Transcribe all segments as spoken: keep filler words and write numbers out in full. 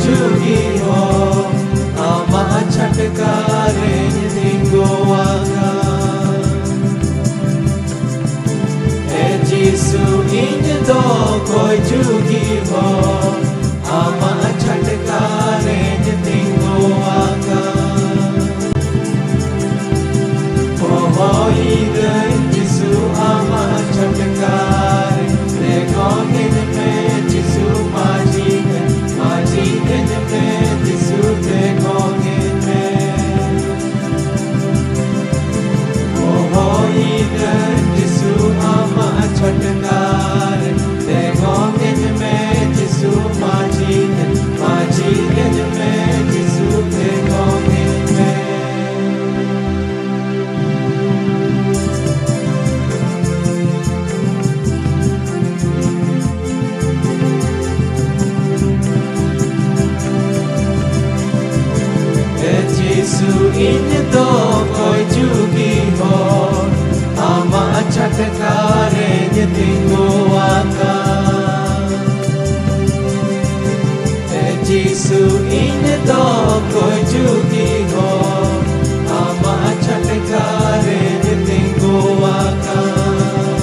ᱡᱩᱜᱤ ᱦᱚᱸ ᱟᱢᱟᱜ ᱪᱷᱟᱴᱠᱟ ᱨᱮᱧ ᱛᱤᱸᱜᱩ ᱟᱠᱟᱱ᱾ ᱮ ᱡᱤᱥᱩ, ᱤᱧ ᱫᱚ ᱚᱠᱚᱭ ᱡᱩᱜᱤ ᱦᱚᱸ ᱟᱢᱟᱜ ᱪᱷᱟᱴᱠᱟ ᱨᱮᱧ ᱛᱤᱸᱜᱩ ᱟᱠᱟᱱ᱾ ᱦᱚᱦᱚᱭᱤᱫᱟᱹᱧ ᱡᱤᱥᱩ ᱟᱢᱟᱜ ᱪᱷᱟᱴᱠᱟ ᱨᱮ, ᱛᱮᱸᱜᱚ ᱠᱟᱹᱧ ᱢᱮ ᱡᱤᱥᱩ ᱢᱟᱹᱡᱷᱤ ᱨᱮ, ᱢᱟᱹᱡᱷᱤ ᱠᱟᱹᱧ ᱢᱮ ᱡᱤᱥᱩ ᱛᱮᱸᱜᱚ ᱠᱟᱹᱧ ᱢᱮ᱾ ᱦᱚᱦᱚᱭᱤᱫᱟᱹᱧ ᱡᱤᱥᱩ ᱟᱢᱟᱜ ᱪᱷᱟᱴᱠᱟ ᱨᱮ, ᱛᱮᱸᱜᱚ ᱠᱟᱹᱧ ᱢᱮ ᱡᱤᱥᱩ ᱢᱟᱹᱡᱷᱤ ᱨᱮ, ᱢᱟᱹᱡᱷᱤ ᱠᱟᱹᱧ ᱢᱮ ᱡᱤᱥᱩ ᱛᱮᱸᱜᱚ ᱠᱟᱹᱧ ᱢᱮ᱾ ᱮ ᱡᱤᱥᱩ, ᱤᱧ ᱫᱚ ᱚᱠᱚᱭ ᱡᱩᱜᱤ ᱦᱚᱲ, ᱟᱢᱟᱜ ᱪᱷᱟᱴᱠᱟ ᱨᱮᱧ ᱛᱤᱸᱜᱩ ᱟᱠᱟᱱ᱾ ᱮ ᱡᱤᱥᱩ, ᱤᱧ ᱫᱚ ᱚᱠᱚᱭ ᱡᱩᱜᱤ ᱦᱚᱲ, ᱟᱢᱟᱜ ᱪᱷᱟᱴᱠᱟ ᱨᱮᱧ ᱛᱤᱸᱜᱩ ᱟᱠᱟᱱ᱾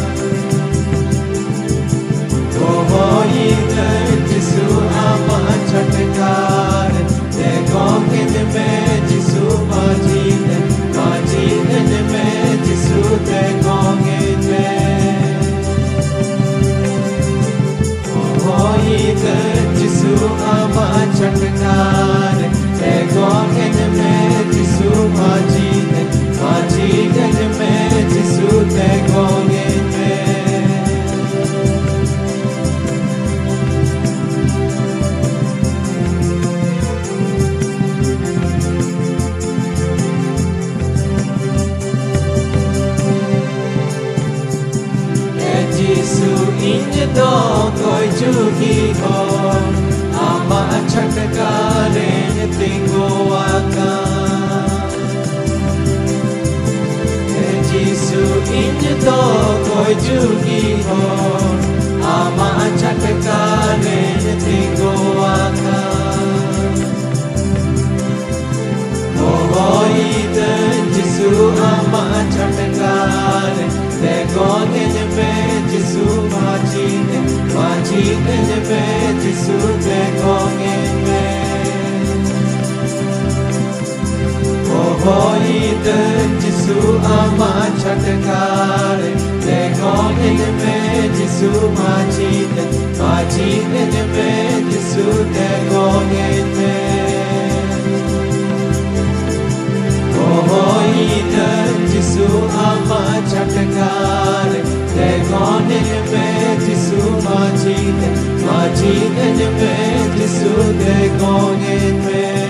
ᱦᱚᱦᱚᱭᱤᱫᱟᱹᱧ ᱡᱤᱥᱩ ᱟᱢᱟᱜ ᱪᱷᱟᱴᱠᱟ ᱨᱮ, ᱛᱮᱸᱜᱚ ᱠᱟᱹᱧ ᱢᱮ ᱡᱤᱥᱩ ᱢᱟᱹᱡᱷᱤ ᱨᱮ, ᱢᱟᱹᱡᱷᱤ ᱠᱟᱹᱧ ᱢᱮ ᱡᱤᱥᱩ ᱛᱮᱸᱜᱚ ᱠᱟᱹᱧ ᱢᱮ᱾ ᱦᱚᱦᱚᱭᱤᱫᱟᱹᱧ ᱡᱤᱥᱩ ᱟᱢᱟᱜ ᱪᱷᱟᱴᱠᱟ ᱨᱮ, ᱛᱮᱸᱜᱚ ᱠᱟᱹᱧ ᱢᱮ ᱡᱤᱥᱩ ᱢᱟᱹᱡᱷᱤ ᱨᱮ, ᱢᱟᱹᱡᱷᱤ ᱠᱟᱹᱧ ᱢᱮ ᱡᱤᱥᱩ ᱛᱮᱸᱜᱚ ᱠᱟᱹᱧ ᱢᱮ᱾ ᱮ ᱡᱤᱥᱩ, ᱤᱧ ᱫᱚ ᱚᱠᱚᱭ ᱡᱩᱜᱤ ᱦᱚᱲ, ᱟᱢᱟᱜ ᱪᱷᱟᱴᱠᱟ ᱨᱮᱧ ᱛᱤᱸᱜᱩ ᱟᱠᱟᱱ᱾ ᱮ ᱡᱤᱥᱩ, ᱤᱧ ᱫᱚ ᱚᱠᱚᱭ ᱡᱩᱜᱤ ᱦᱚᱲ, ᱟᱢᱟᱜ ᱪᱷᱟᱴᱠᱟ ᱨᱮᱧ ᱛᱤᱸᱜᱩ ᱟᱠᱟᱱ᱾ ᱡᱤᱥᱩ ᱟᱢᱟᱜ ᱪᱷᱟᱴᱠᱟ ᱨᱮ ᱛᱮᱸᱜᱚᱱᱮᱱ ᱢᱮ, ᱡᱤᱥᱩ ᱢᱟᱹᱡᱷᱤ ᱛᱮ, ᱢᱟᱹᱡᱷᱤ ᱮᱱ ᱢᱮ, ᱡᱤᱥᱩ ᱛᱮᱸᱜᱚᱱᱮᱱ ᱢᱮ᱾ ᱦᱚᱦᱚᱭᱤᱫᱟᱹᱧ ᱡᱤᱥᱩ ᱟᱢᱟᱜ ᱪᱷᱟᱴᱠᱟ ᱨᱮ ᱛᱮᱸᱜᱚᱱᱮᱱ ᱢᱮ, ᱡᱤᱥᱩ ᱢᱟᱹᱡᱷᱤ ᱛᱮ, ᱢᱟᱹᱡᱷᱤ ᱮᱱ ᱢᱮ, ᱡᱤᱥᱩ ᱛᱮᱸᱜᱚᱱᱮᱱ ᱢᱮ᱾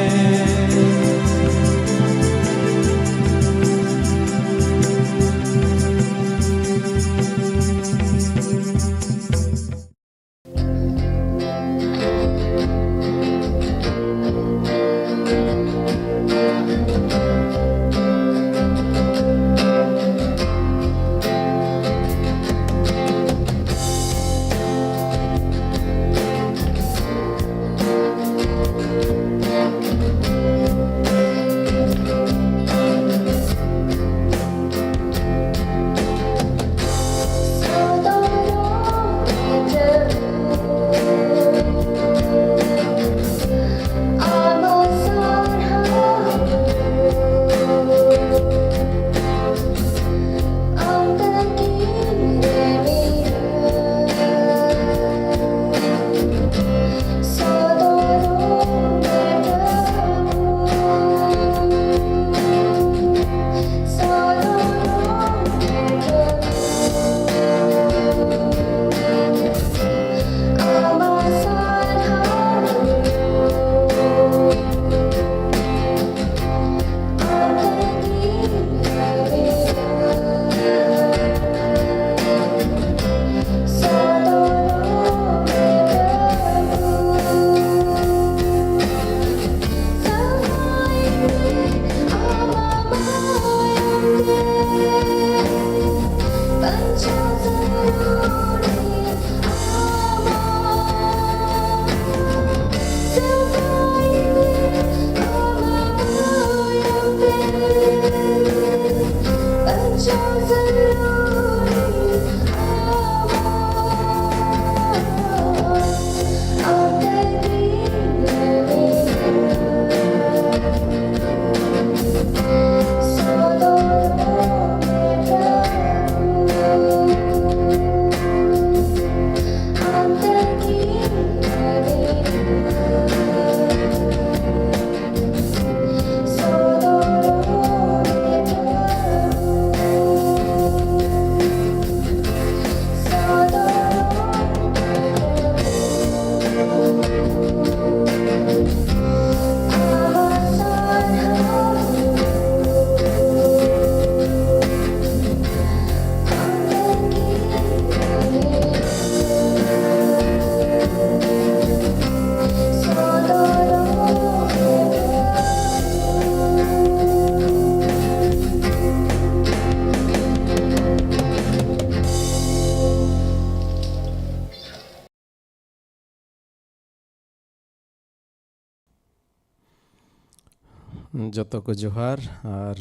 ᱡᱚᱛᱚ ᱠᱚ ᱡᱚᱦᱟᱨ, ᱟᱨ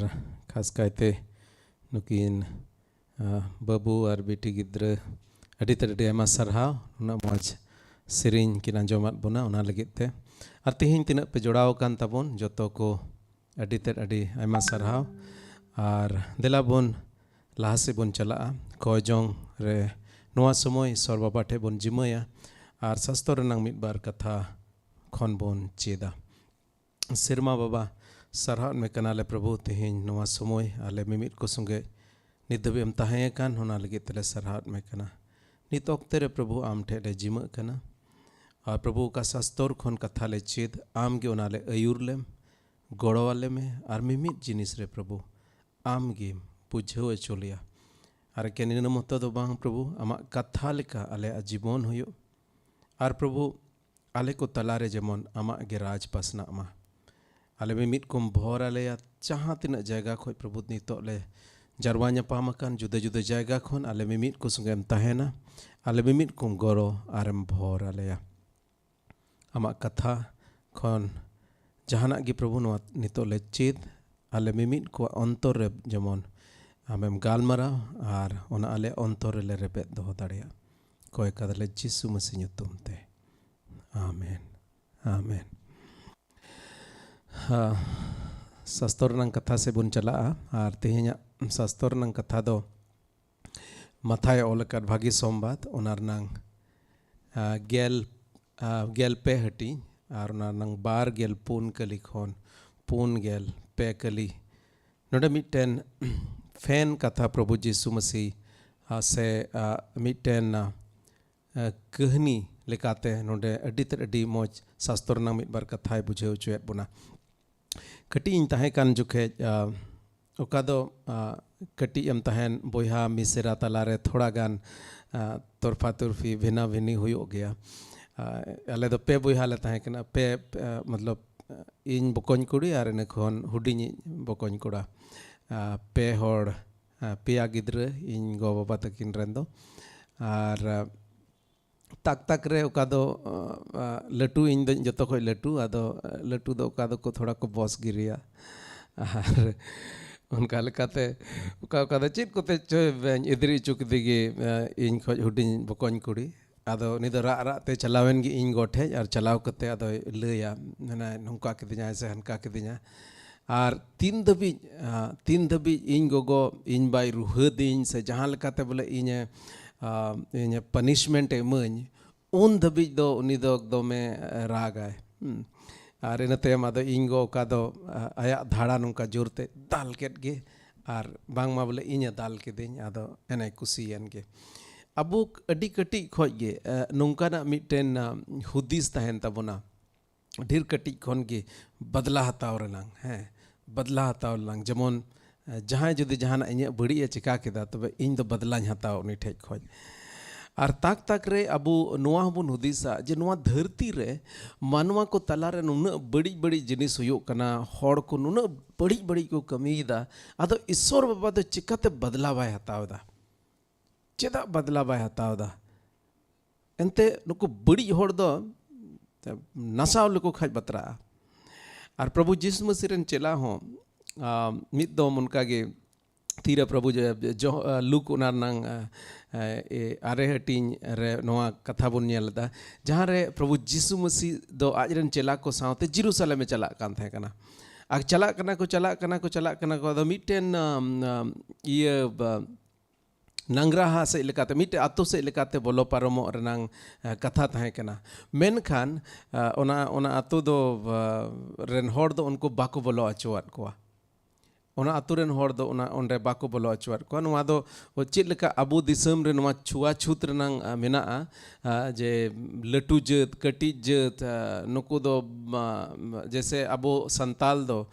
ᱠᱷᱟᱥ ᱠᱟᱭᱛᱮ ᱱᱩᱠᱤᱱ, ᱟ, ᱵᱟᱹᱵᱩ ᱟᱨ ᱵᱤᱴᱤ ᱜᱤᱫᱽᱨᱟᱹ ᱟᱹᱰᱤ ᱛᱮᱫ ᱟᱹᱰᱤ ᱟᱭᱢᱟ ᱥᱟᱨᱦᱟᱣ ᱱᱩᱱᱟᱹᱜ ᱢᱚᱡᱽ ᱥᱮᱨᱮᱧ ᱠᱤᱱ ᱟᱸᱡᱚᱢᱟᱫ ᱵᱚᱱᱟ, ᱚᱱᱟ ᱞᱟᱹᱜᱤᱫ ᱛᱮ᱾ ᱟᱨ ᱛᱮᱦᱮᱧ ᱛᱤᱱᱟᱹᱜ ᱯᱮ ᱡᱚᱲᱟᱣ ᱟᱠᱟᱱ ᱛᱟᱵᱚᱱ, ᱡᱚᱛᱚ ᱠᱚ ᱟᱹᱰᱤ ᱛᱮᱫ ᱟᱹᱰᱤ ᱟᱭᱢᱟ ᱥᱟᱨᱦᱟᱣ᱾ ᱟᱨ ᱫᱮᱞᱟ ᱵᱚᱱ ᱞᱟᱦᱟ ᱥᱮᱫ ᱵᱚᱱ ᱪᱟᱞᱟᱜᱼᱟ᱾ ᱠᱚᱭ ᱡᱚᱝ ᱨᱮ ᱱᱚᱣᱟ ᱥᱚᱢᱚᱭ ᱤᱥᱚᱨ ᱵᱟᱵᱟ ᱴᱷᱮᱱ ᱵᱚᱱ ᱡᱤᱢᱟᱹᱭᱟ ᱟᱨ ᱥᱟᱥᱛᱚᱨ ᱨᱮᱱᱟᱝ ᱢᱤᱫ ᱵᱟᱨ ᱠᱟᱛᱷᱟ ᱠᱷᱚᱱ ᱵᱚᱱ ᱪᱮᱫᱟ᱾ ᱥᱮᱨᱢᱟ ᱵᱟᱵᱟ, ᱥᱟᱨᱦᱟᱣ ᱢᱮ ᱠᱟᱱᱟᱞᱮ ᱯᱨᱚᱵᱷᱩ, ᱛᱮᱦᱮᱧ ᱱᱚᱣᱟ ᱥᱚᱢᱚᱭ ᱟᱞᱮ ᱢᱤᱢᱤᱫ ᱠᱚ ᱥᱚᱸᱜᱮ ᱱᱤᱛ ᱫᱷᱟᱹᱵᱤᱡ ᱮᱢ ᱛᱟᱦᱮᱸ ᱟᱠᱟᱱ, ᱚᱱᱟ ᱞᱟᱹᱜᱤᱫ ᱛᱮᱞᱮ ᱥᱟᱨᱦᱟᱣ ᱢᱮ ᱠᱟᱱᱟ᱾ ᱱᱤᱛ ᱚᱠᱛᱮ ᱨᱮ ᱯᱨᱚᱵᱷᱩ ᱟᱢ ᱴᱷᱮᱱ ᱞᱮ ᱡᱤᱢᱟᱹᱜ ᱠᱟᱱᱟ᱾ ᱟᱨ ᱯᱨᱚᱵᱷᱩ, ᱚᱠᱟ ᱥᱟᱥᱛᱚᱨ ᱠᱷᱚᱱ ᱠᱟᱛᱷᱟ ᱞᱮ ᱪᱮᱫ, ᱟᱢ ᱜᱮ ᱚᱱᱟ ᱞᱮ ᱟᱹᱭᱩᱨ ᱞᱮᱢ, ᱜᱚᱲᱚ ᱟᱞᱮ ᱢᱮ᱾ ᱟᱨ ᱢᱤᱢᱤᱫ ᱡᱤᱱᱤᱥ ᱨᱮ ᱯᱨᱚᱵᱷᱩ, ᱟᱢ ᱜᱮᱢ ᱵᱩᱡᱷᱟᱹᱣ ᱦᱚᱪᱚ ᱞᱮᱭᱟ᱾ ᱟᱨ ᱮᱠᱮᱱ ᱤᱱᱟᱹ ᱢᱚᱛᱚ ᱫᱚ ᱵᱟᱝ ᱯᱨᱚᱵᱷᱩ, ᱟᱢᱟᱜ ᱠᱟᱛᱷᱟ ᱞᱮᱠᱟ ᱟᱞᱮᱭᱟᱜ ᱡᱤᱵᱚᱱ ᱦᱩᱭᱩᱜ᱾ ᱟᱨ ᱯᱨᱚᱵᱷᱩ, ᱟᱞᱮ ᱠᱚ ᱛᱟᱞᱟᱨᱮ ᱡᱮᱢᱚᱱ ᱟᱢᱟᱜ ᱜᱮ ᱨᱟᱡᱽ ᱯᱟᱥᱱᱟᱜ ᱢᱟ᱾ ᱟᱞᱮ ᱢᱤᱢᱤᱫ ᱠᱚᱢ ᱵᱷᱚᱨ ᱟᱞᱮᱭᱟ, ᱡᱟᱦᱟᱸ ᱛᱤᱱᱟᱹᱜ ᱡᱟᱭᱜᱟ ᱠᱷᱚᱱ ᱯᱨᱚᱵᱷᱩ ᱱᱤᱛᱚᱜ ᱞᱮ ᱡᱟᱨᱣᱟ ᱧᱟᱯᱟᱢ ᱟᱠᱟᱱ, ᱡᱩᱫᱟᱹ ᱡᱩᱫᱟᱹ ᱡᱟᱭᱜᱟ ᱠᱷᱚᱱ ᱟᱞᱮ ᱢᱤᱢᱤᱫ ᱠᱚ ᱥᱚᱸᱜᱮᱢ ᱛᱟᱦᱮᱱᱟ, ᱟᱞᱮ ᱢᱤᱢᱤᱫ ᱠᱚᱢ ᱜᱚᱲᱚ ᱟᱨᱮᱢ ᱵᱷᱚᱨ ᱟᱞᱮᱭᱟ᱾ ᱟᱢᱟᱜ ᱠᱟᱛᱷᱟ ᱠᱷᱚᱱ ᱡᱟᱦᱟᱱᱟᱜ ᱜᱮ ᱯᱨᱚᱵᱷᱩ ᱱᱚᱣᱟ ᱱᱤᱛᱚᱜ ᱞᱮ ᱪᱮᱫ, ᱟᱞᱮ ᱢᱤᱢᱤᱫ ᱠᱚᱣᱟᱜ ᱚᱱᱛᱚᱨ ᱨᱮ ᱡᱮᱢᱚᱱ ᱟᱢᱮᱢ ᱜᱟᱞᱢᱟᱨᱟᱣ ᱟᱨ ᱚᱱᱟ ᱟᱞᱮ ᱚᱱᱛᱚᱨ ᱨᱮᱞᱮ ᱨᱮᱵᱮᱫ ᱫᱚᱦᱚ ᱫᱟᱲᱮᱭᱟᱜ᱾ ᱠᱚᱭ ᱠᱟᱫᱟᱞᱮ ᱡᱤᱥᱩ ᱢᱟᱹᱥᱤ ᱧᱩᱛᱩᱢ ᱛᱮ, ᱟᱢᱮᱱ, ᱟᱢᱮᱱ᱾ ᱦᱟ, ᱥᱟᱥᱛᱚᱨ ᱨᱮᱱᱟᱝ ᱠᱟᱛᱷᱟ ᱥᱮᱫ ᱵᱚᱱ ᱪᱟᱞᱟᱜᱼᱟ᱾ ᱟᱨ ᱛᱮᱦᱮᱧᱟᱜ ᱥᱟᱥᱛᱚᱨ ᱨᱮᱱᱟᱝ ᱠᱟᱛᱷᱟ ᱫᱚ ᱢᱟᱛᱷᱟᱭ ᱚᱞ ᱟᱠᱟᱫ ᱵᱷᱟᱹᱜᱤ ᱥᱚᱢᱵᱟᱫ, ᱚᱱᱟ ᱨᱮᱱᱟᱝ, ᱟ, ᱜᱮᱞ, ᱟ, ᱜᱮᱞ ᱯᱮ ᱦᱟᱹᱴᱤᱧ, ᱟᱨ ᱚᱱᱟ ᱨᱮᱱᱟᱝ ᱵᱟᱨ ᱜᱮᱞ ᱯᱩᱱ ᱠᱟᱹᱞᱤ ᱠᱷᱚᱱ ᱯᱩᱱ ᱜᱮᱞ ᱯᱮ ᱠᱟᱹᱞᱤ᱾ ᱱᱚᱰᱮ ᱢᱤᱫᱴᱮᱱ ᱯᱷᱮᱱ ᱠᱟᱛᱷᱟ ᱯᱨᱚᱵᱷᱩ ᱡᱤᱥᱩ ᱢᱟᱹᱥᱤ, ᱟ, ᱥᱮ, ᱟ, ᱢᱤᱫᱴᱮᱱ, ᱟ, ᱟ, ᱠᱟᱹᱦᱱᱤ ᱞᱮᱠᱟᱛᱮ ᱱᱚᱰᱮ ᱟᱹᱰᱤ ᱛᱮᱫ ᱟᱹᱰᱤ ᱢᱚᱡᱽ ᱥᱟᱥᱛᱚᱨ ᱨᱮᱱᱟᱝ ᱢᱤᱫ ᱵᱟᱨ ᱠᱟᱛᱷᱟᱭ ᱵᱩᱡᱷᱟᱹᱣ ᱦᱚᱪᱚᱭᱮᱫ ᱵᱚᱱᱟ᱾ ᱠᱟᱹᱴᱤᱡ ᱤᱧ ᱛᱟᱦᱮᱸ ᱠᱟᱱ ᱡᱚᱠᱷᱮᱡ, ᱟ, ᱚᱠᱟ ᱫᱚ, ᱟ, ᱠᱟᱹᱴᱤᱡ ᱮᱢ ᱛᱟᱦᱮᱱ ᱵᱚᱭᱦᱟ ᱢᱤᱥᱮᱨᱟ ᱛᱟᱞᱟᱨᱮ ᱛᱷᱚᱲᱟ ᱜᱟᱱ, ᱟ, ᱛᱚᱨᱯᱷᱟ ᱛᱚᱨᱯᱷᱤ ᱵᱷᱤᱱᱟ ᱵᱷᱤᱱᱤ ᱦᱩᱭᱩᱜ ᱜᱮᱭᱟ᱾ ᱟ, ᱟᱞᱮ ᱫᱚ ᱯᱮ ᱵᱚᱭᱦᱟ ᱞᱮ ᱛᱟᱦᱮᱸ ᱠᱟᱱᱟ, ᱯᱮ, ᱟ, ᱢᱚᱛᱞᱚᱵ, ᱤᱧ ᱵᱚᱠᱚᱧ ᱠᱩᱲᱤ ᱟᱨ ᱤᱱᱟᱹ ᱠᱷᱚᱱ ᱦᱩᱰᱤᱧᱤᱡ ᱵᱚᱠᱚᱧ ᱠᱚᱲᱟ᱾ ᱟ, ᱯᱮ ᱦᱚᱲ, ᱟ, ᱯᱮᱭᱟ ᱜᱤᱫᱽᱨᱟᱹ ᱤᱧ ᱜᱚ ᱵᱟᱵᱟ ᱛᱟᱹᱠᱤᱱ ᱨᱮᱱ ᱫᱚ᱾ ᱟᱨ, ᱟ, ᱛᱟᱠ ᱛᱟᱠ ᱨᱮ ᱚᱠᱟ ᱫᱚ, ᱟ, ᱟ, ᱞᱟᱹᱴᱩ, ᱤᱧ ᱫᱚᱧ ᱡᱚᱛᱚ ᱠᱷᱚᱡ ᱞᱟᱹᱴᱩ, ᱟᱫᱚ, ᱟ, ᱞᱟᱹᱴᱩ ᱫᱚ ᱚᱠᱟ ᱫᱚᱠᱚ ᱛᱷᱚᱲᱟ ᱠᱚ ᱵᱚᱥ ᱜᱤᱨᱤᱭᱟ᱾ ᱟᱨ ᱚᱱᱠᱟ ᱞᱮᱠᱟᱛᱮ ᱚᱠᱟ ᱚᱠᱟ ᱫᱚ ᱪᱮᱫ ᱠᱚᱛᱮ ᱪᱚᱭ ᱮᱫᱨᱤ ᱦᱚᱪᱚ ᱠᱮᱫᱮ ᱜᱮ, ᱟ, ᱤᱧ ᱠᱷᱚᱡ ᱦᱩᱰᱤᱧ ᱵᱚᱠᱚᱧ ᱠᱩᱲᱤ᱾ ᱟᱫᱚ ᱩᱱᱤ ᱫᱚ ᱨᱟᱜ ᱨᱟᱜ ᱛᱮ ᱪᱟᱞᱟᱣᱮᱱ ᱜᱮ ᱤᱧ ᱜᱚ ᱴᱷᱮᱡ ᱟᱨ ᱪᱟᱞᱟᱣ ᱠᱟᱛᱮ ᱟᱫᱚᱭ ᱞᱟᱹᱭᱟ, ᱢᱮᱱᱟᱭ, "ᱱᱚᱝᱠᱟ ᱠᱤᱫᱤᱧᱟᱭ ᱥᱮ ᱦᱟᱱᱠᱟ ᱠᱤᱫᱤᱧᱟ᱾" ᱟᱨ ᱛᱤᱱ ᱫᱷᱟᱹᱵᱤᱡ, ᱟ, ᱛᱤᱱ ᱫᱷᱟᱹᱵᱤᱡ ᱤᱧ ᱜᱚᱜᱚ ᱤᱧ ᱵᱟᱭ ᱨᱩᱦᱟᱹᱫᱤᱧ ᱥᱮ ᱡᱟᱦᱟᱸ ᱞᱮᱠᱟᱛᱮ ᱵᱚᱞᱮ ᱤᱧᱮ, ᱟ, ᱤᱧᱮ ᱯᱟᱱᱤᱥᱢᱮᱱᱴ ᱮ ᱮᱢᱟᱹᱧ, ᱩᱱ ᱫᱷᱟᱹᱵᱤᱡ ᱫᱚ ᱩᱱᱤ ᱫᱚ ᱮᱠᱫᱚᱢᱮ ᱨᱟᱜᱟᱭ᱾ ᱦᱩᱸ᱾ ᱟᱨ ᱤᱱᱟᱹ ᱛᱟᱭᱚᱢ ᱟᱫᱚ ᱤᱧ ᱜᱚ ᱚᱠᱟ ᱫᱚ, ᱟ-, ᱟᱭᱟᱜ ᱫᱷᱟᱲᱟ ᱱᱚᱝᱠᱟ ᱡᱳᱨ ᱛᱮ ᱫᱟᱞ ᱠᱮᱫ ᱜᱮ, ᱟᱨ ᱵᱟᱝᱢᱟ ᱵᱚᱞᱮ ᱤᱧᱮ ᱫᱟᱞ ᱠᱤᱫᱤᱧ, ᱟᱫᱚ ᱮᱱᱮ ᱠᱩᱥᱤᱭᱮᱱ ᱜᱮ᱾ ᱟᱵᱚ ᱟᱹᱰᱤ ᱠᱟᱹᱴᱤᱡ ᱠᱷᱚᱡ ᱜᱮ, ᱟ, ᱱᱚᱝᱠᱟᱱᱟᱜ ᱢᱤᱫᱴᱮᱱ, ᱟ, ᱦᱩᱫᱤᱥ ᱛᱟᱦᱮᱱ ᱛᱟᱵᱚᱱᱟ, ᱰᱷᱮᱨ ᱠᱟᱹᱴᱤᱡ ᱠᱷᱚᱱ ᱜᱮ ᱵᱟᱫᱞᱟ ᱦᱟᱛᱟᱣ ᱨᱮᱱᱟᱝ, ᱦᱮᱸ, ᱵᱟᱫᱞᱟ ᱦᱟᱛᱟᱣ ᱨᱮᱱᱟᱝ᱾ ᱡᱮᱢᱚᱱ, ᱮ, ᱡᱟᱦᱟᱸᱭ ᱡᱩᱫᱤ ᱡᱟᱦᱟᱱᱟᱜ ᱤᱧᱟᱹᱜ ᱵᱟᱹᱲᱤᱡ ᱮ ᱪᱤᱠᱟ ᱠᱮᱫᱟ, ᱛᱚᱵᱮ ᱤᱧ ᱫᱚ ᱵᱟᱫᱞᱟᱧ ᱦᱟᱛᱟᱣᱟ ᱩᱱᱤ ᱴᱷᱮᱡ ᱠᱷᱚᱡ᱾ ᱟᱨ ᱛᱟᱠ ᱛᱟᱠ ᱨᱮ ᱟᱵᱚ ᱱᱚᱣᱟ ᱦᱚᱸᱵᱚᱱ ᱦᱩᱫᱤᱥᱟ ᱡᱮ ᱱᱚᱣᱟ ᱫᱷᱟᱹᱨᱛᱤ ᱨᱮ ᱢᱟᱱᱣᱟ ᱠᱚ ᱛᱟᱞᱟᱨᱮ ᱱᱩᱱᱟᱹᱜ ᱵᱟᱹᱲᱤᱡ ᱵᱟᱹᱲᱤᱡ ᱡᱤᱱᱤᱥ ᱦᱩᱭᱩᱜ ᱠᱟᱱᱟ, ᱦᱚᱲ ᱠᱚ ᱱᱩᱱᱟᱹᱜ ᱵᱟᱹᱲᱤᱡ ᱵᱟᱹᱲᱤᱡ ᱠᱚ ᱠᱟᱹᱢᱤᱭᱮᱫᱟ, ᱟᱫᱚ ᱤᱥᱥᱚᱨ ᱵᱟᱵᱟ ᱫᱚ ᱪᱤᱠᱟᱛᱮ ᱵᱟᱫᱞᱟ ᱵᱟᱭ ᱦᱟᱛᱟᱣ ᱮᱫᱟ? ᱪᱮᱫᱟᱜ ᱵᱟᱫᱞᱟ ᱵᱟᱭ ᱦᱟᱛᱟᱣ ᱮᱫᱟ? ᱮᱱᱛᱮ ᱱᱩᱠᱩ ᱵᱟᱹᱲᱤᱡ ᱦᱚᱲ ᱫᱚ ᱱᱟᱥᱟᱣ ᱞᱮᱠᱚ ᱠᱷᱟᱡ ᱵᱟᱛᱨᱟᱜᱼᱟ᱾ ᱟᱨ ᱯᱨᱚᱵᱷᱩ ᱡᱤᱥᱩ ᱢᱟᱹᱥᱤ ᱨᱮᱱ ᱪᱮᱞᱟ ᱦᱚᱸ, ᱟ, ᱢᱤᱫ ᱫᱚᱢ ᱚᱱᱠᱟ ᱜᱮ ᱛᱤᱨᱮ ᱯᱨᱚᱵᱷᱩ ᱡᱮ-, ᱡᱚ-, ᱟ, ᱞᱩᱠ ᱚᱱᱟ ᱨᱮᱱᱟᱝ, ᱟ, ᱟ, ᱮ, ᱟᱨᱮ ᱦᱟᱹᱴᱤᱧ ᱨᱮ ᱱᱚᱣᱟ ᱠᱟᱛᱷᱟ ᱵᱚᱱ ᱧᱮᱞ ᱮᱫᱟ, ᱡᱟᱦᱟᱸ ᱨᱮ ᱯᱨᱚᱵᱷᱩ ᱡᱤᱥᱩ ᱢᱟᱹᱥᱤ ᱫᱚ ᱟᱡ ᱨᱮᱱ ᱪᱮᱞᱟ ᱠᱚ ᱥᱟᱶᱛᱮ ᱡᱮᱨᱩᱥᱟᱞᱮᱢ ᱮ ᱪᱟᱞᱟᱜ ᱠᱟᱱ ᱛᱟᱦᱮᱸ ᱠᱟᱱᱟ᱾ ᱟᱨ ᱪᱟᱞᱟᱜ ᱠᱟᱱᱟ ᱠᱚ, ᱪᱟᱞᱟᱜ ᱠᱟᱱᱟ ᱠᱚ, ᱪᱟᱞᱟᱜ ᱠᱟᱱᱟ ᱠᱚ, ᱟᱫᱚ ᱢᱤᱫᱴᱮᱱ, ᱟᱢ, ᱟᱢ, ᱤᱭᱟᱹ, ᱵᱟ-, ᱱᱟᱝᱜᱽᱨᱟᱦᱟ ᱥᱮᱫ ᱞᱮᱠᱟᱛᱮ, ᱢᱤᱫᱴᱮᱡ ᱟᱛᱳ ᱥᱮᱫ ᱞᱮᱠᱟᱛᱮ ᱵᱚᱞᱚ ᱯᱟᱨᱚᱢᱚᱜ ᱨᱮᱱᱟᱝ, ᱟ, ᱠᱟᱛᱷᱟ ᱛᱟᱦᱮᱸ ᱠᱟᱱᱟ᱾ ᱢᱮᱱᱠᱷᱟᱱ, ᱟ, ᱚᱱᱟ, ᱚᱱᱟ ᱟᱛᱳ ᱫᱚ, ᱟ, ᱨᱮᱱ ᱦᱚᱲ ᱫᱚ ᱩᱱᱠᱩ ᱵᱟᱠᱚ ᱵᱚᱞᱚ ᱦᱚᱪᱚᱣᱟᱫ ᱠᱚᱣᱟ᱾ ᱚᱱᱟ ᱟᱛᱳ ᱨᱮᱱ ᱦᱚᱲ ᱫᱚ ᱚᱱᱟ, ᱚᱸᱰᱮ ᱵᱟᱠᱚ ᱵᱚᱞᱚ ᱦᱚᱪᱚᱣᱟᱫ ᱠᱚᱣᱟ᱾ ᱱᱚᱣᱟ ᱫᱚ ᱪᱮᱫ ᱞᱮᱠᱟ ᱟᱵᱚ ᱫᱤᱥᱚᱢ ᱨᱮ ᱱᱚᱣᱟ ᱪᱷᱩᱣᱟᱪᱷᱩᱛ ᱨᱮᱱᱟᱝ, ᱟ, ᱢᱮᱱᱟᱜᱼᱟ, ᱟ, ᱡᱮ ᱞᱟᱹᱴᱩ ᱡᱟᱹᱛ, ᱠᱟᱹᱴᱤᱡ ᱡᱟᱹᱛ, ᱟ, ᱱᱩᱠᱩ ᱫᱚ, ᱢᱟ, ᱡᱮᱥᱮ ᱟᱵᱚ ᱥᱟᱱᱛᱟᱞ ᱫᱚ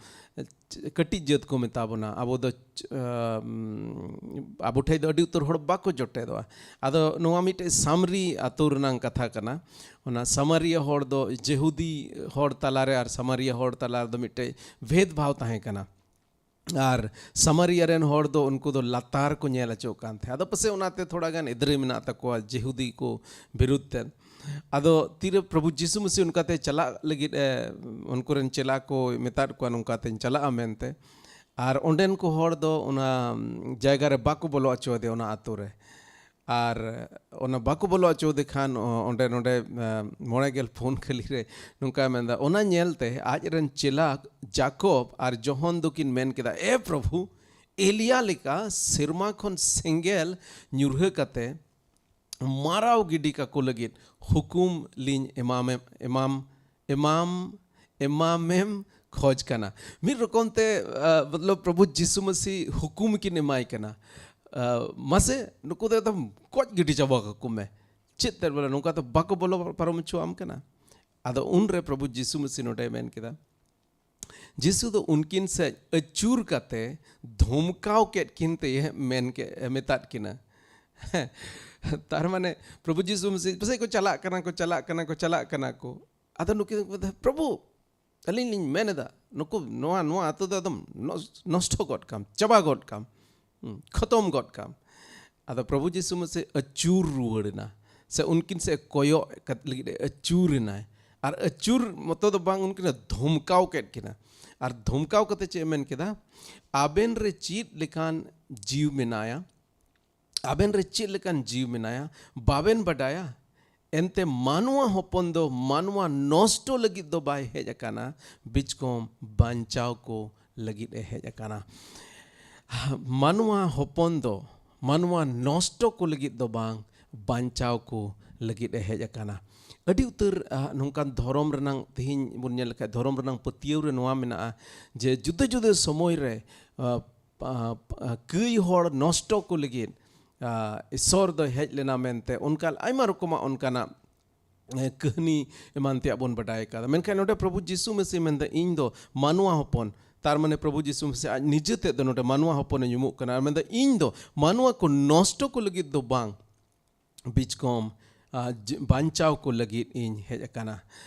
ᱠᱟᱹᱴᱤᱡ ᱡᱟᱹᱛ ᱠᱚ ᱢᱮᱛᱟ ᱵᱚᱱᱟ, ᱟᱵᱚ ᱫᱚ ᱪ-, ᱟᱢ, ᱟᱵᱚ ᱴᱷᱮᱡ ᱫᱚ ᱟᱹᱰᱤ ᱩᱛᱟᱹᱨ ᱦᱚᱲ ᱵᱟᱠᱚ ᱡᱚᱴᱮᱫᱚᱜᱼᱟ᱾ ᱟᱫᱚ ᱱᱚᱣᱟ ᱢᱤᱫᱴᱮᱡ ᱥᱟᱢᱨᱤ ᱟᱛᱳ ᱨᱮᱱᱟᱝ ᱠᱟᱛᱷᱟ ᱠᱟᱱᱟ᱾ ᱚᱱᱟ ᱥᱟᱢᱟᱨᱤᱭᱟ ᱦᱚᱲ ᱫᱚ ᱡᱮᱦᱩᱫᱤ ᱦᱚᱲ ᱛᱟᱞᱟᱨᱮ ᱟᱨ ᱥᱟᱢᱟᱨᱤᱭᱟ ᱦᱚᱲ ᱛᱟᱞᱟ ᱨᱮᱫᱚ ᱢᱤᱫᱴᱮᱡ ᱵᱷᱮᱫᱽ ᱵᱷᱟᱣ ᱛᱟᱦᱮᱸ ᱠᱟᱱᱟ᱾ ᱟᱨ ᱥᱟᱢᱟᱨᱤᱭᱟ ᱨᱮᱱ ᱦᱚᱲ ᱫᱚ ᱩᱱᱠᱩ ᱫᱚ ᱞᱟᱛᱟᱨ ᱠᱚ ᱧᱮᱞ ᱦᱚᱪᱚᱜ ᱠᱟᱱ ᱛᱟᱦᱮᱸᱫ᱾ ᱟᱫᱚ ᱯᱟᱥᱮᱡ ᱚᱱᱟᱛᱮ ᱛᱷᱚᱲᱟ ᱜᱟᱱ ᱮᱫᱽᱨᱮ ᱢᱮᱱᱟᱜ ᱛᱟᱠᱚᱣᱟ ᱡᱤᱦᱩᱫᱤ ᱠᱚ ᱵᱤᱨᱩᱫᱷ ᱛᱮ᱾ ᱟᱫᱚ ᱛᱤᱨᱮ ᱯᱨᱚᱵᱷᱩ ᱡᱤᱥᱩ ᱢᱟᱹᱥᱤ ᱚᱱᱠᱟᱛᱮ ᱪᱟᱞᱟᱜ ᱞᱟᱹᱜᱤᱫ ᱮ, ᱩᱱᱠᱩ ᱨᱮᱱ ᱪᱮᱞᱟ ᱠᱚ ᱢᱮᱛᱟᱫ ᱠᱚᱣᱟ ᱱᱚᱝᱠᱟᱛᱮᱧ ᱪᱟᱞᱟᱜᱼᱟ ᱢᱮᱱᱛᱮ, ᱟᱨ ᱚᱸᱰᱮᱱ ᱠᱚ ᱦᱚᱲ ᱫᱚ ᱚᱱᱟ ᱡᱟᱭᱜᱟ ᱨᱮ ᱵᱟᱠᱚ ᱵᱚᱞᱚ ᱦᱚᱪᱚ ᱟᱫᱮᱭᱟ, ᱚᱱᱟ ᱟᱛᱳ ᱨᱮ᱾ ᱟᱨ ᱚᱱᱟ ᱵᱟᱠᱚ ᱵᱚᱞᱚ ᱦᱚᱪᱚ ᱟᱫᱮ ᱠᱷᱟᱱ ᱚᱸᱰᱮ ᱱᱚᱰᱮ ᱢᱚᱬᱮ ᱜᱮᱞ ᱯᱩᱱ ᱠᱷᱟᱹᱞᱤ ᱨᱮ ᱱᱚᱝᱠᱟᱭ ᱢᱮᱱᱫᱟ, ᱚᱱᱟ ᱧᱮᱞᱛᱮ ᱟᱡ ᱨᱮᱱ ᱪᱮᱞᱟ ᱡᱟᱠᱚᱵ ᱟᱨ ᱡᱚᱦᱚᱱ ᱫᱚᱠᱤᱱ ᱢᱮᱱ ᱠᱮᱫᱟ, ᱮ ᱯᱨᱚᱵᱷᱩ, ᱮᱞᱤᱭᱟ ᱞᱮᱠᱟ ᱥᱮᱨᱢᱟ ᱠᱷᱚᱱ ᱥᱮᱸᱜᱮᱞ ᱧᱩᱨᱦᱟᱹ ᱠᱟᱛᱮ ᱢᱟᱨᱟᱣ ᱜᱤᱰᱤ ᱠᱟᱠᱚ ᱞᱟᱹᱜᱤᱫ ᱦᱩᱠᱩᱢ ᱞᱤᱧ ᱮᱢᱟᱢᱮ-, ᱮᱢᱟᱢ, ᱮᱢᱟᱢ, ᱮᱢᱟᱢᱮᱢ ᱠᱷᱚᱡᱽ ᱠᱟᱱᱟ᱾ ᱢᱤᱫ ᱨᱚᱠᱚᱢ ᱛᱮ, ᱟ, ᱢᱚᱛᱞᱚᱵ ᱯᱨᱚᱵᱷᱩ ᱡᱤᱥᱩ ᱢᱟᱹᱥᱤ ᱦᱩᱠᱩᱢ ᱠᱤᱱ ᱮᱢᱟᱭ ᱠᱟᱱᱟ᱾ ᱟ, ᱢᱟᱥᱮ, ᱱᱩᱠᱩ ᱫᱚ ᱮᱠᱫᱚᱢ ᱠᱚᱪ ᱜᱤᱰᱤ ᱪᱟᱵᱟ ᱠᱟᱠᱚ ᱢᱮ᱾ ᱪᱮᱫ ᱛᱮ ᱵᱚᱞᱮ ᱱᱚᱝᱠᱟ ᱫᱚ ᱵᱟᱠᱚ ᱵᱚᱞᱚ ᱯᱟᱨᱚᱢ ᱦᱚᱪᱚᱣᱟᱢ ᱠᱟᱱᱟ? ᱟᱫᱚ ᱩᱱᱨᱮ ᱯᱨᱚᱵᱷᱩ ᱡᱤᱥᱩ ᱢᱟᱹᱥᱤ ᱱᱚᱰᱮᱭ ᱢᱮᱱ ᱠᱮᱫᱟ, ᱡᱤᱥᱩ ᱫᱚ ᱩᱱᱠᱤᱱ ᱥᱮᱫ ᱟᱹᱪᱩᱨ ᱠᱟᱛᱮ ᱫᱷᱚᱢᱠᱟᱣ ᱠᱮᱫ ᱠᱤᱱ ᱛᱮ ᱢᱮᱱ ᱠᱮ-, ᱢᱮᱛᱟᱫ ᱠᱤᱱᱟ᱾ ᱛᱟᱨ ᱢᱟᱱᱮ ᱯᱨᱚᱵᱷᱩ ᱡᱤᱥᱩ ᱢᱟᱹᱥᱤ ᱯᱟᱥᱮᱡ ᱠᱚ ᱪᱟᱞᱟᱜ ᱠᱟᱱᱟ ᱠᱚ, ᱪᱟᱞᱟᱜ ᱠᱟᱱᱟ ᱠᱚ, ᱪᱟᱞᱟᱜ ᱠᱟᱱᱟ ᱠᱚ᱾ ᱟᱫᱚ ᱱᱩᱠᱤᱱ ᱫᱚᱠᱚ ᱢᱮᱛᱟᱭᱟ, ᱯᱨᱚᱵᱷᱩ, ᱟᱹᱞᱤᱧ ᱞᱤᱧ ᱢᱮᱱ ᱮᱫᱟ, ᱱᱩᱠᱩ, ᱱᱚᱣᱟ, ᱱᱚᱣᱟ ᱟᱛᱳ ᱫᱚ ᱮᱠᱫᱚᱢ ᱱᱚᱥ-, ᱱᱚᱥᱴᱚ ᱜᱚᱫ ᱠᱟᱢ, ᱪᱟᱵᱟ ᱜᱚᱫ ᱠᱟᱢ, ᱦᱩᱸ, ᱠᱷᱚᱛᱚᱢ ᱜᱚᱫ ᱠᱟᱢ᱾ ᱟᱫᱚ ᱯᱨᱚᱵᱷᱩ ᱡᱤᱥᱩ ᱢᱟᱹᱥᱤ ᱟᱹᱪᱩᱨ ᱨᱩᱣᱟᱹᱲ ᱮᱱᱟ, ᱥᱮ ᱩᱱᱠᱤᱱ ᱥᱮᱫ ᱠᱚᱭᱚᱜ ᱠᱟᱛ-, ᱞᱟᱹᱜᱤᱫ ᱮ ᱟᱹᱪᱩᱨ ᱮᱱᱟᱭ᱾ ᱟᱨ ᱟᱹᱪᱩᱨ ᱢᱚᱛᱚ ᱫᱚ ᱵᱟᱝ, ᱩᱱᱠᱤᱱ ᱮ ᱫᱷᱚᱢᱠᱟᱣ ᱠᱮᱫ ᱠᱤᱱᱟ᱾ ᱟᱨ ᱫᱷᱚᱢᱠᱟᱣ ᱠᱟᱛᱮ ᱪᱮᱫ ᱮ ᱢᱮᱱ ᱠᱮᱫᱟ? ᱟᱵᱮᱱ ᱨᱮ ᱪᱮᱫ ᱞᱮᱠᱟᱱ ᱡᱤᱣᱤ ᱢᱮᱱᱟᱭᱟ? ᱟᱵᱮᱱ ᱨᱮ ᱪᱮᱫ ᱞᱮᱠᱟᱱ ᱡᱤᱣᱤ ᱢᱮᱱᱟᱭᱟ, ᱵᱟᱵᱮᱱ ᱵᱟᱰᱟᱭᱟ? ᱮᱱᱛᱮ ᱢᱟᱱᱣᱟ ᱦᱚᱯᱚᱱ ᱫᱚ ᱢᱟᱱᱣᱟ ᱱᱚᱥᱴᱚ ᱞᱟᱹᱜᱤᱫ ᱫᱚ ᱵᱟᱭ ᱦᱮᱡ ᱟᱠᱟᱱᱟ, ᱵᱤᱪᱠᱚᱢ ᱵᱟᱧᱪᱟᱣ ᱠᱚ ᱞᱟᱹᱜᱤᱫ ᱮ ᱦᱮᱡ ᱟᱠᱟᱱᱟ᱾ ᱢᱟᱱᱣᱟ ᱦᱚᱯᱚᱱ ᱫᱚ ᱢᱟᱱᱣᱟ ᱱᱚᱥᱴᱚ ᱠᱚ ᱞᱟᱹᱜᱤᱫ ᱫᱚ ᱵᱟᱝ, ᱵᱟᱧᱪᱟᱣ ᱠᱚ ᱞᱟᱹᱜᱤᱫ ᱮ ᱦᱮᱡ ᱟᱠᱟᱱᱟ᱾ ᱟᱹᱰᱤ ᱩᱛᱟᱹᱨ, ᱟ, ᱱᱚᱝᱠᱟᱱ ᱫᱷᱚᱨᱚᱢ ᱨᱮᱱᱟᱝ, ᱛᱮᱦᱮᱧ ᱵᱚᱱ ᱧᱮᱞ ᱞᱮᱠᱷᱟᱡ, ᱫᱷᱚᱨᱚᱢ ᱨᱮᱱᱟᱝ ᱯᱟᱹᱛᱭᱟᱹᱣ ᱨᱮ ᱱᱚᱣᱟ ᱢᱮᱱᱟᱜᱼᱟ ᱡᱮ ᱡᱩᱫᱟᱹ ᱡᱩᱫᱟᱹ ᱥᱚᱢᱚᱭ ᱨᱮ, ᱟ, ᱯᱟ-, ᱯᱟ-, ᱠᱟᱹᱭ ᱦᱚᱲ ᱱᱚᱥᱴᱚ ᱠᱚ ᱞᱟᱹᱜᱤᱫ, ᱟ, ᱤᱥᱚᱨ ᱫᱚᱭ ᱦᱮᱡ ᱞᱮᱱᱟ ᱢᱮᱱᱛᱮ, ᱚᱱᱠᱟ ᱟᱭᱢᱟ ᱨᱚᱠᱚᱢᱟᱜ ᱚᱱᱠᱟᱱᱟᱜ, ᱮ, ᱠᱟᱹᱦᱱᱤ ᱮᱢᱟᱱ ᱛᱮᱭᱟᱜ ᱵᱚᱱ ᱵᱟᱰᱟᱭ ᱟᱠᱟᱫᱟ᱾ ᱢᱮᱱᱠᱷᱟᱱ ᱱᱚᱰᱮ ᱯᱨᱚᱵᱷᱩ ᱡᱤᱥᱩ ᱢᱟᱹᱥᱤ ᱢᱮᱱᱫᱟ, ᱤᱧ ᱫᱚ ᱢᱟᱱᱣᱟ ᱦᱚᱯᱚᱱ, ᱛᱟᱨ ᱢᱟᱱᱮ ᱯᱨᱚᱵᱷᱩ ᱡᱤᱥᱩ ᱢᱟᱹᱥᱤ ᱟᱡ ᱱᱤᱡᱮ ᱛᱮᱫ ᱫᱚ ᱱᱚᱰᱮ ᱢᱟᱱᱣᱟ ᱦᱚᱯᱚᱱᱮ ᱧᱩᱢᱩᱜ ᱠᱟᱱᱟ᱾ ᱟᱨ ᱢᱮᱱᱫᱟ, ᱤᱧ ᱫᱚ ᱢᱟᱱᱣᱟ ᱠᱚ ᱱᱚᱥᱴᱚ ᱠᱚ ᱞᱟᱹᱜᱤᱫ ᱫᱚ ᱵᱟᱝ, ᱵᱤᱪᱠᱚᱢ ᱟᱨ ᱡᱤ- ᱵᱟᱧᱪᱟᱣ ᱠᱚ ᱞᱟᱹᱜᱤᱫ ᱤᱧ ᱦᱮᱡ ᱟᱠᱟᱱᱟ᱾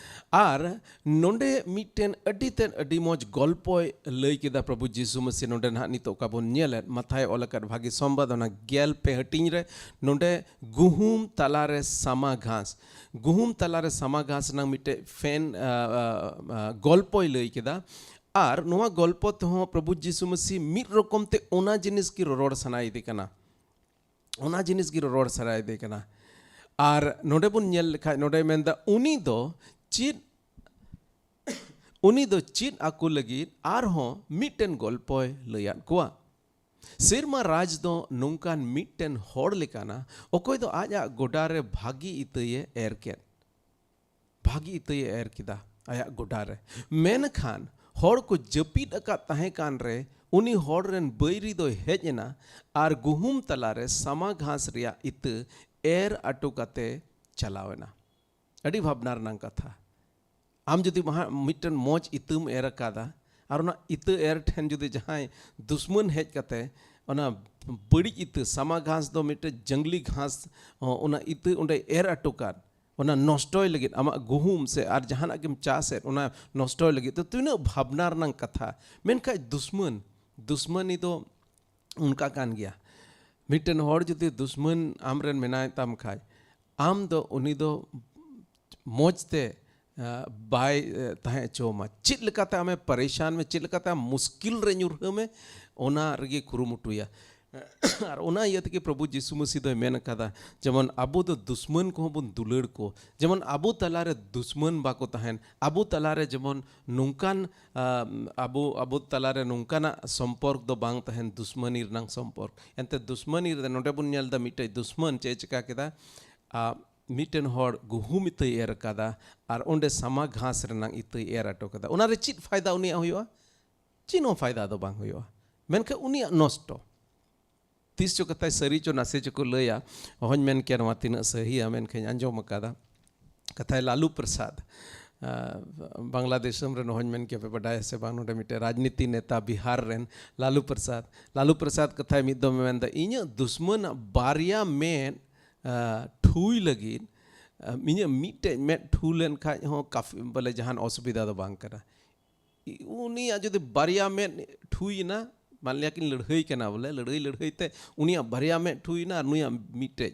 ᱟᱨ ᱱᱚᱰᱮ ᱢᱤᱫᱴᱮᱱ ᱟᱹᱰᱤ ᱛᱮᱫ ᱟᱹᱰᱤ ᱢᱚᱡᱽ ᱜᱚᱞᱯᱚᱭ ᱞᱟᱹᱭ ᱠᱮᱫᱟ ᱯᱨᱚᱵᱷᱩ ᱡᱤᱥᱩ ᱢᱟᱹᱥᱤ᱾ ᱱᱚᱰᱮ ᱱᱟᱦᱟᱜ ᱱᱤᱛᱚᱜ ᱚᱠᱟ ᱵᱚᱱ ᱧᱮᱞᱮᱫ, ᱢᱟᱛᱷᱟᱭ ᱚᱞ ᱟᱠᱟᱫ ᱵᱷᱟᱹᱜᱤ ᱥᱚᱢᱵᱟᱫ, ᱚᱱᱟ ᱜᱮᱞ ᱯᱮ ᱦᱟᱹᱴᱤᱧ ᱨᱮ ᱱᱚᱰᱮ ᱜᱩᱦᱩᱢ ᱛᱟᱞᱟᱨᱮ ᱥᱟᱢᱟ ᱜᱷᱟᱥ, ᱜᱩᱦᱩᱢ ᱛᱟᱞᱟᱨᱮ ᱥᱟᱢᱟ ᱜᱷᱟᱥ ᱨᱮᱱᱟᱝ ᱢᱤᱫᱴᱮᱡ ᱯᱷᱮᱱ, ᱟ, ᱟ, ᱟ, ᱜᱚᱞᱯᱚᱭ ᱞᱟᱹᱭ ᱠᱮᱫᱟ᱾ ᱟᱨ ᱱᱚᱣᱟ ᱜᱚᱞᱯᱚ ᱛᱮᱦᱚᱸ ᱯᱨᱚᱵᱷᱩ ᱡᱤᱥᱩ ᱢᱟᱹᱥᱤ ᱢᱤᱫ ᱨᱚᱠᱚᱢ ᱛᱮ ᱚᱱᱟ ᱡᱤᱱᱤᱥ ᱜᱮ ᱨᱚᱨᱚᱲ ᱥᱟᱱᱟᱭᱮᱫᱮ ᱠᱟᱱᱟ᱾ ᱚᱱᱟ ᱡᱤᱱᱤᱥ ᱜᱮ ᱨᱚᱨᱚᱲ ᱥᱟᱱᱟᱭᱮᱫᱮ ᱠᱟᱱᱟ᱾ ᱟᱨ ᱱᱚᱰᱮ ᱵᱚᱱ ᱧᱮᱞ ᱞᱮᱠᱷᱟᱡ, ᱱᱚᱰᱮ ᱢᱮᱱᱫᱟ, ᱩᱱᱤ ᱫᱚ ᱪᱮᱫ, ᱩᱱᱤ ᱫᱚ ᱪᱮᱫ ᱟᱠᱚ ᱞᱟᱹᱜᱤᱫ ᱟᱨᱦᱚᱸ ᱢᱤᱫᱴᱮᱱ ᱜᱚᱞᱯᱚᱭ ᱞᱟᱹᱭᱟᱫ ᱠᱚᱣᱟ᱾ ᱥᱮᱨᱢᱟ ᱨᱟᱡᱽ ᱫᱚ ᱱᱚᱝᱠᱟᱱ ᱢᱤᱫᱴᱮᱱ ᱦᱚᱲ ᱞᱮᱠᱟᱱᱟ, ᱚᱠᱚᱭ ᱫᱚ ᱟᱡᱟᱜ ᱜᱚᱰᱟ ᱨᱮ ᱵᱷᱟᱹᱜᱤ ᱤᱛᱟᱹᱭᱮ ᱮᱨ ᱠᱮᱫ᱾ ᱵᱷᱟᱹᱜᱤ ᱤᱛᱟᱹᱭᱮ ᱮᱨ ᱠᱮᱫᱟ ᱟᱭᱟᱜ ᱜᱚᱰᱟ ᱨᱮ᱾ ᱢᱮᱱᱠᱷᱟᱱ ᱦᱚᱲ ᱠᱚ ᱡᱟᱹᱯᱤᱫ ᱟᱠᱟᱫ ᱛᱟᱦᱮᱸ ᱠᱟᱱ ᱨᱮ, ᱩᱱᱤ ᱦᱚᱲ ᱨᱮᱱ ᱵᱟᱹᱭᱨᱤ ᱫᱚᱭ ᱦᱮᱡ ᱮᱱᱟ ᱟᱨ ᱜᱩᱦᱩᱢ ᱛᱟᱞᱟᱨᱮ ᱥᱟᱢᱟ ᱜᱷᱟᱥ ᱨᱮᱭᱟᱜ ᱤᱛᱟᱹ ᱮᱨ ᱟᱴᱚ ᱠᱟᱛᱮ ᱪᱟᱞᱟᱣ ᱮᱱᱟ᱾ ᱟᱹᱰᱤ ᱵᱷᱟᱵᱽᱱᱟ ᱨᱮᱱᱟᱜ ᱠᱟᱛᱷᱟ᱾ ᱟᱢ ᱡᱩᱫᱤ ᱢᱟᱦᱟ-, ᱢᱤᱫᱴᱮᱱ ᱢᱚᱡᱽ ᱤᱛᱟᱹᱢ ᱮᱨ ᱟᱠᱟᱫᱟ, ᱟᱨ ᱚᱱᱟ ᱤᱛᱟᱹ ᱮᱨ ᱴᱷᱮᱱ ᱡᱩᱫᱤ ᱡᱟᱦᱟᱸᱭ ᱫᱩᱥᱢᱟᱹᱱ ᱦᱮᱡ ᱠᱟᱛᱮ ᱚᱱᱟ ᱵᱟᱹᱲᱤᱡ ᱤᱛᱟᱹ, ᱥᱟᱢᱟ ᱜᱷᱟᱥ ᱫᱚ ᱢᱤᱫᱴᱮᱱ ᱡᱟᱝᱞᱤ ᱜᱷᱟᱥ, ᱚᱱᱟ ᱤᱛᱟᱹ ᱚᱸᱰᱮ ᱮᱨ ᱟᱴᱚ ᱠᱟᱫ, ᱚᱱᱟ ᱱᱚᱥᱴᱚᱭ ᱞᱟᱹᱜᱤᱫ, ᱟᱢᱟᱜ ᱜᱩᱦᱩᱢ ᱥᱮ ᱟᱨ ᱡᱟᱦᱟᱱᱟᱜ ᱜᱮᱢ ᱪᱟᱥᱮᱫ, ᱚᱱᱟ ᱱᱚᱥᱴᱚᱭ ᱞᱟᱹᱜᱤᱫ᱾ ᱛᱚ, ᱛᱤᱱᱟᱹᱜ ᱵᱷᱟᱵᱽᱱᱟ ᱨᱮᱱᱟᱜ ᱠᱟᱛᱷᱟ᱾ ᱢᱮᱱᱠᱷᱟᱡ ᱫᱩᱥᱢᱟᱹᱱ, ᱫᱩᱥᱢᱟᱹᱱᱤ ᱫᱚ ᱚᱱᱠᱟ ᱠᱟᱱ ᱜᱮᱭᱟ᱾ ᱢᱤᱫᱴᱮᱱ ᱦᱚᱲ ᱡᱩᱫᱤ ᱫᱩᱥᱢᱟᱹᱱ ᱟᱢᱨᱮᱱ ᱢᱮᱱᱟᱭ ᱛᱟᱢ ᱠᱷᱟᱡ, ᱟᱢ ᱫᱚ ᱩᱱᱤ ᱫᱚ ᱢᱚᱡᱽ ᱛᱮ, ᱟ, ᱵᱟᱭ, ᱮ, ᱛᱟᱦᱮᱸ ᱦᱚᱪᱚᱣᱟᱢᱟ᱾ ᱪᱮᱫ ᱞᱮᱠᱟᱛᱮ ᱟᱢᱮ ᱯᱟᱨᱮᱥᱟᱱ ᱢᱮ, ᱪᱮᱫ ᱞᱮᱠᱟᱛᱮ ᱟᱢ ᱢᱩᱥᱠᱤᱞ ᱨᱮ ᱧᱩᱨᱦᱟᱹ ᱢᱮ, ᱚᱱᱟ ᱨᱮᱜᱮ ᱠᱩᱨᱩᱢᱩᱴᱩᱭᱟ᱾ ᱟᱨ ᱚᱱᱟ ᱤᱭᱟᱹ ᱛᱮᱜᱮ ᱯᱨᱚᱵᱷᱩ ᱡᱤᱥᱩ ᱢᱟᱹᱥᱤ ᱫᱚᱭ ᱢᱮᱱ ᱟᱠᱟᱫᱟ, ᱡᱮᱢᱚᱱ ᱟᱵᱚ ᱫᱚ ᱫᱩᱥᱢᱟᱹᱱ ᱠᱚᱦᱚᱸ ᱵᱚᱱ ᱫᱩᱞᱟᱹᱲ ᱠᱚ, ᱡᱮᱢᱚᱱ ᱟᱵᱚ ᱛᱟᱞᱟᱨᱮ ᱫᱩᱥᱢᱟᱹᱱ ᱵᱟᱠᱚ ᱛᱟᱦᱮᱱ, ᱟᱵᱚ ᱛᱟᱞᱟᱨᱮ ᱡᱮᱢᱚᱱ ᱱᱚᱝᱠᱟᱱ, ᱟ, ᱟᱵᱚ, ᱟᱵᱚ ᱛᱟᱞᱟᱨᱮ ᱱᱚᱝᱠᱟᱱᱟᱜ ᱥᱚᱢᱯᱚᱨᱠ ᱫᱚ ᱵᱟᱝ ᱛᱟᱦᱮᱱ, ᱫᱩᱥᱢᱟᱹᱱᱤ ᱨᱮᱱᱟᱜ ᱥᱚᱢᱯᱚᱨᱠ᱾ ᱮᱱᱛᱮ ᱫᱩᱥᱢᱟᱹᱱᱤ ᱨᱮ ᱱᱚᱰᱮ ᱵᱚᱱ ᱧᱮᱞ ᱮᱫᱟ, ᱢᱤᱫᱴᱮᱡ ᱫᱩᱥᱢᱟᱹᱱ ᱪᱮᱫ ᱮ ᱪᱤᱠᱟ ᱠᱮᱫᱟ? ᱟ, ᱢᱤᱫᱴᱮᱱ ᱦᱚᱲ ᱜᱩᱦᱩᱢ ᱤᱛᱟᱹᱭ ᱮᱨ ᱟᱠᱟᱫᱟ ᱟᱨ ᱚᱸᱰᱮ ᱥᱟᱢᱟ ᱜᱷᱟᱥ ᱨᱮᱱᱟᱜ ᱤᱛᱟᱹᱭ ᱮᱨ ᱦᱚᱴᱚ ᱠᱟᱫᱟ᱾ ᱚᱱᱟᱨᱮ ᱪᱮᱫ ᱯᱷᱟᱭᱫᱟ ᱩᱱᱤᱭᱟᱜ ᱦᱩᱭᱩᱜᱼᱟ? ᱪᱮᱫ ᱦᱚᱸ ᱯᱷᱟᱭᱫᱟ ᱫᱚ ᱵᱟᱝ ᱦᱩᱭᱩᱜᱼᱟ, ᱢᱮᱱᱠᱷᱟᱱ ᱩᱱᱤᱭᱟᱜ ᱱᱚᱥᱴᱚ᱾ ᱛᱤᱥ ᱪᱚ ᱠᱟᱛᱷᱟᱭ ᱥᱟᱹᱨᱤ ᱪᱚ ᱱᱟᱥᱮ ᱪᱚ ᱠᱚ ᱞᱟᱹᱭᱟ, ᱚᱦᱚᱧ ᱢᱮᱱ ᱠᱮᱭᱟ ᱱᱚᱣᱟ ᱛᱤᱱᱟᱹᱜ ᱥᱟᱹᱦᱤᱭᱟ, ᱢᱮᱱᱠᱷᱟᱱ ᱟᱸᱡᱚᱢ ᱟᱠᱟᱫᱟ᱾ ᱠᱟᱛᱷᱟᱭ ᱞᱟᱞᱩ ᱯᱨᱚᱥᱟᱫᱽ, ᱟ, ᱵᱟᱝᱞᱟ ᱫᱤᱥᱚᱢ ᱨᱮᱱ, ᱚᱦᱚᱧ ᱢᱮᱱ ᱠᱮᱭᱟ ᱯᱮ ᱵᱟᱰᱟᱭᱟ ᱥᱮ ᱵᱟᱝ, ᱱᱚᱰᱮ ᱢᱤᱫᱴᱮᱱ ᱨᱟᱡᱽᱱᱤᱛᱤ ᱱᱮᱛᱟ ᱵᱤᱦᱟᱨ ᱨᱮᱱ ᱞᱟᱞᱩ ᱯᱨᱚᱥᱟᱫᱽ, ᱞᱟᱞᱩ ᱯᱨᱚᱥᱟᱫᱽ ᱠᱟᱛᱷᱟᱭ ᱢᱤᱫ ᱫᱚᱢᱮ ᱢᱮᱱᱫᱟ, ᱤᱧᱟᱹᱜ ᱫᱩᱥᱢᱟᱹᱱᱟᱜ ᱵᱟᱨᱭᱟ ᱢᱮᱫ, ᱟ, ᱴᱷᱩᱭ ᱞᱟᱹᱜᱤᱫ ᱟᱢ, ᱤᱧᱟᱹᱜ ᱢᱤᱫᱴᱮᱡ ᱢᱮᱫ ᱴᱷᱩ ᱞᱮᱱ ᱠᱷᱟᱡ ᱦᱚᱸ ᱠᱟᱯᱷᱤ, ᱵᱚᱞᱮ, ᱡᱟᱦᱟᱱ ᱚᱥᱩᱵᱤᱫᱷᱟ ᱫᱚ ᱵᱟᱝ ᱠᱟᱱᱟ᱾ ᱤ-, ᱩᱱᱤᱭᱟᱜ ᱡᱩᱫᱤ ᱵᱟᱨᱭᱟ ᱢᱮᱫ ᱴᱷᱩᱭᱮᱱᱟ, ᱢᱟᱱ ᱞᱤᱭᱟ ᱠᱤᱱ ᱞᱟᱹᱲᱦᱟᱹᱭ ᱠᱟᱱᱟ, ᱵᱚᱞᱮ, ᱞᱟᱹᱲᱦᱟᱹᱭ ᱞᱟᱹᱲᱦᱟᱹᱭ ᱛᱮ ᱩᱱᱤᱭᱟᱜ ᱵᱟᱨᱭᱟ ᱢᱮᱫ ᱴᱷᱩᱭᱮᱱᱟ ᱟᱨ ᱱᱩᱭᱟᱜ ᱢᱤᱫᱴᱮᱡ,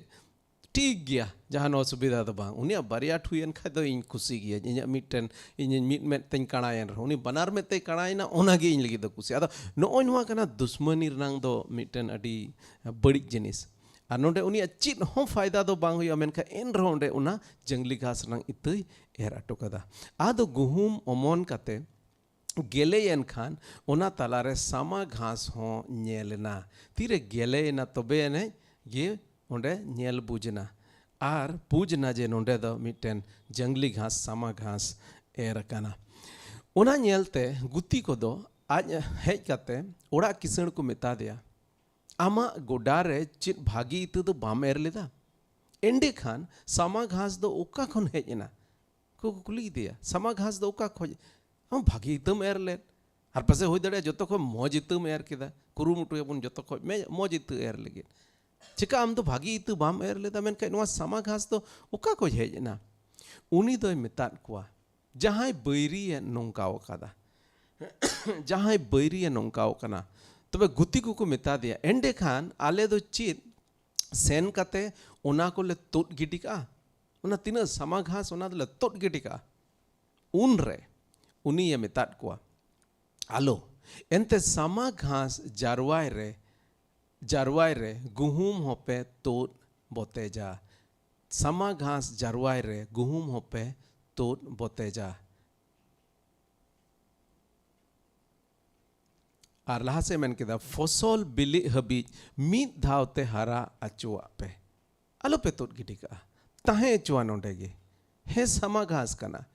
ᱴᱷᱤᱠ ᱜᱮᱭᱟ, ᱡᱟᱦᱟᱱ ᱚᱥᱩᱵᱤᱫᱷᱟ ᱫᱚ ᱵᱟᱝ᱾ ᱩᱱᱤᱭᱟᱜ ᱵᱟᱨᱭᱟ ᱴᱷᱩᱭᱮᱱ ᱠᱷᱟᱡ ᱫᱚ ᱤᱧ ᱠᱩᱥᱤ ᱜᱮᱭᱟᱹᱧ, ᱤᱧᱟᱹᱜ ᱢᱤᱫᱴᱮᱱ, ᱤᱧᱤᱧ ᱢᱤᱫ ᱢᱮᱫ ᱛᱮᱧ ᱠᱟᱬᱟᱭᱮᱱ ᱨᱮᱦᱚᱸ, ᱩᱱᱤ ᱵᱟᱱᱟᱨ ᱢᱮᱫ ᱛᱮᱭ ᱠᱟᱬᱟᱭᱮᱱᱟ, ᱚᱱᱟᱜᱮ ᱤᱧ ᱞᱟᱹᱜᱤᱫ ᱫᱚ ᱠᱩᱥᱤ᱾ ᱟᱫᱚ ᱱᱚᱜᱼᱚᱭ ᱱᱚᱣᱟ ᱠᱟᱱᱟ ᱫᱩᱥᱢᱟᱹᱱᱤ ᱨᱮᱱᱟᱝ ᱫᱚ ᱢᱤᱫᱴᱮᱱ ᱟᱹᱰᱤ ᱵᱟᱹᱲᱤᱡ ᱡᱤᱱᱤᱥ᱾ ᱟᱨ ᱱᱚᱰᱮ ᱩᱱᱤᱭᱟᱜ ᱪᱮᱫ ᱦᱚᱸ ᱯᱷᱟᱭᱫᱟ ᱫᱚ ᱵᱟᱝ ᱦᱩᱭᱩᱜᱼᱟ, ᱢᱮᱱᱠᱷᱟᱱ ᱮᱱ ᱨᱮᱦᱚᱸ ᱚᱸᱰᱮ ᱚᱱᱟ ᱡᱟᱝᱞᱤ ᱜᱷᱟᱥ ᱨᱮᱱᱟᱝ ᱤᱛᱟᱹᱭ ᱮᱨ ᱦᱚᱴᱚ ᱠᱟᱫᱟ᱾ ᱟᱫᱚ ᱜᱩᱦᱩᱢ ᱚᱢᱚᱱ ᱠᱟᱛᱮ ᱜᱮᱞᱮᱭᱮᱱ ᱠᱷᱟᱱ ᱚᱱᱟ ᱛᱟᱞᱟᱨᱮ ᱥᱟᱢᱟ ᱜᱷᱟᱥ ᱦᱚᱸ ᱧᱮᱞ ᱮᱱᱟ᱾ ᱛᱤᱨᱮ ᱜᱮᱞᱮᱭᱮᱱᱟ, ᱛᱚᱵᱮ ᱟᱹᱱᱤᱡ ᱜᱮ ᱚᱸᱰᱮ ᱧᱮᱞ ᱵᱩᱡᱽ ᱮᱱᱟ᱾ ᱟᱨ ᱵᱩᱡᱽ ᱮᱱᱟ ᱡᱮ ᱱᱚᱸᱰᱮ ᱫᱚ ᱢᱤᱫᱴᱮᱱ ᱡᱟᱝᱞᱤ ᱜᱷᱟᱥ, ᱥᱟᱢᱟ ᱜᱷᱟᱥ ᱮᱨ ᱟᱠᱟᱱᱟ᱾ ᱚᱱᱟ ᱧᱮᱞᱛᱮ ᱜᱩᱛᱤ ᱠᱚᱫᱚ ᱟᱡ ᱦᱮᱡ ᱠᱟᱛᱮ ᱚᱲᱟᱜ ᱠᱤᱥᱟᱹᱬ ᱠᱚ ᱢᱮᱛᱟ ᱫᱮᱭᱟ, "ᱟᱢᱟᱜ ᱜᱚᱰᱟ ᱨᱮ ᱪᱮᱫ ᱵᱷᱟᱹᱜᱤ ᱤᱛᱟᱹ ᱫᱚ ᱵᱟᱢ ᱮᱨ ᱞᱮᱫᱟ?" ᱮᱸᱰᱮᱠᱷᱟᱱ ᱥᱟᱢᱟ ᱜᱷᱟᱥ ᱫᱚ ᱚᱠᱟ ᱠᱷᱚᱱ ᱦᱮᱡ ᱮᱱᱟ? ᱠᱚ ᱠᱩᱞᱤ ᱠᱮᱫᱮᱭᱟ, "ᱥᱟᱢᱟ ᱜᱷᱟᱥ ᱫᱚ ᱚᱠᱟ ᱠᱷᱚᱱ? ᱟᱢ ᱵᱷᱟᱹᱜᱤ ᱤᱛᱟᱹᱢ ᱮᱨ ᱞᱮᱫ, ᱟᱨ ᱯᱟᱥᱮᱡ ᱦᱩᱭ ᱫᱟᱲᱮᱭᱟᱜᱼᱟ ᱡᱚᱛᱚ ᱠᱷᱚᱱ ᱢᱚᱡᱽ ᱤᱛᱟᱹᱢ ᱮᱨ ᱠᱮᱫᱟ, ᱠᱩᱨᱩᱢᱩᱴᱩᱭᱟᱵᱚᱱ ᱡᱚᱛᱚ ᱠᱷᱚᱱ ᱢᱮ-, ᱢᱚᱡᱽ ᱤᱛᱟᱹ ᱮᱨ ᱞᱟᱹᱜᱤᱫ᱾ ᱪᱮᱠᱟ ᱟᱢ ᱫᱚ ᱵᱷᱟᱹᱜᱤ ᱤᱛᱟᱹ ᱵᱟᱢ ᱮᱨ ᱞᱮᱫᱟ, ᱢᱮᱱᱠᱷᱟᱱ ᱱᱚᱣᱟ ᱥᱟᱢᱟ ᱜᱷᱟᱥ ᱫᱚ ᱚᱠᱟ ᱠᱷᱚᱱ ᱦᱮᱡ ᱮᱱᱟ?" ᱩᱱᱤ ᱫᱚᱭ ᱢᱮᱛᱟᱫ ᱠᱚᱣᱟ, ᱡᱟᱦᱟᱸᱭ ᱵᱟᱹᱭᱨᱤᱭᱮ ᱱᱚᱝᱠᱟᱣ ᱟᱠᱟᱫᱟ, ᱡᱟᱦᱟᱸᱭ ᱵᱟᱹᱭᱨᱤᱭᱮ ᱱᱚᱝᱠᱟᱣ ᱠᱟᱱᱟ᱾ ᱛᱚᱵᱮ ᱜᱩᱛᱤ ᱠᱚᱠᱚ ᱢᱮᱛᱟ ᱫᱮᱭᱟ, ᱮᱸᱰᱮᱠᱷᱟᱱ ᱟᱞᱮ ᱫᱚ ᱪᱮᱫ ᱥᱮᱱ ᱠᱟᱛᱮ ᱚᱱᱟ ᱠᱚᱞᱮ ᱛᱩᱫ ᱜᱤᱰᱤ ᱠᱟᱜᱼᱟ? ᱚᱱᱟ ᱛᱤᱱᱟᱹᱜ ᱥᱟᱢᱟ ᱜᱷᱟᱥ, ᱚᱱᱟ ᱫᱚᱞᱮ ᱛᱩᱫ ᱜᱤᱰᱤ ᱠᱟᱜᱼᱟ᱾ ᱩᱱᱨᱮ ᱩᱱᱤᱭᱮ ᱢᱮᱛᱟᱫ ᱠᱚᱣᱟ, ᱟᱞᱚ, ᱮᱱᱛᱮ ᱥᱟᱢᱟ ᱜᱷᱟᱥ ᱡᱟᱨᱣᱟᱭ ᱨᱮ, ᱡᱟᱨᱣᱟᱭ ᱨᱮ ᱜᱩᱦᱩᱢ ᱦᱚᱸᱯᱮ ᱛᱩᱫ ᱵᱚᱛᱮᱡᱟ᱾ ᱥᱟᱢᱟ ᱜᱷᱟᱥ ᱡᱟᱨᱣᱟᱭ ᱨᱮ ᱜᱩᱦᱩᱢ ᱦᱚᱸᱯᱮ ᱛᱩᱫ ᱵᱚᱛᱮᱡᱟ᱾ ᱟᱨ ᱞᱟᱦᱟ ᱥᱮᱫ ᱢᱮᱱ ᱠᱮᱫᱟ, ᱯᱷᱚᱥᱚᱞ ᱵᱤᱞᱤᱜ ᱦᱟᱹᱵᱤᱡ ᱢᱤᱫ ᱫᱷᱟᱣ ᱛᱮ ᱦᱟᱨᱟ ᱦᱚᱪᱚᱣᱟᱜ ᱯᱮ, ᱟᱞᱚᱯᱮ ᱛᱩᱫ ᱜᱤᱰᱤ ᱠᱟᱜᱼᱟ, ᱛᱟᱦᱮᱸ ᱦᱚᱪᱚᱣᱟᱱ ᱚᱸᱰᱮ ᱜᱮ᱾ ᱦᱮᱸ, ᱥᱟᱢᱟ ᱜᱷᱟᱥ ᱠᱟᱱᱟ,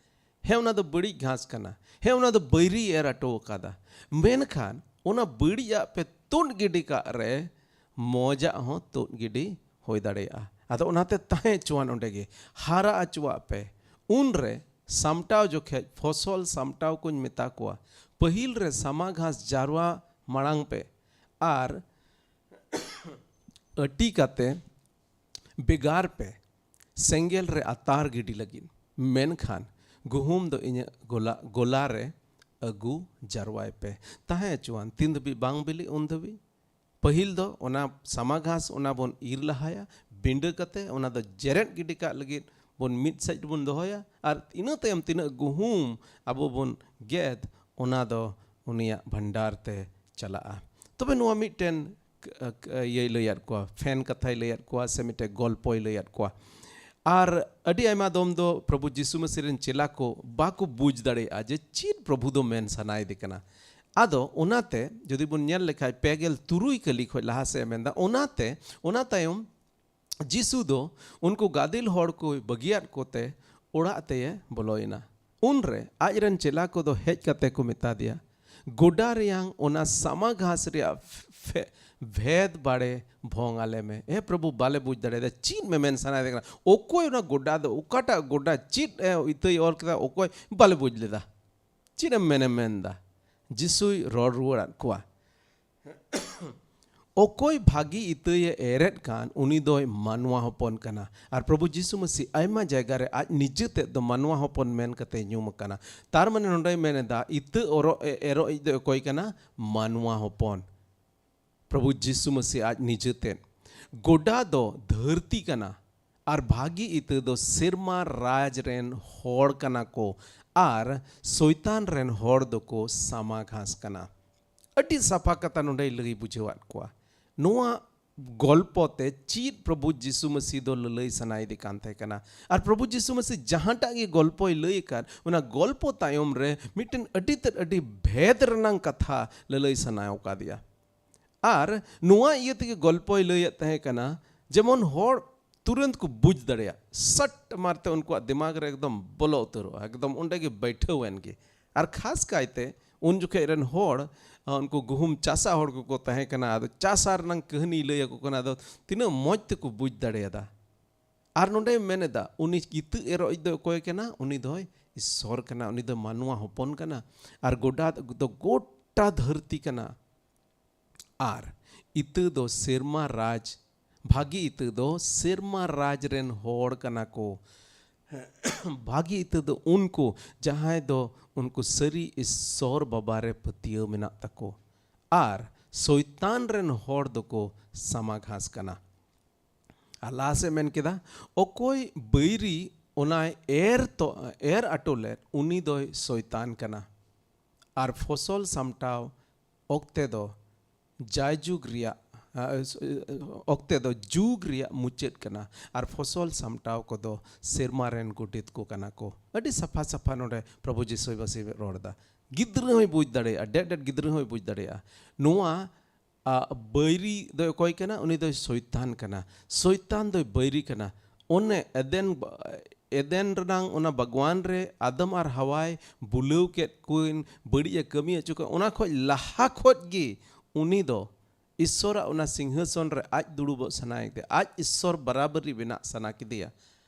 ᱦᱮᱸ, ᱚᱱᱟ ᱫᱚ ᱵᱟᱹᱲᱤᱡ ᱜᱷᱟᱥ ᱠᱟᱱᱟ, ᱦᱮᱸ, ᱚᱱᱟ ᱫᱚ ᱵᱟᱹᱭᱨᱤ ᱮᱨ ᱦᱚᱴᱚ ᱟᱠᱟᱫᱟ, ᱢᱮᱱᱠᱷᱟᱱ ᱚᱱᱟ ᱵᱟᱹᱲᱤᱡᱟᱜ ᱯᱮ ᱛᱩᱫ ᱜᱤᱰᱤ ᱠᱟᱜ ᱨᱮ ᱢᱚᱡᱟᱜ ᱦᱚᱸ ᱛᱩᱫ ᱜᱤᱰᱤ ᱦᱩᱭ ᱫᱟᱲᱮᱭᱟᱜᱼᱟ᱾ ᱟᱫᱚ ᱚᱱᱟᱛᱮ ᱛᱟᱦᱮᱸ ᱦᱚᱪᱚᱣᱟᱱ ᱚᱸᱰᱮ ᱜᱮ, ᱦᱟᱨᱟ ᱦᱚᱪᱚᱣᱟᱜ ᱯᱮ᱾ ᱩᱱᱨᱮ ᱥᱟᱢᱴᱟᱣ ᱡᱚᱠᱷᱮᱡ, ᱯᱷᱚᱥᱚᱞ ᱥᱟᱢᱴᱟᱣ ᱠᱚᱧ ᱢᱮᱛᱟ ᱠᱚᱣᱟ, ᱯᱟᱹᱦᱤᱞ ᱨᱮ ᱥᱟᱢᱟ ᱜᱷᱟᱥ ᱡᱟᱨᱣᱟ ᱢᱟᱲᱟᱝ ᱯᱮ ᱟᱨ ᱟᱹᱴᱤ ᱠᱟᱛᱮ ᱵᱷᱮᱜᱟᱨ ᱯᱮ᱾ ᱥᱮᱸᱜᱮᱞ ᱨᱮ ᱟᱛᱟᱨ ᱜᱤᱰᱤ ᱞᱟᱹᱜᱤᱫ, ᱢᱮᱱᱠᱷᱟᱱ ᱜᱩᱦᱩᱢ ᱫᱚ ᱤᱧᱟᱹᱜ ᱜᱚᱞᱟ ᱜᱚᱞᱟ ᱨᱮ ᱟᱹᱜᱩ ᱡᱟᱨᱣᱟᱭ ᱯᱮ᱾ ᱛᱟᱦᱮᱸ ᱦᱚᱪᱚᱣᱟᱱ, ᱛᱤᱱ ᱫᱷᱟᱹᱵᱤᱡ ᱵᱟᱝ ᱵᱤᱞᱤᱜ ᱩᱱ ᱫᱷᱟᱹᱵᱤᱡ᱾ ᱯᱟᱹᱦᱤᱞ ᱫᱚ ᱚᱱᱟ ᱥᱟᱢᱟ ᱜᱷᱟᱥ ᱚᱱᱟ ᱵᱚᱱ ᱤᱨ ᱞᱟᱦᱟᱭᱟ, ᱵᱤᱸᱰᱟᱹ ᱠᱟᱛᱮ ᱚᱱᱟ ᱫᱚ ᱡᱮᱨᱮᱫ ᱜᱤᱰᱤ ᱠᱟᱜ ᱞᱟᱹᱜᱤᱫ ᱵᱚᱱ ᱢᱤᱫ ᱥᱮᱫ ᱨᱮᱵᱚᱱ ᱫᱚᱦᱚᱭᱟ, ᱟᱨ ᱤᱱᱟᱹ ᱛᱟᱭᱚᱢ ᱛᱤᱱᱟᱹᱜ ᱜᱩᱦᱩᱢ ᱟᱵᱚ ᱵᱚᱱ ᱜᱮᱫ, ᱚᱱᱟ ᱫᱚ ᱩᱱᱤᱭᱟᱜ ᱵᱷᱟᱱᱰᱟᱨ ᱛᱮ ᱪᱟᱞᱟᱜᱼᱟ᱾ ᱛᱚᱵᱮ ᱱᱚᱣᱟ ᱢᱤᱫᱴᱮᱱ ᱤᱭᱟᱹᱭ ᱞᱟᱹᱭᱟᱫ ᱠᱚᱣᱟ, ᱯᱷᱮᱱ ᱠᱟᱛᱷᱟᱭ ᱞᱟᱹᱭᱟᱫ ᱠᱚᱣᱟ, ᱥᱮ ᱢᱤᱫᱴᱮᱱ ᱜᱚᱞᱯᱚᱭ ᱞᱟᱹᱭᱟᱫ ᱠᱚᱣᱟ᱾ ᱟᱨ ᱟᱹᱰᱤ ᱟᱭᱢᱟ ᱫᱚᱢ ᱫᱚ ᱯᱨᱚᱵᱷᱩ ᱡᱤᱥᱩ ᱢᱟᱹᱥᱤ ᱨᱮᱱ ᱪᱮᱞᱟ ᱠᱚ ᱵᱟᱠᱚ ᱵᱩᱡᱽ ᱫᱟᱲᱮᱭᱟᱜᱼᱟ ᱡᱮ ᱪᱮᱫ ᱯᱨᱚᱵᱷᱩ ᱫᱚ ᱢᱮᱱ ᱥᱟᱱᱟᱭᱮᱫᱮ ᱠᱟᱱᱟ᱾ ᱟᱫᱚ ᱚᱱᱟᱛᱮ ᱡᱩᱫᱤ ᱵᱚᱱ ᱧᱮᱞ ᱞᱮᱠᱷᱟᱡ, ᱯᱮ ᱜᱮᱞ ᱛᱩᱨᱩᱭ ᱠᱟᱹᱞᱤ ᱠᱷᱚᱡ ᱞᱟᱦᱟ ᱥᱮᱫ ᱮ ᱢᱮᱱᱫᱟ, ᱚᱱᱟᱛᱮ ᱚᱱᱟ ᱛᱟᱭᱚᱢ ᱡᱤᱥᱩ ᱫᱚ ᱩᱱᱠᱩ ᱜᱟᱫᱮᱞ ᱦᱚᱲ ᱠᱚᱭ ᱵᱟᱹᱜᱤᱭᱟᱫ ᱠᱚᱛᱮ ᱚᱲᱟᱜ ᱛᱮᱭᱮ ᱵᱚᱞᱚᱭᱮᱱᱟ᱾ ᱩᱱᱨᱮ ᱟᱡ ᱨᱮᱱ ᱪᱮᱞᱟ ᱠᱚᱫᱚ ᱦᱮᱡ ᱠᱟᱛᱮ ᱠᱚ ᱢᱮᱛᱟ ᱫᱮᱭᱟ, "ᱜᱚᱰᱟ ᱨᱮᱭᱟᱝ ᱚᱱᱟ ᱥᱟᱢᱟ ᱜᱷᱟᱥ ᱨᱮᱭᱟᱜ ᱯᱷᱮ-, ᱵᱷᱮᱫ ᱵᱟᱲᱮ ᱵᱷᱚᱝ ᱟᱞᱮ ᱢᱮ᱾" ᱮ ᱯᱨᱚᱵᱷᱩ, ᱵᱟᱞᱮ ᱵᱩᱡᱽ ᱫᱟᱲᱮᱭᱟᱫᱟ, ᱪᱮᱫ ᱢᱮ ᱢᱮᱱ ᱥᱟᱱᱟᱭᱮᱫ ᱠᱟᱱᱟ? ᱚᱠᱚᱭ ᱚᱱᱟ ᱜᱚᱰᱟ ᱫᱚ, ᱚᱠᱟᱴᱟᱜ ᱜᱚᱰᱟ, ᱪᱮᱫ ᱮ ᱤᱛᱟᱹᱭ ᱚᱨ ᱠᱮᱫᱟ, ᱚᱠᱚᱭ? ᱵᱟᱞᱮ ᱵᱩᱡᱽ ᱞᱮᱫᱟ᱾ ᱪᱮᱫ ᱮᱢ ᱢᱮᱱᱮ ᱢᱮᱱᱫᱟ? ᱡᱤᱥᱩᱭ ᱨᱚᱲ ᱨᱩᱣᱟᱹᱲᱟᱫ ᱠᱚᱣᱟ, "ᱚᱠᱚᱭ ᱵᱷᱟᱹᱜᱤ ᱤᱛᱟᱹᱭᱮ ᱮᱨᱮᱫ ᱠᱟᱱ, ᱩᱱᱤ ᱫᱚᱭ ᱢᱟᱱᱣᱟ ᱦᱚᱯᱚᱱ ᱠᱟᱱᱟ᱾" ᱟᱨ ᱯᱨᱚᱵᱷᱩ ᱡᱤᱥᱩ ᱢᱟᱹᱥᱤ ᱟᱭᱢᱟ ᱡᱟᱭᱜᱟ ᱨᱮ ᱟᱡ ᱱᱤᱡᱮ ᱛᱮᱫ ᱫᱚ ᱢᱟᱱᱣᱟ ᱦᱚᱯᱚᱱ ᱢᱮᱱ ᱠᱟᱛᱮ ᱧᱩᱢ ᱟᱠᱟᱱᱟ᱾ ᱛᱟᱨ ᱢᱟᱱᱮ ᱱᱚᱰᱮᱭ ᱢᱮᱱ ᱮᱫᱟ, ᱤᱛᱟᱹ ᱚᱨᱚᱜ ᱮ-, ᱮᱨᱚᱜ ᱤᱡ ᱫᱚ ᱚᱠᱚᱭ ᱠᱟᱱᱟ? ᱢᱟᱱᱣᱟ ᱦᱚᱯᱚᱱ᱾ ᱯᱨᱚᱵᱷᱩ ᱡᱤᱥᱩ ᱢᱟᱹᱥᱤ ᱟᱡ ᱱᱤᱡᱮ ᱛᱮᱫ᱾ ᱜᱚᱰᱟ ᱫᱚ ᱫᱷᱟᱹᱨᱛᱤ ᱠᱟᱱᱟ, ᱟᱨ ᱵᱷᱟᱹᱜᱤ ᱤᱛᱟᱹ ᱫᱚ ᱥᱮᱨᱢᱟ ᱨᱟᱡᱽ ᱨᱮᱱ ᱦᱚᱲ ᱠᱟᱱᱟ ᱠᱚ, ᱟᱨ ᱥᱚᱭᱛᱟᱱ ᱨᱮᱱ ᱦᱚᱲ ᱫᱚᱠᱚ ᱥᱟᱢᱟ ᱜᱷᱟᱥ ᱠᱟᱱᱟ᱾ ᱟᱹᱰᱤ ᱥᱟᱯᱷᱟ ᱠᱟᱛᱷᱟ ᱱᱚᱰᱮᱭ ᱞᱟᱹᱭ ᱵᱩᱡᱷᱟᱹᱣᱟᱫ ᱠᱚᱣᱟ᱾ ᱱᱚᱣᱟ ᱜᱚᱞᱯᱚ ᱛᱮ ᱪᱮᱫ ᱯᱨᱚᱵᱷᱩ ᱡᱤᱥᱩ ᱢᱟᱹᱥᱤ ᱫᱚ ᱞᱟᱹᱞᱟᱹᱭ ᱥᱟᱱᱟᱭᱮᱫᱮ ᱠᱟᱱ ᱛᱟᱦᱮᱸ ᱠᱟᱱᱟ? ᱟᱨ ᱯᱨᱚᱵᱷᱩ ᱡᱤᱥᱩ ᱢᱟᱹᱥᱤ ᱡᱟᱦᱟᱸᱴᱟᱜ ᱜᱮ ᱜᱚᱞᱯᱚᱭ ᱞᱟᱹᱭ ᱟᱠᱟᱫ, ᱚᱱᱟ ᱜᱚᱞᱯᱚ ᱛᱟᱭᱚᱢ ᱨᱮ ᱢᱤᱫᱴᱮᱱ ᱟᱹᱰᱤ ᱛᱮᱫ ᱟᱹᱰᱤ ᱵᱷᱮᱫ ᱨᱮᱱᱟᱝ ᱠᱟᱛᱷᱟ ᱞᱟᱹᱞᱟᱹᱭ ᱥᱟᱱᱟᱣ ᱠᱟᱫᱮᱭᱟ᱾ ᱟᱨ ᱱᱚᱣᱟ ᱤᱭᱟᱹ ᱛᱮᱜᱮ ᱜᱚᱞᱯᱚᱭ ᱞᱟᱹᱭᱮᱫ ᱛᱟᱦᱮᱸ ᱠᱟᱱᱟ, ᱡᱮᱢᱚᱱ ᱦᱚᱲ ᱛᱩᱨᱟᱹᱱᱛ ᱠᱚ ᱵᱩᱡᱽ ᱫᱟᱲᱮᱭᱟᱜ, ᱥᱟᱴ ᱢᱟᱨᱛᱮ ᱩᱱᱠᱩᱣᱟᱜ ᱫᱤᱢᱟᱜᱽ ᱨᱮ ᱮᱠᱫᱚᱢ ᱵᱚᱞᱚ ᱩᱛᱟᱹᱨᱚᱜᱼᱟ, ᱮᱠᱫᱚᱢ ᱚᱸᱰᱮ ᱜᱮ ᱵᱟᱹᱭᱴᱷᱟᱹᱣ ᱮᱱ ᱜᱮ᱾ ᱟᱨ ᱠᱷᱟᱥ ᱠᱟᱭᱛᱮ ᱩᱱ ᱡᱚᱠᱷᱮᱡ ᱨᱮᱱ ᱦᱚᱲ, ᱟ, ᱩᱱᱠᱩ ᱜᱩᱦᱩᱢ ᱪᱟᱥᱟ ᱦᱚᱲ ᱠᱚᱠᱚ ᱛᱟᱦᱮᱸ ᱠᱟᱱᱟ, ᱟᱫᱚ ᱪᱟᱥᱟ ᱨᱮᱱᱟᱝ ᱠᱟᱹᱦᱱᱤ ᱞᱟᱹᱭ ᱟᱠᱚ ᱠᱟᱱᱟ, ᱟᱫᱚ ᱛᱤᱱᱟᱹᱜ ᱢᱚᱡᱽ ᱛᱮᱠᱚ ᱵᱩᱡᱽ ᱫᱟᱲᱮᱭᱟᱫᱟ᱾ ᱟᱨ ᱱᱚᱰᱮ ᱢᱮᱱ ᱮᱫᱟ, ᱩᱱᱤ ᱤᱛᱟᱹ ᱮᱨᱚᱜ ᱤᱡ ᱫᱚ ᱚᱠᱚᱭ ᱠᱟᱱᱟ? ᱩᱱᱤ ᱫᱚᱭ ᱤᱥᱥᱚᱨ ᱠᱟᱱᱟ, ᱩᱱᱤ ᱫᱚ ᱢᱟᱱᱣᱟ ᱦᱚᱯᱚᱱ ᱠᱟᱱᱟ᱾ ᱟᱨ ᱜᱚᱰᱟ ᱫᱚ ᱜᱚᱴᱟ ᱫᱷᱟᱹᱨᱛᱤ ᱠᱟᱱᱟ᱾ ᱟᱨ ᱤᱛᱟᱹ ᱫᱚ ᱥᱮᱨᱢᱟ ᱨᱟᱡᱽ ᱵᱷᱟᱹᱜᱤ ᱤᱛᱟᱹ ᱫᱚ ᱥᱮᱨᱢᱟ ᱨᱟᱡᱽ ᱨᱮᱱ ᱦᱚᱲ ᱠᱟᱱᱟ ᱠᱚ᱾ ᱵᱷᱟᱹᱜᱤ ᱤᱛᱟᱹ ᱫᱚ ᱩᱱᱠᱩ, ᱡᱟᱦᱟᱸᱭ ᱫᱚ ᱩᱱᱠᱩ ᱥᱟᱹᱨᱤ ᱤᱥᱥᱚᱨ ᱵᱟᱵᱟ ᱨᱮ ᱯᱟᱹᱛᱭᱟᱹᱣ ᱢᱮᱱᱟᱜ ᱛᱟᱠᱚ᱾ ᱟᱨ ᱥᱚᱭᱛᱟᱱ ᱨᱮᱱ ᱦᱚᱲ ᱫᱚᱠᱚ ᱥᱟᱢᱟ ᱜᱷᱟᱥ ᱠᱟᱱᱟ᱾ ᱟᱨ ᱞᱟᱦᱟ ᱥᱮᱫ ᱢᱮᱱ ᱠᱮᱫᱟ, ᱚᱠᱚᱭ ᱵᱟᱹᱭᱨᱤ ᱚᱱᱟᱭ ᱮᱨ ᱛᱚ, ᱮᱨ ᱟᱴᱚ ᱞᱮᱫ, ᱩᱱᱤ ᱫᱚᱭ ᱥᱚᱭᱛᱟᱱ ᱠᱟᱱᱟ᱾ ᱟᱨ ᱯᱷᱚᱥᱚᱞ ᱥᱟᱢᱴᱟᱣ ᱚᱠᱛᱮ ᱫᱚ ᱡᱟᱭᱡᱩᱜᱽ ᱨᱮᱭᱟᱜ, ᱟ, ᱚᱠᱛᱮ ᱫᱚ ᱡᱩᱜᱽ ᱨᱮᱭᱟᱜ ᱢᱩᱪᱟᱹᱫ ᱠᱟᱱᱟ᱾ ᱟᱨ ᱯᱷᱚᱥᱚᱞ ᱥᱟᱢᱴᱟᱣ ᱠᱚᱫᱚ ᱥᱮᱨᱢᱟ ᱨᱮᱱ ᱜᱚᱰᱮᱛ ᱠᱚ ᱠᱟᱱᱟ ᱠᱚ᱾ ᱟᱹᱰᱤ ᱥᱟᱯᱷᱟ ᱥᱟᱯᱷᱟ ᱱᱚᱰᱮ ᱯᱨᱚᱵᱷᱩ ᱡᱤᱥᱩ ᱢᱟᱹᱥᱤᱦ ᱨᱚᱲ ᱮᱫᱟ᱾ ᱜᱤᱫᱽᱨᱟᱹ ᱦᱚᱸᱭ ᱵᱩᱡᱽ ᱫᱟᱲᱮᱭᱟᱜᱼᱟ, ᱰᱮᱰ ᱰᱮᱰ ᱜᱤᱫᱽᱨᱟᱹ ᱦᱚᱸᱭ ᱵᱩᱡᱽ ᱫᱟᱲᱮᱭᱟᱜᱼᱟ᱾ ᱱᱚᱣᱟ ᱟ, ᱵᱟᱹᱭᱨᱤ ᱫᱚᱭ ᱚᱠᱚᱭ ᱠᱟᱱᱟ? ᱩᱱᱤ ᱫᱚᱭ ᱥᱚᱭᱛᱟᱱ ᱠᱟᱱᱟ᱾ ᱥᱚᱭᱛᱟᱱ ᱫᱚᱭ ᱵᱟᱹᱭᱨᱤ ᱠᱟᱱᱟ᱾ ᱚᱱᱮ ᱮᱫᱮᱱ, ᱮᱫᱮᱱ ᱨᱮᱱᱟᱝ ᱚᱱᱟ ᱵᱟᱜᱽᱣᱟᱱ ᱨᱮ ᱟᱫᱟᱢ ᱟᱨ ᱦᱟᱣᱟᱭ ᱵᱩᱞᱟᱹᱣ ᱠᱮᱫ ᱠᱤᱱ, ᱵᱟᱹᱲᱤᱡ ᱮ ᱠᱟᱹᱢᱤ ᱦᱚᱪᱚ ᱠᱮᱫ, ᱚᱱᱟ ᱠᱷᱚᱡ ᱞᱟᱦᱟ ᱠᱷᱚᱡ ᱜᱮ ᱩᱱᱤ ᱫᱚ ᱤᱥᱥᱚᱨᱟᱜ ᱚᱱᱟ ᱥᱤᱝᱦᱟᱥᱚᱱ ᱨᱮ ᱟᱡ ᱫᱩᱲᱩᱵᱚᱜ ᱥᱟᱱᱟᱭᱮ ᱠᱮᱫᱮᱭᱟ, ᱟᱡ ᱤᱥᱥᱚᱨ ᱵᱟᱨᱟᱵᱟᱨᱤ ᱵᱮᱱᱟᱜ ᱥᱟᱱᱟ ᱠᱮᱫᱮᱭᱟ᱾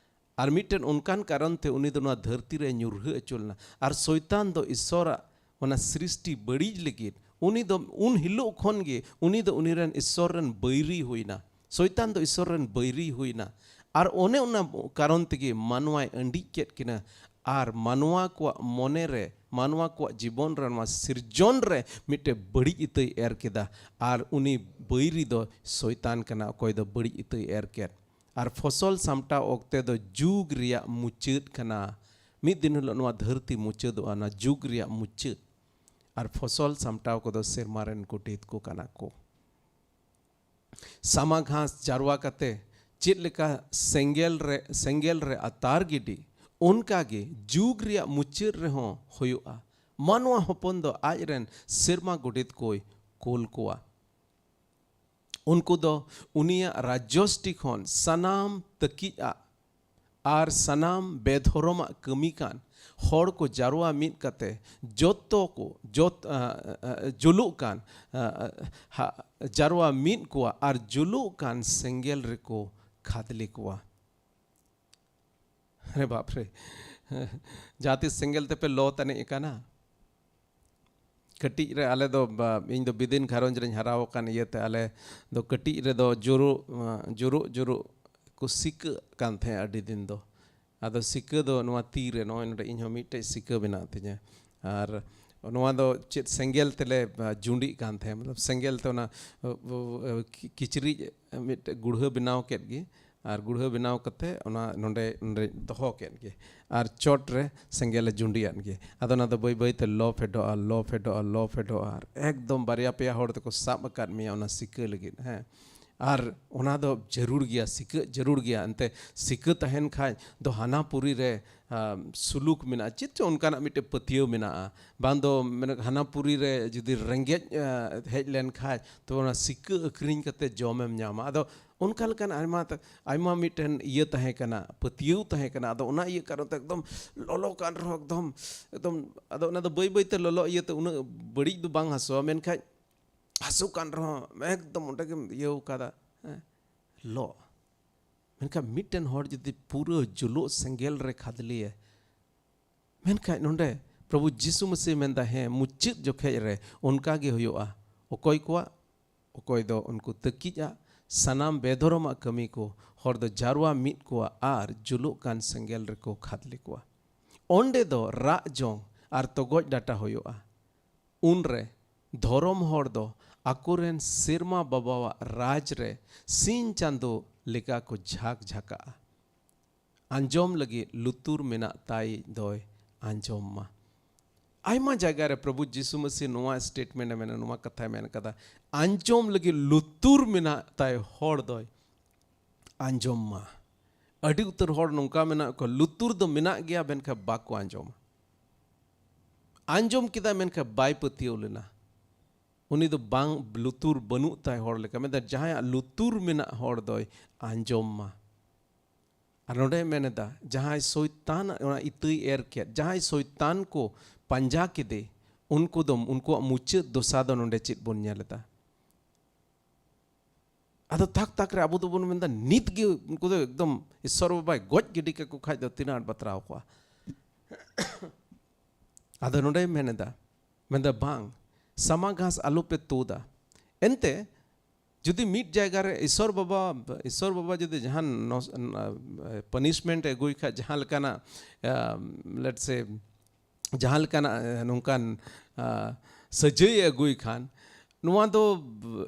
ᱟᱨ ᱢᱤᱫᱴᱮᱱ ᱚᱱᱠᱟᱱ ᱠᱟᱨᱚᱱ ᱛᱮ ᱩᱱᱤ ᱫᱚ ᱱᱚᱣᱟ ᱫᱷᱟᱹᱨᱛᱤ ᱨᱮ ᱧᱩᱨᱦᱟᱹ ᱦᱚᱪᱚ ᱞᱮᱱᱟ᱾ ᱟᱨ ᱥᱚᱭᱛᱟᱱ ᱫᱚ ᱤᱥᱥᱚᱨᱟᱜ ᱚᱱᱟ ᱥᱨᱤᱥᱴᱤ ᱵᱟᱹᱲᱤᱡ ᱞᱟᱹᱜᱤᱫ, ᱩᱱᱤ ᱫᱚ ᱩᱱ ᱦᱤᱞᱳᱜ ᱠᱷᱚᱱ ᱜᱮ ᱩᱱᱤ ᱫᱚ ᱩᱱᱤ ᱨᱮᱱ ᱤᱥᱥᱚᱨ ᱨᱮᱱ ᱵᱟᱹᱭᱨᱤ ᱦᱩᱭᱱᱟ᱾ ᱥᱚᱭᱛᱟᱱ ᱫᱚ ᱤᱥᱥᱚᱨ ᱨᱮᱱ ᱵᱟᱹᱭᱨᱤ ᱦᱩᱭᱱᱟ᱾ ᱟᱨ ᱚᱱᱮ ᱚᱱᱟ ᱠᱟᱨᱚᱱ ᱛᱮᱜᱮ ᱢᱟᱱᱣᱟᱭ ᱟᱹᱰᱤᱡ ᱠᱮᱫ ᱠᱤᱱᱟ᱾ ᱟᱨ ᱢᱟᱱᱣᱟ ᱠᱚᱣᱟᱜ ᱢᱚᱱᱮ ᱨᱮ, ᱢᱟᱱᱣᱟ ᱠᱚᱣᱟᱜ ᱡᱤᱵᱚᱱ ᱨᱮ, ᱱᱚᱣᱟ ᱥᱤᱨᱡᱚᱱ ᱨᱮ ᱢᱤᱫᱴᱮᱡ ᱵᱟᱹᱲᱤᱡ ᱤᱛᱟᱹᱭ ᱮᱨ ᱠᱮᱫᱟ᱾ ᱟᱨ ᱩᱱᱤ ᱵᱟᱹᱭᱨᱤ ᱫᱚ ᱥᱚᱭᱛᱟᱱ ᱠᱟᱱᱟ, ᱚᱠᱚᱭ ᱫᱚ ᱵᱟᱹᱲᱤᱡ ᱤᱛᱟᱹᱭ ᱮᱨ ᱠᱮᱫ᱾ ᱟᱨ ᱯᱷᱚᱥᱚᱞ ᱥᱟᱢᱴᱟᱣ ᱚᱠᱛᱮ ᱫᱚ ᱡᱩᱜᱽ ᱨᱮᱭᱟᱜ ᱢᱩᱪᱟᱹᱫ ᱠᱟᱱᱟ᱾ ᱢᱤᱫ ᱫᱤᱱ ᱦᱤᱞᱳᱜ ᱱᱚᱣᱟ ᱫᱷᱟᱹᱨᱛᱤ ᱢᱩᱪᱟᱹᱫᱚᱜᱼᱟ, ᱚᱱᱟ ᱡᱩᱜᱽ ᱨᱮᱭᱟᱜ ᱢᱩᱪᱟᱹᱫ᱾ ᱟᱨ ᱯᱷᱚᱥᱚᱞ ᱥᱟᱢᱴᱟᱣ ᱠᱚᱫᱚ ᱥᱮᱨᱢᱟ ᱨᱮᱱ ᱜᱚᱰᱮᱛ ᱠᱚ ᱠᱟᱱᱟ ᱠᱚ᱾ ᱥᱟᱢᱟ ᱜᱷᱟᱥ ᱡᱟᱨᱣᱟ ᱠᱟᱛᱮ ᱪᱮᱫ ᱞᱮᱠᱟ ᱥᱮᱸᱜᱮᱞ ᱨᱮ, ᱥᱮᱸᱜᱮᱞ ᱨᱮ ᱟᱛᱟᱨ ᱜᱤᱰᱤ, ᱚᱱᱠᱟ ᱜᱮ ᱡᱩᱜᱽ ᱨᱮᱭᱟᱜ ᱢᱩᱪᱟᱹᱫ ᱨᱮᱦᱚᱸ ᱦᱩᱭᱩᱜᱼᱟ᱾ ᱢᱟᱱᱣᱟ ᱦᱚᱯᱚᱱ ᱫᱚ ᱟᱡ ᱨᱮᱱ ᱥᱮᱨᱢᱟ ᱜᱚᱰᱮᱛ ᱠᱚᱭ ᱠᱳᱞ ᱠᱚᱣᱟ᱾ ᱩᱱᱠᱩ ᱫᱚ ᱩᱱᱤᱭᱟᱜ ᱨᱟᱡᱽᱡᱚᱥᱴᱤ ᱠᱷᱚᱱ ᱥᱟᱱᱟᱢ ᱛᱟᱹᱠᱤᱡ ᱟᱜ ᱟᱨ ᱥᱟᱱᱟᱢ ᱵᱮᱫᱷᱚᱨᱚᱢᱟᱜ ᱠᱟᱹᱢᱤ ᱠᱟᱱ ᱦᱚᱲ ᱠᱚ ᱡᱟᱨᱣᱟ ᱢᱤᱫ ᱠᱟᱛᱮ ᱡᱚᱛᱚ ᱠᱚ, ᱡᱚᱛ-, ᱟ, ᱟ, ᱟ, ᱡᱩᱞᱩᱜ ᱠᱟᱱ, ᱟ, ᱟ, ᱦᱟ-, ᱡᱟᱨᱣᱟ ᱢᱤᱫ ᱠᱚᱣᱟ ᱟᱨ ᱡᱩᱞᱩᱜ ᱠᱟᱱ ᱥᱮᱸᱜᱮᱞ ᱨᱮᱠᱚ ᱠᱷᱟᱫᱽᱞᱮ ᱠᱚᱣᱟ᱾ ᱨᱮ ᱵᱟᱯ ᱨᱮ᱾ ᱡᱟᱦᱟᱸ ᱛᱤᱥ ᱥᱮᱸᱜᱮᱞ ᱛᱮᱯᱮ ᱞᱚ ᱛᱟᱱᱤᱡ ᱟᱠᱟᱱᱟ? ᱠᱟᱹᱴᱤᱡ ᱨᱮ ᱟᱞᱮ ᱫᱚ ᱵᱟ- ᱤᱧ ᱫᱚ ᱵᱤᱫᱤᱱ ᱜᱷᱟᱨᱚᱸᱡᱽ ᱨᱮᱧ ᱦᱟᱨᱟ ᱟᱠᱟᱱ ᱤᱭᱟᱹᱛᱮ ᱟᱞᱮ ᱫᱚ ᱠᱟᱹᱴᱤᱡ ᱨᱮᱫᱚ ᱡᱩᱨᱩᱜ ᱡᱩᱨᱩᱜ ᱡᱩᱨᱩᱜ ᱠᱚ ᱥᱤᱠᱟᱹᱜ ᱠᱟᱱ ᱛᱟᱦᱮᱸᱫ ᱟᱹᱰᱤ ᱫᱤᱱ ᱫᱚ᱾ ᱟᱫᱚ ᱥᱤᱠᱟᱹ ᱫᱚ ᱱᱚᱣᱟ ᱛᱤ ᱨᱮ, ᱱᱚᱜᱼᱚᱭ ᱱᱚᱰᱮ ᱤᱧ ᱦᱚᱸ ᱢᱤᱫᱴᱮᱡ ᱥᱤᱠᱟᱹ ᱢᱮᱱᱟᱜ ᱛᱤᱧᱟᱹ᱾ ᱟᱨ ᱱᱚᱣᱟ ᱫᱚ ᱪᱮᱫ ᱥᱮᱸᱜᱮᱞ ᱛᱮᱞᱮ ᱟ, ᱡᱩᱸᱰᱤᱜ ᱠᱟᱱ ᱛᱟᱦᱮᱸᱫ, ᱢᱚᱛᱞᱚᱵ ᱥᱮᱸᱜᱮᱞ ᱛᱮ ᱚᱱᱟ ᱟ, ᱟ, ᱠᱤ- ᱠᱤᱪᱨᱤᱡ ᱢᱤᱫᱴᱮᱡ ᱜᱩᱲᱦᱟᱹ ᱵᱮᱱᱟᱣ ᱠᱮᱫ ᱜᱮ, ᱟᱨ ᱜᱩᱲᱦᱟᱹ ᱵᱮᱱᱟᱣ ᱠᱟᱛᱮ ᱚᱱᱟ ᱱᱚᱰᱮ ᱱᱚᱰᱮ ᱫᱚᱦᱚ ᱠᱮᱫ ᱜᱮ, ᱟᱨ ᱪᱚᱴ ᱨᱮ ᱥᱮᱸᱜᱮᱞ ᱮ ᱡᱩᱸᱰᱤᱭᱟᱫ ᱜᱮ᱾ ᱟᱫᱚ ᱚᱱᱟ ᱫᱚ ᱵᱟᱹᱭ ᱵᱟᱹᱭ ᱛᱮ ᱞᱚ ᱯᱷᱮᱰᱚᱜᱼᱟ, ᱞᱚ ᱯᱷᱮᱰᱚᱜᱼᱟ, ᱞᱚ ᱯᱷᱮᱰᱚᱜᱼᱟ, ᱟᱨ ᱮᱠᱫᱚᱢ ᱵᱟᱨᱭᱟ ᱯᱮᱭᱟ ᱦᱚᱲ ᱛᱮᱠᱚ ᱥᱟᱵ ᱟᱠᱟᱫ ᱢᱮᱭᱟ ᱚᱱᱟ ᱥᱤᱠᱟᱹ ᱞᱟᱹᱜᱤᱫ, ᱦᱮᱸ᱾ ᱟᱨ ᱚᱱᱟ ᱫᱚ ᱡᱟᱹᱨᱩᱲ ᱜᱮᱭᱟ, ᱥᱤᱠᱟᱹᱜ ᱡᱟᱹᱨᱩᱲ ᱜᱮᱭᱟ᱾ ᱮᱱᱛᱮ ᱥᱤᱠᱟᱹ ᱛᱟᱦᱮᱱ ᱠᱷᱟᱡ ᱫᱚ ᱦᱟᱱᱟ ᱯᱩᱨᱤ ᱨᱮ ᱟ, ᱥᱩᱞᱩᱠ ᱢᱮᱱᱟᱜᱼᱟ, ᱪᱮᱫ ᱪᱚ ᱚᱱᱠᱟᱱᱟᱜ ᱢᱤᱫᱴᱮᱡ ᱯᱟᱹᱛᱭᱟᱹᱣ ᱢᱮᱱᱟᱜᱼᱟ᱾ ᱵᱟᱝ ᱫᱚ ᱢᱟᱱᱮ ᱦᱟᱱᱟ ᱯᱩᱨᱤ ᱨᱮ ᱡᱩᱫᱤ ᱨᱮᱸᱜᱮᱡ ᱟ, ᱦᱮᱡ ᱞᱮᱱ ᱠᱷᱟᱡ ᱛᱚ ᱚᱱᱟ ᱥᱤᱠᱟᱹ ᱟᱹᱠᱷᱨᱤᱧ ᱠᱟᱛᱮ ᱡᱚᱢᱮᱢ ᱧᱟᱢᱟ᱾ ᱟᱫᱚ ᱚᱱᱠᱟ ᱞᱮᱠᱟᱱ ᱟᱭᱢᱟ ᱛᱟ- ᱟᱭᱢᱟ ᱢᱤᱫᱴᱮᱱ ᱤᱭᱟᱹ ᱛᱟᱦᱮᱸ ᱠᱟᱱᱟ, ᱯᱟᱹᱛᱭᱟᱹᱣ ᱛᱟᱦᱮᱸ ᱠᱟᱱᱟ᱾ ᱟᱫᱚ ᱚᱱᱟ ᱤᱭᱟᱹ ᱠᱟᱨᱚᱱ ᱛᱮ ᱮᱠᱫᱚᱢ ᱞᱚᱞᱚ ᱠᱟᱱ ᱨᱮᱦᱚᱸ ᱮᱠᱫᱚᱢ ᱮᱠᱫᱚᱢ ᱟᱫᱚ ᱚᱱᱟ ᱫᱚ ᱵᱟᱹᱭ ᱵᱟᱹᱭ ᱛᱮ ᱞᱚᱞᱚ ᱤᱭᱟᱹᱛᱮ ᱩᱱᱟᱹᱜ ᱵᱟᱹᱲᱤᱡ ᱫᱚ ᱵᱟᱝ ᱦᱟᱹᱥᱩᱣᱟ, ᱢᱮᱱᱠᱷᱟᱱ ᱦᱟᱹᱥᱩ ᱠᱟᱱ ᱨᱮᱦᱚᱸ ᱮᱠᱫᱚᱢ ᱚᱸᱰᱮ ᱜᱮᱢ ᱤᱭᱟᱹᱣ ᱠᱟᱫᱟ, ᱦᱮᱸ, ᱞᱚ᱾ ᱢᱮᱱᱠᱷᱟᱱ ᱢᱤᱫᱴᱮᱱ ᱦᱚᱲ ᱡᱩᱫᱤ ᱯᱩᱨᱟᱹ ᱡᱩᱞᱩᱜ ᱥᱮᱸᱜᱮᱞ ᱨᱮ ᱠᱷᱟᱫᱽᱞᱮᱭᱟ, ᱢᱮᱱᱠᱷᱟᱱ ᱱᱚᱰᱮ ᱯᱨᱚᱵᱷᱩ ᱡᱤᱥᱩ ᱢᱟᱹᱥᱤ ᱢᱮᱱᱫᱟ, ᱦᱮᱸ, ᱢᱩᱪᱟᱹᱫ ᱡᱚᱠᱷᱮᱡ ᱨᱮ ᱚᱱᱠᱟ ᱜᱮ ᱦᱩᱭᱩᱜᱼᱟ᱾ ᱚᱠᱚᱭ ᱠᱚᱣᱟᱜ? ᱚᱠᱚᱭ ᱫᱚ ᱩᱱᱠᱩ ᱛᱟᱹᱠᱤᱡᱼᱟ, ᱥᱟᱱᱟᱢ ᱵᱮᱫᱷᱚᱨᱚᱢᱟᱜ ᱠᱟᱹᱢᱤ ᱠᱚ, ᱦᱚᱲ ᱫᱚ ᱡᱟᱨᱣᱟ ᱢᱤᱫ ᱠᱚᱣᱟ ᱟᱨ ᱡᱩᱞᱩᱜ ᱠᱟᱱ ᱥᱮᱸᱜᱮᱞ ᱨᱮᱠᱚ ᱠᱷᱟᱫᱽᱞᱮ ᱠᱚᱣᱟ᱾ ᱚᱸᱰᱮ ᱫᱚ ᱨᱟᱜ ᱡᱚᱝ ᱟᱨ ᱛᱚᱜᱚᱡ ᱰᱟᱴᱟ ᱦᱩᱭᱩᱜᱼᱟ᱾ ᱩᱱᱨᱮ ᱫᱷᱚᱨᱚᱢ ᱦᱚᱲ ᱫᱚ ᱟᱠᱚᱨᱮᱱ ᱥᱮᱨᱢᱟ ᱵᱟᱵᱟᱣᱟᱜ ᱨᱟᱡᱽ ᱨᱮ ᱥᱤᱧ ᱪᱟᱸᱫᱚ ᱞᱮᱠᱟ ᱠᱚ ᱡᱷᱟᱠ ᱡᱷᱟᱠᱟᱜᱼᱟ᱾ ᱟᱸᱡᱚᱢ ᱞᱟᱹᱜᱤᱫ ᱞᱩᱛᱩᱨ ᱢᱮᱱᱟᱜ ᱛᱟᱭ ᱫᱚᱭ ᱟᱸᱡᱚᱢ ᱢᱟ᱾ ᱟᱭᱢᱟ ᱡᱟᱭᱜᱟ ᱨᱮ ᱯᱨᱚᱵᱷᱩ ᱡᱤᱥᱩ ᱢᱟᱹᱥᱤ ᱱᱚᱣᱟ ᱥᱴᱮᱴᱢᱮᱱᱴ ᱮ ᱢᱮᱱᱟ, ᱱᱚᱣᱟ ᱠᱟᱛᱷᱟᱭ ᱢᱮᱱ ᱠᱟᱫᱟ, ᱟᱸᱡᱚᱢ ᱞᱟᱹᱜᱤᱫ ᱞᱩᱛᱩᱨ ᱢᱮᱱᱟᱜ ᱛᱟᱭ ᱦᱚᱲ ᱫᱚᱭ ᱟᱸᱡᱚᱢ ᱢᱟ᱾ ᱟᱹᱰᱤ ᱩᱛᱟᱹᱨ ᱦᱚᱲ ᱱᱚᱝᱠᱟ ᱢᱮᱱᱟᱜ ᱠᱚᱣᱟ, ᱞᱩᱛᱩᱨ ᱫᱚ ᱢᱮᱱᱟᱜ ᱜᱮᱭᱟ, ᱢᱮᱱᱠᱷᱟᱱ ᱵᱟᱠᱚ ᱟᱸᱡᱚᱢᱟ᱾ ᱟᱸᱡᱚᱢ ᱠᱮᱫᱟ, ᱢᱮᱱᱠᱷᱟᱱ ᱵᱟᱭ ᱯᱟᱹᱛᱭᱟᱹᱣ ᱞᱮᱱᱟ᱾ ᱩᱱᱤ ᱫᱚ ᱵᱟᱝ, ᱞᱩᱛᱩᱨ ᱵᱟᱹᱱᱩᱜ ᱛᱟᱭ ᱦᱚᱲ ᱞᱮᱠᱟ᱾ ᱢᱮᱱᱫᱟ, ᱡᱟᱦᱟᱸᱭᱟᱜ ᱞᱩᱛᱩᱨ ᱢᱮᱱᱟᱜ ᱦᱚᱲ ᱫᱚᱭ ᱟᱸᱡᱚᱢ ᱢᱟ᱾ ᱟᱨ ᱱᱚᱰᱮ ᱢᱮᱱ ᱮᱫᱟ, ᱡᱟᱦᱟᱸᱭ ᱥᱚᱭᱛᱟᱱ ᱚᱱᱟ ᱤᱛᱟᱹᱭ ᱮᱨ ᱠᱮᱫ, ᱡᱟᱦᱟᱸᱭ ᱥᱚᱭᱛᱟᱱ ᱠᱚ ᱯᱟᱸᱡᱟ ᱠᱮᱫᱮ, ᱩᱱᱠᱩ ᱫᱚ, ᱩᱱᱠᱩᱣᱟᱜ ᱢᱩᱪᱟᱹᱫ ᱫᱚᱥᱟ ᱫᱚ ᱱᱚᱰᱮ ᱪᱮᱫ ᱵᱚᱱ ᱧᱮᱞ ᱮᱫᱟ? ᱟᱫᱚ ᱛᱟᱠ ᱛᱟᱠ ᱨᱮ ᱟᱵᱚ ᱫᱚᱵᱚᱱ ᱢᱮᱱᱫᱟ, ᱱᱤᱛ ᱜᱮ ᱩᱱᱠᱩ ᱫᱚ ᱮᱠᱫᱚᱢ ᱤᱥᱥᱚᱨ ᱵᱟᱵᱟᱭ ᱜᱚᱡ ᱜᱤᱰᱤ ᱠᱟᱠᱚ ᱠᱷᱟᱡ ᱫᱚ ᱛᱤᱱᱟᱹᱜ ᱟᱸᱴ ᱵᱟᱛᱨᱟᱣ ᱠᱚᱜᱼᱟ᱾ ᱟᱫᱚ ᱱᱚᱰᱮᱭ ᱢᱮᱱ ᱮᱫᱟ, ᱢᱮᱱᱫᱟ, "ᱵᱟᱝ, ᱥᱟᱢᱟ ᱜᱷᱟᱥ ᱟᱞᱚᱯᱮ ᱛᱩᱫᱟ᱾" ᱮᱱᱛᱮ ᱡᱩᱫᱤ ᱢᱤᱫ ᱡᱟᱭᱜᱟ ᱨᱮ ᱤᱥᱚᱨ ᱵᱟᱵᱟ, ᱤᱥᱚᱨ ᱵᱟᱵᱟ ᱡᱩᱫᱤ ᱡᱟᱦᱟᱱ ᱱᱚᱥ-, ᱯᱟᱱᱤᱥᱢᱮᱱᱴ ᱮ ᱟᱹᱜᱩᱭ ᱠᱷᱟᱡ, ᱡᱟᱦᱟᱸ ᱞᱮᱠᱟᱱᱟᱜ, ᱟᱢ, let's say, ᱡᱟᱦᱟᱸ ᱞᱮᱠᱟᱱᱟᱜ, ᱮ, ᱱᱚᱝᱠᱟᱱ, ᱟ, ᱥᱟᱹᱡᱟᱹᱭ ᱮ ᱟᱹᱜᱩᱭ ᱠᱷᱟᱱ, ᱱᱚᱣᱟ ᱫᱚ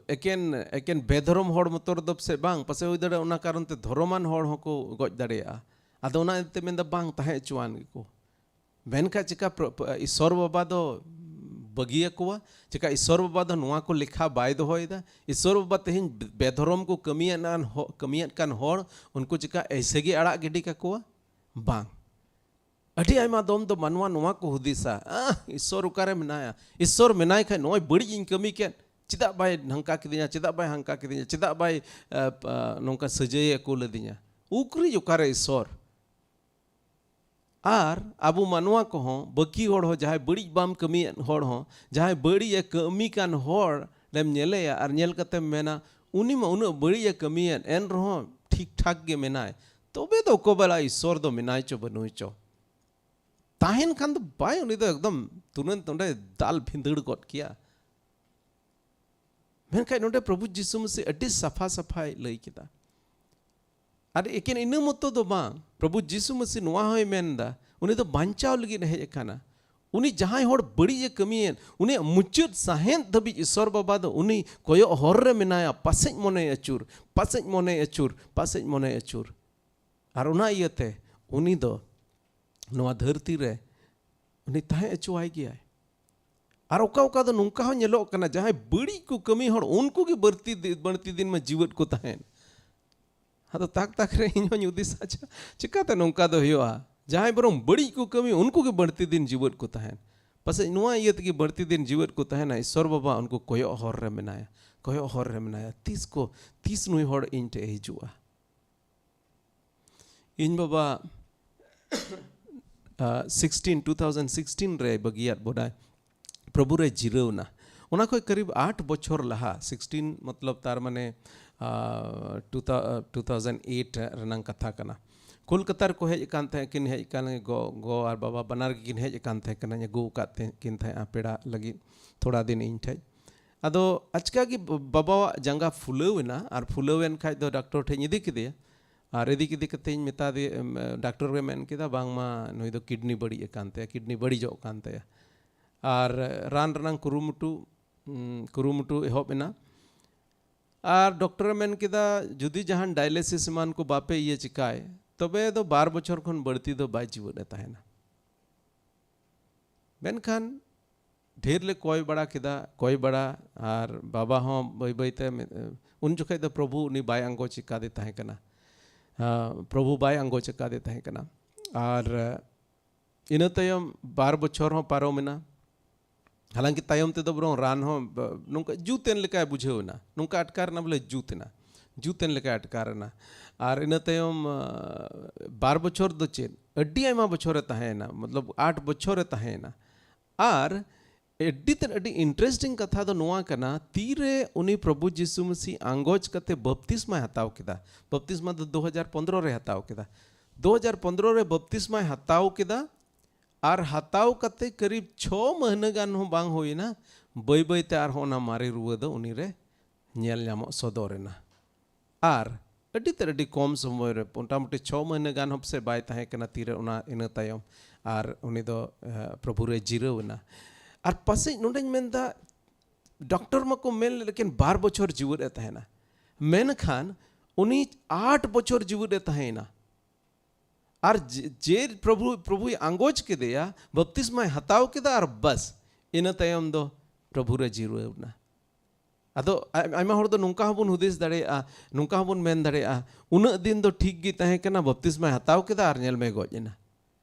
ᱮᱠᱮᱱ, ᱮᱠᱮᱱ ᱵᱮᱫᱷᱚᱨᱚᱢ ᱦᱚᱲ ᱢᱚᱛᱚ ᱨᱮᱫᱚ ᱯᱟᱥᱮᱡ ᱵᱟᱝ, ᱯᱟᱥᱮᱡ ᱦᱩᱭ ᱫᱟᱲᱮᱭᱟᱜᱼᱟ ᱚᱱᱟ ᱠᱟᱨᱚᱱ ᱛᱮ ᱫᱷᱚᱨᱚᱢᱟᱱ ᱦᱚᱲ ᱦᱚᱸᱠᱚ ᱜᱚᱡ ᱫᱟᱲᱮᱭᱟᱜᱼᱟ᱾ ᱟᱫᱚ ᱚᱱᱟ ᱤᱭᱟᱹᱛᱮ ᱢᱮᱱᱫᱟ, ᱵᱟᱝ, ᱛᱟᱦᱮᱸ ᱦᱚᱪᱚᱣᱟᱱ ᱜᱮᱠᱚ᱾ ᱢᱮᱱᱠᱷᱟᱱ ᱪᱮᱠᱟ ᱯᱨᱚ-, ᱯᱨᱚ-, ᱤᱥᱚᱨ ᱵᱟᱵᱟ ᱫᱚ ᱵᱟᱹᱜᱤᱭᱟᱠᱚᱣᱟ? ᱪᱮᱠᱟ ᱤᱥᱚᱨ ᱵᱟᱵᱟ ᱫᱚ ᱱᱚᱣᱟ ᱠᱚ ᱞᱮᱠᱷᱟ ᱵᱟᱭ ᱫᱚᱦᱚᱭᱮᱫᱟ? ᱤᱥᱚᱨ ᱵᱟᱵᱟ ᱛᱮᱦᱮᱧ ᱵᱮᱫᱷᱚᱨᱚᱢ ᱠᱚ ᱠᱟᱹᱢᱤᱭᱮᱫ ᱠᱟᱱ ᱦᱚ-, ᱠᱟᱹᱢᱤᱭᱮᱫ ᱠᱟᱱ ᱦᱚᱲ, ᱩᱱᱠᱩ ᱪᱮᱠᱟ ᱮᱭᱥᱮ ᱜᱮ ᱟᱲᱟᱜ ᱜᱤᱰᱤ ᱠᱟᱠᱚᱣᱟ? ᱵᱟᱝ᱾ ᱟᱹᱰᱤ ᱟᱭᱢᱟ ᱫᱚᱢ ᱫᱚ ᱢᱟᱱᱣᱟ ᱱᱚᱣᱟ ᱠᱚ ᱦᱩᱫᱤᱥᱟ, "ᱟᱦ, ᱤᱥᱚᱨ ᱚᱠᱟᱨᱮ ᱢᱮᱱᱟᱭᱟ? ᱤᱥᱚᱨ ᱢᱮᱱᱟᱭ ᱠᱷᱟᱡ ᱱᱚᱜᱼᱚᱭ ᱵᱟᱹᱲᱤᱡ ᱤᱧ ᱠᱟᱹᱢᱤ ᱠᱮᱫ, ᱪᱮᱫᱟᱜ ᱵᱟᱭ ᱱᱚᱝᱠᱟ ᱠᱤᱫᱤᱧᱟ? ᱪᱮᱫᱟᱜ ᱵᱟᱭ ᱦᱟᱝᱠᱟ ᱠᱤᱫᱤᱧᱟ? ᱪᱮᱫᱟᱜ ᱵᱟᱭ, ᱟ, ᱟ, ᱱᱚᱝᱠᱟ ᱥᱟᱹᱡᱟᱹᱭ ᱮ ᱠᱩᱞ ᱟᱹᱫᱤᱧᱟ?" ᱩᱠᱨᱤᱡ ᱚᱠᱟᱨᱮ ᱤᱥᱚᱨ? ᱟᱨ ᱟᱵᱚ ᱢᱟᱱᱣᱟ ᱠᱚᱦᱚᱸ, ᱵᱟᱹᱠᱤ ᱦᱚᱲ ᱦᱚᱸ, ᱡᱟᱦᱟᱸᱭ ᱵᱟᱹᱲᱤᱡ ᱵᱟᱢ ᱠᱟᱹᱢᱤᱭᱮᱫ ᱦᱚᱲ ᱦᱚᱸ, ᱡᱟᱦᱟᱸᱭ ᱵᱟᱹᱲᱤᱡ ᱮ ᱠᱟᱹᱢᱤ ᱠᱟᱱ ᱦᱚᱲ ᱮᱢ ᱧᱮᱞᱮᱭᱟ ᱟᱨ ᱧᱮᱞ ᱠᱟᱛᱮᱢ ᱢᱮᱱᱟ, "ᱩᱱᱤ ᱢᱟ ᱩᱱᱟᱹᱜ ᱵᱟᱹᱲᱤᱡ ᱮ ᱠᱟᱹᱢᱤᱭᱮᱫ, ᱮᱱ ᱨᱮᱦᱚᱸ ᱴᱷᱤᱠ ᱴᱷᱟᱠ ᱜᱮ ᱢᱮᱱᱟᱭ, ᱛᱚᱵᱮ ᱫᱚ ᱚᱠᱚᱭ ᱵᱟᱞᱟ ᱤᱥᱚᱨ ᱫᱚ ᱢᱮᱱᱟᱭ ᱪᱚ ᱵᱟᱹᱱᱩᱭ ᱪᱚ?" ᱛᱟᱦᱮᱱ ᱠᱷᱟᱱ ᱫᱚ ᱵᱟᱭ, ᱩᱱᱤ ᱫᱚ ᱮᱠᱫᱚᱢ ᱛᱩᱨᱟᱹᱱᱛ ᱚᱸᱰᱮ ᱫᱟᱞ ᱵᱷᱤᱸᱫᱟᱹᱲ ᱜᱚᱫ ᱠᱮᱭᱟ᱾ ᱢᱮᱱᱠᱷᱟᱱ ᱱᱚᱰᱮ ᱯᱨᱚᱵᱷᱩ ᱡᱤᱥᱩ ᱢᱟᱹᱥᱤ ᱟᱹᱰᱤ ᱥᱟᱯᱷᱟ ᱥᱟᱯᱷᱟᱭ ᱞᱟᱹᱭ ᱠᱮᱫᱟ᱾ ᱟᱨ ᱮᱠᱮᱱ ᱤᱱᱟᱹ ᱢᱚᱛᱚ ᱫᱚ ᱵᱟᱝ, ᱯᱨᱚᱵᱷᱩ ᱡᱤᱥᱩ ᱢᱟᱹᱥᱤ ᱱᱚᱣᱟ ᱦᱚᱸᱭ ᱢᱮᱱᱫᱟ, ᱩᱱᱤ ᱫᱚ ᱵᱟᱧᱪᱟᱣ ᱞᱟᱹᱜᱤᱫ ᱮ ᱦᱮᱡ ᱟᱠᱟᱱᱟ᱾ ᱩᱱᱤ ᱡᱟᱦᱟᱸᱭ ᱦᱚᱲ ᱵᱟᱹᱲᱤᱡ ᱮ ᱠᱟᱹᱢᱤᱭᱮᱫ, ᱩᱱᱤᱭᱟᱜ ᱢᱩᱪᱟᱹᱫ ᱥᱟᱦᱮᱸᱫ ᱫᱷᱟᱹᱵᱤᱡ ᱤᱥᱚᱨ ᱵᱟᱵᱟ ᱫᱚ ᱩᱱᱤ ᱠᱚᱭᱚᱜ ᱦᱚᱨ ᱨᱮ ᱢᱮᱱᱟᱭᱟ, ᱯᱟᱥᱮᱡ ᱢᱚᱱᱮᱭ ᱟᱹᱪᱩᱨ, ᱯᱟᱥᱮᱡ ᱢᱚᱱᱮᱭ ᱟᱹᱪᱩᱨ, ᱯᱟᱥᱮᱡ ᱢᱚᱱᱮᱭ ᱟᱹᱪᱩᱨ᱾ ᱟᱨ ᱚᱱᱟ ᱤᱭᱟᱹᱛᱮ ᱩᱱᱤ ᱫᱚ ᱱᱚᱣᱟ ᱫᱷᱟᱹᱨᱛᱤ ᱨᱮ ᱩᱱᱤ ᱛᱟᱦᱮᱸ ᱦᱚᱪᱚᱣᱟᱭ ᱜᱮᱭᱟᱭ᱾ ᱟᱨ ᱚᱠᱟ ᱚᱠᱟ ᱫᱚ ᱱᱚᱝᱠᱟ ᱦᱚᱸ ᱧᱮᱞᱚᱜ ᱠᱟᱱᱟ, ᱡᱟᱦᱟᱸᱭ ᱵᱟᱹᱲᱤᱡ ᱠᱚ ᱠᱟᱹᱢᱤ ᱦᱚᱲ, ᱩᱱᱠᱩ ᱜᱮ ᱵᱟᱹᱲᱛᱤ ᱫᱤ-, ᱵᱟᱹᱲᱛᱤ ᱫᱤᱱ ᱢᱟ ᱡᱤᱣᱮᱫ ᱠᱚ ᱛᱟᱦᱮᱱ᱾ ᱟᱫᱚ ᱛᱟᱠ ᱛᱟᱠ ᱨᱮ ᱤᱧ ᱦᱚᱸᱧ ᱦᱩᱫᱤᱥᱟ, "ᱟᱪᱪᱷᱟ, ᱪᱤᱠᱟᱹᱛᱮ ᱱᱚᱝᱠᱟ ᱫᱚ ᱦᱩᱭᱩᱜᱼᱟ? ᱡᱟᱦᱟᱸᱭ ᱵᱚᱨᱚᱝ ᱵᱟᱹᱲᱤᱡ ᱠᱚ ᱠᱟᱹᱢᱤ, ᱩᱱᱠᱩ ᱜᱮ ᱵᱟᱹᱲᱛᱤ ᱫᱤᱱ ᱡᱤᱣᱮᱫ ᱠᱚ ᱛᱟᱦᱮᱱ᱾ ᱯᱟᱥᱮᱡ ᱱᱚᱣᱟ ᱤᱭᱟᱹ ᱛᱮᱜᱮ ᱵᱟᱹᱲᱛᱤ ᱫᱤᱱ ᱡᱤᱣᱮᱫ ᱠᱚ ᱛᱟᱦᱮᱱᱟ, ᱤᱥᱚᱨ ᱵᱟᱵᱟ ᱩᱱᱠᱩ ᱠᱚᱭᱚᱜ ᱦᱚᱨ ᱨᱮ ᱢᱮᱱᱟᱭᱟ, ᱠᱚᱭᱚᱜ ᱦᱚᱨ ᱨᱮ ᱢᱮᱱᱟᱭᱟ, ᱛᱤᱥ ᱠᱚ, ᱛᱤᱥ ᱱᱩᱭ ᱦᱚᱲ ᱤᱧ ᱴᱷᱮᱡ ᱮ ᱦᱤᱡᱩᱜᱼᱟ?" ᱤᱧ ᱵᱟᱵᱟ, ᱟ, sixteen, two thousand sixteen ᱨᱮ ᱵᱟᱹᱜᱤᱭᱟᱫ ᱵᱚᱱᱟᱭ, ᱯᱨᱚᱵᱷᱩ ᱨᱮ ᱡᱤᱨᱟᱹᱣ ᱮᱱᱟ᱾ ᱚᱱᱟ ᱠᱷᱚᱡ ᱠᱟᱨᱤᱵ ᱟᱴ ᱵᱚᱪᱷᱚᱨ ᱞᱟᱦᱟ, sixteen ᱢᱚᱛᱞᱚᱵ ᱛᱟᱨ ᱢᱟᱱᱮ, ᱟ, two thou-, two thousand eight ᱨᱮᱱᱟᱝ ᱠᱟᱛᱷᱟ ᱠᱟᱱᱟ᱾ ᱠᱳᱞᱠᱟᱛᱟ ᱨᱮᱠᱚ ᱦᱮᱡ ᱟᱠᱟᱱ ᱛᱟᱦᱮᱸᱫ, ᱠᱤᱱ ᱦᱮᱡ ᱟᱠᱟᱱ, ᱜᱚ, ᱜᱚ ᱟᱨ ᱵᱟᱵᱟ ᱵᱟᱱᱟᱨ ᱜᱮᱠᱤᱱ ᱦᱮᱡ ᱟᱠᱟᱱ ᱛᱟᱦᱮᱸ ᱠᱟᱱᱟ, ᱟᱹᱜᱩ ᱟᱠᱟᱫ ᱛᱟᱦᱮᱸ ᱠᱤᱱ ᱛᱟᱦᱮᱸᱫᱼᱟ ᱯᱮᱲᱟ ᱞᱟᱹᱜᱤᱫ ᱛᱷᱚᱲᱟ ᱫᱤᱱ ᱤᱧ ᱴᱷᱮᱡ᱾ ᱟᱫᱚ ᱟᱪᱠᱟ ᱜᱮ ᱵᱟ-, ᱵᱟᱵᱟᱣᱟᱜ ᱡᱟᱸᱜᱟ ᱯᱷᱩᱞᱟᱹᱣ ᱮᱱᱟ, ᱟᱨ ᱯᱷᱩᱞᱟᱹᱣ ᱮᱱ ᱠᱷᱟᱡ ᱫᱚ ᱰᱟᱠᱴᱚᱨ ᱴᱷᱮᱡ ᱤᱧ ᱤᱫᱤ ᱠᱮᱫᱮᱭᱟ᱾ ᱟᱨ ᱤᱫᱤ ᱠᱮᱫᱮ ᱠᱟᱛᱮᱧ ᱢᱮᱛᱟ ᱫᱮ-, ᱮᱢ, ᱰᱟᱠᱴᱚᱨ ᱜᱮ ᱢᱮᱱ ᱠᱮᱫᱟ, "ᱵᱟᱝᱢᱟ ᱱᱩᱭ ᱫᱚ ᱠᱤᱰᱱᱤ ᱵᱟᱹᱲᱤᱡ ᱟᱠᱟᱱ ᱛᱟᱭᱟ, ᱠᱤᱰᱱᱤ ᱵᱟᱹᱲᱤᱡᱚᱜ ᱠᱟᱱ ᱛᱟᱭᱟ᱾" ᱟᱨ ᱨᱟᱱ ᱨᱮᱱᱟᱝ ᱠᱩᱨᱩᱢᱩᱴᱩ, ᱩᱢ, ᱠᱩᱨᱩᱢᱩᱴᱩ ᱮᱦᱚᱵ ᱮᱱᱟ᱾ ᱟᱨ ᱰᱚᱠᱴᱚᱨᱮ ᱢᱮᱱ ᱠᱮᱫᱟ, "ᱡᱩᱫᱤ ᱡᱟᱦᱟᱱ ᱰᱟᱭᱟᱞᱤᱥᱤᱥ ᱮᱢᱟᱱ ᱠᱚ ᱵᱟᱯᱮ ᱤᱭᱟᱹ ᱪᱤᱠᱟᱭ, ᱛᱚᱵᱮ ᱫᱚ ᱵᱟᱨ ᱵᱚᱪᱷᱚᱨ ᱠᱷᱚᱱ ᱵᱟᱹᱲᱛᱤ ᱫᱚ ᱵᱟᱭ ᱡᱤᱣᱮᱫ ᱮ ᱛᱟᱦᱮᱱᱟ᱾" ᱢᱮᱱᱠᱷᱟᱱ ᱰᱷᱮᱨ ᱞᱮ ᱠᱚᱭ ᱵᱟᱲᱟ ᱠᱮᱫᱟ, ᱠᱚᱭ ᱵᱟᱲᱟ, ᱟᱨ ᱵᱟᱵᱟ ᱦᱚᱸ ᱵᱟᱹᱭ ᱵᱟᱹᱭ ᱛᱮ ᱢᱮ-, ᱩᱱ ᱡᱚᱠᱷᱮᱡ ᱫᱚ ᱯᱨᱚᱵᱷᱩ ᱩᱱᱤ ᱵᱟᱭ ᱟᱸᱜᱚᱪ ᱟᱠᱟᱫᱮ ᱛᱟᱦᱮᱸ ᱠᱟᱱᱟ᱾ ᱟᱸ, ᱯᱨᱚᱵᱷᱩ ᱵᱟᱭ ᱟᱸᱜᱚᱪ ᱟᱠᱟᱫᱮ ᱛᱟᱦᱮᱸ ᱠᱟᱱᱟ᱾ ᱟᱨ ᱤᱱᱟᱹ ᱛᱟᱭᱚᱢ ᱵᱟᱨ ᱵᱚᱪᱷᱚᱨ ᱦᱚᱸ ᱯᱟᱨᱚᱢ ᱮᱱᱟ᱾ ᱦᱟᱞᱟᱝᱠᱤ ᱛᱟᱭᱚᱢ ᱛᱮᱫᱚ ᱵᱚᱨᱚᱝ ᱨᱟᱱ ᱦᱚᱸ ᱵ-, ᱱᱚᱝᱠᱟ ᱡᱩᱛ ᱮᱱ ᱞᱮᱠᱟᱭ ᱵᱩᱡᱷᱟᱹᱣ ᱮᱱᱟ, ᱱᱚᱝᱠᱟ ᱟᱴᱠᱟᱨ ᱮᱱᱟ ᱵᱚᱞᱮ ᱡᱩᱛ ᱮᱱᱟ, ᱡᱩᱛ ᱮᱱ ᱞᱮᱠᱟᱭ ᱟᱴᱠᱟᱨ ᱮᱱᱟ᱾ ᱟᱨ ᱤᱱᱟᱹ ᱛᱟᱭᱚᱢ, ᱟᱸ, ᱵᱟᱨ ᱵᱚᱪᱷᱚᱨ ᱫᱚ ᱪᱮᱫ, ᱟᱹᱰᱤ ᱟᱭᱢᱟ ᱵᱚᱪᱷᱚᱨᱮ ᱛᱟᱦᱮᱸᱭᱮᱱᱟ, ᱢᱚᱛᱞᱚᱵ ᱟᱴ ᱵᱚᱪᱷᱚᱨᱮ ᱛᱟᱦᱮᱸᱭᱮᱱᱟ᱾ ᱟᱨ ᱟᱹᱰᱤ ᱛᱮᱫ ᱟᱹᱰᱤ interesting ᱠᱟᱛᱷᱟ ᱫᱚ ᱱᱚᱣᱟ ᱠᱟᱱᱟ, ᱛᱤᱨᱮ ᱩᱱᱤ ᱯᱨᱚᱵᱷᱩ ᱡᱤᱥᱩ ᱢᱟᱹᱥᱤ ᱟᱸᱜᱚᱪ ᱠᱟᱛᱮ ᱵᱟᱯᱛᱤᱥᱢᱟᱭ ᱦᱟᱛᱟᱣ ᱠᱮᱫᱟ᱾ ᱵᱟᱯᱛᱤᱥᱢᱟ ᱫᱚ ᱫᱩ ᱦᱟᱡᱟᱨ ᱯᱚᱱᱫᱽᱨᱚ ᱨᱮ ᱦᱟᱛᱟᱣ ᱠᱮᱫᱟ᱾ ᱫᱩ ᱦᱟᱡᱟᱨ ᱯᱚᱱᱫᱽᱨᱚ ᱨᱮ ᱵᱟᱯᱛᱤᱥᱢᱟᱭ ᱦᱟᱛᱟᱣ ᱠᱮᱫᱟ᱾ ᱟᱨ ᱦᱟᱛᱟᱣ ᱠᱟᱛᱮ ᱠᱟᱹᱨᱤᱵ ᱪᱷᱚ ᱢᱟᱹᱦᱱᱟᱹ ᱜᱟᱱ ᱦᱚᱸ ᱵᱟᱝ ᱦᱩᱭᱱᱟ, ᱵᱟᱹᱭ ᱵᱟᱹᱭ ᱛᱮ ᱟᱨᱦᱚᱸ ᱚᱱᱟ ᱢᱟᱨᱮ ᱨᱩᱣᱟᱹ ᱫᱚ ᱩᱱᱤ ᱨᱮ ᱧᱮᱞ ᱧᱟᱢᱚᱜ ᱥᱚᱫᱚᱨ ᱮᱱᱟ᱾ ᱟᱨ ᱟᱹᱰᱤ ᱛᱮᱫ ᱟᱹᱰᱤ ᱠᱚᱢ ᱥᱚᱢᱚᱭ ᱨᱮ, ᱢᱚᱴᱟᱢᱩᱴᱤ ᱪᱷᱚ ᱢᱟᱹᱦᱱᱟᱹ ᱜᱟᱱ ᱦᱚᱸ ᱯᱟᱥᱮᱡ ᱵᱟᱭ ᱛᱟᱦᱮᱸ ᱠᱟᱱᱟ ᱛᱤᱨᱮ ᱚᱱᱟ, ᱤᱱᱟᱹ ᱛᱟᱭᱚᱢ ᱟᱨ ᱩᱱᱤ ᱫᱚ, ᱮ, ᱯᱨᱚᱵᱷᱩ ᱨᱮ ᱡᱤᱨᱟᱹᱣ ᱮᱱᱟ᱾ ᱟᱨ ᱯᱟᱥᱮᱡ ᱱᱚᱰᱮᱧ ᱢᱮᱱᱫᱟ, ᱰᱚᱠᱴᱚᱨ ᱢᱟᱠᱚ ᱢᱮᱱ ᱞᱮᱫ, ᱞᱮᱠᱤᱱ ᱵᱟᱨ ᱵᱚᱪᱷᱚᱨ ᱡᱤᱣᱮᱫ ᱮ ᱛᱟᱦᱮᱱᱟ, ᱢᱮᱱᱠᱷᱟᱱ ᱩᱱᱤ ᱟᱴ ᱵᱚᱪᱷᱚᱨ ᱡᱤᱣᱮᱫ ᱮ ᱛᱟᱦᱮᱸᱭᱮᱱᱟ᱾ ᱟᱨ ᱡᱮ, ᱡᱮ ᱯᱨᱚᱵᱷᱩ, ᱯᱨᱚᱵᱷᱩᱭ ᱟᱸᱜᱚᱪ ᱠᱮᱫᱮᱭᱟ, ᱵᱟᱯᱛᱤᱥᱢᱟᱭ ᱦᱟᱛᱟᱣ ᱠᱮᱫᱟ ᱟᱨ ᱵᱟᱥ, ᱤᱱᱟᱹ ᱛᱟᱭᱚᱢ ᱫᱚ ᱯᱨᱚᱵᱷᱩ ᱨᱮ ᱡᱤᱨᱟᱹᱣ ᱮᱱᱟ᱾ ᱟᱫᱚ ᱟᱭ-, ᱟᱭᱢᱟ ᱦᱚᱲ ᱫᱚ ᱱᱚᱝᱠᱟ ᱦᱚᱸᱵᱚᱱ ᱦᱩᱫᱤᱥ ᱫᱟᱲᱮᱭᱟᱜᱼᱟ, ᱱᱚᱝᱠᱟ ᱦᱚᱸᱵᱚᱱ ᱢᱮᱱ ᱫᱟᱲᱮᱭᱟᱜᱼᱟ, ᱩᱱᱟᱹᱜ ᱫᱤᱱ ᱫᱚ ᱴᱷᱤᱠ ᱜᱮ ᱛᱟᱦᱮᱸ ᱠᱟᱱᱟ, ᱵᱟᱯᱛᱤᱥᱢᱟᱭ ᱦᱟᱛᱟᱣ ᱠᱮᱫᱟ ᱟᱨ ᱧᱮᱞ ᱢᱮ ᱜᱚᱡ ᱮᱱᱟ᱾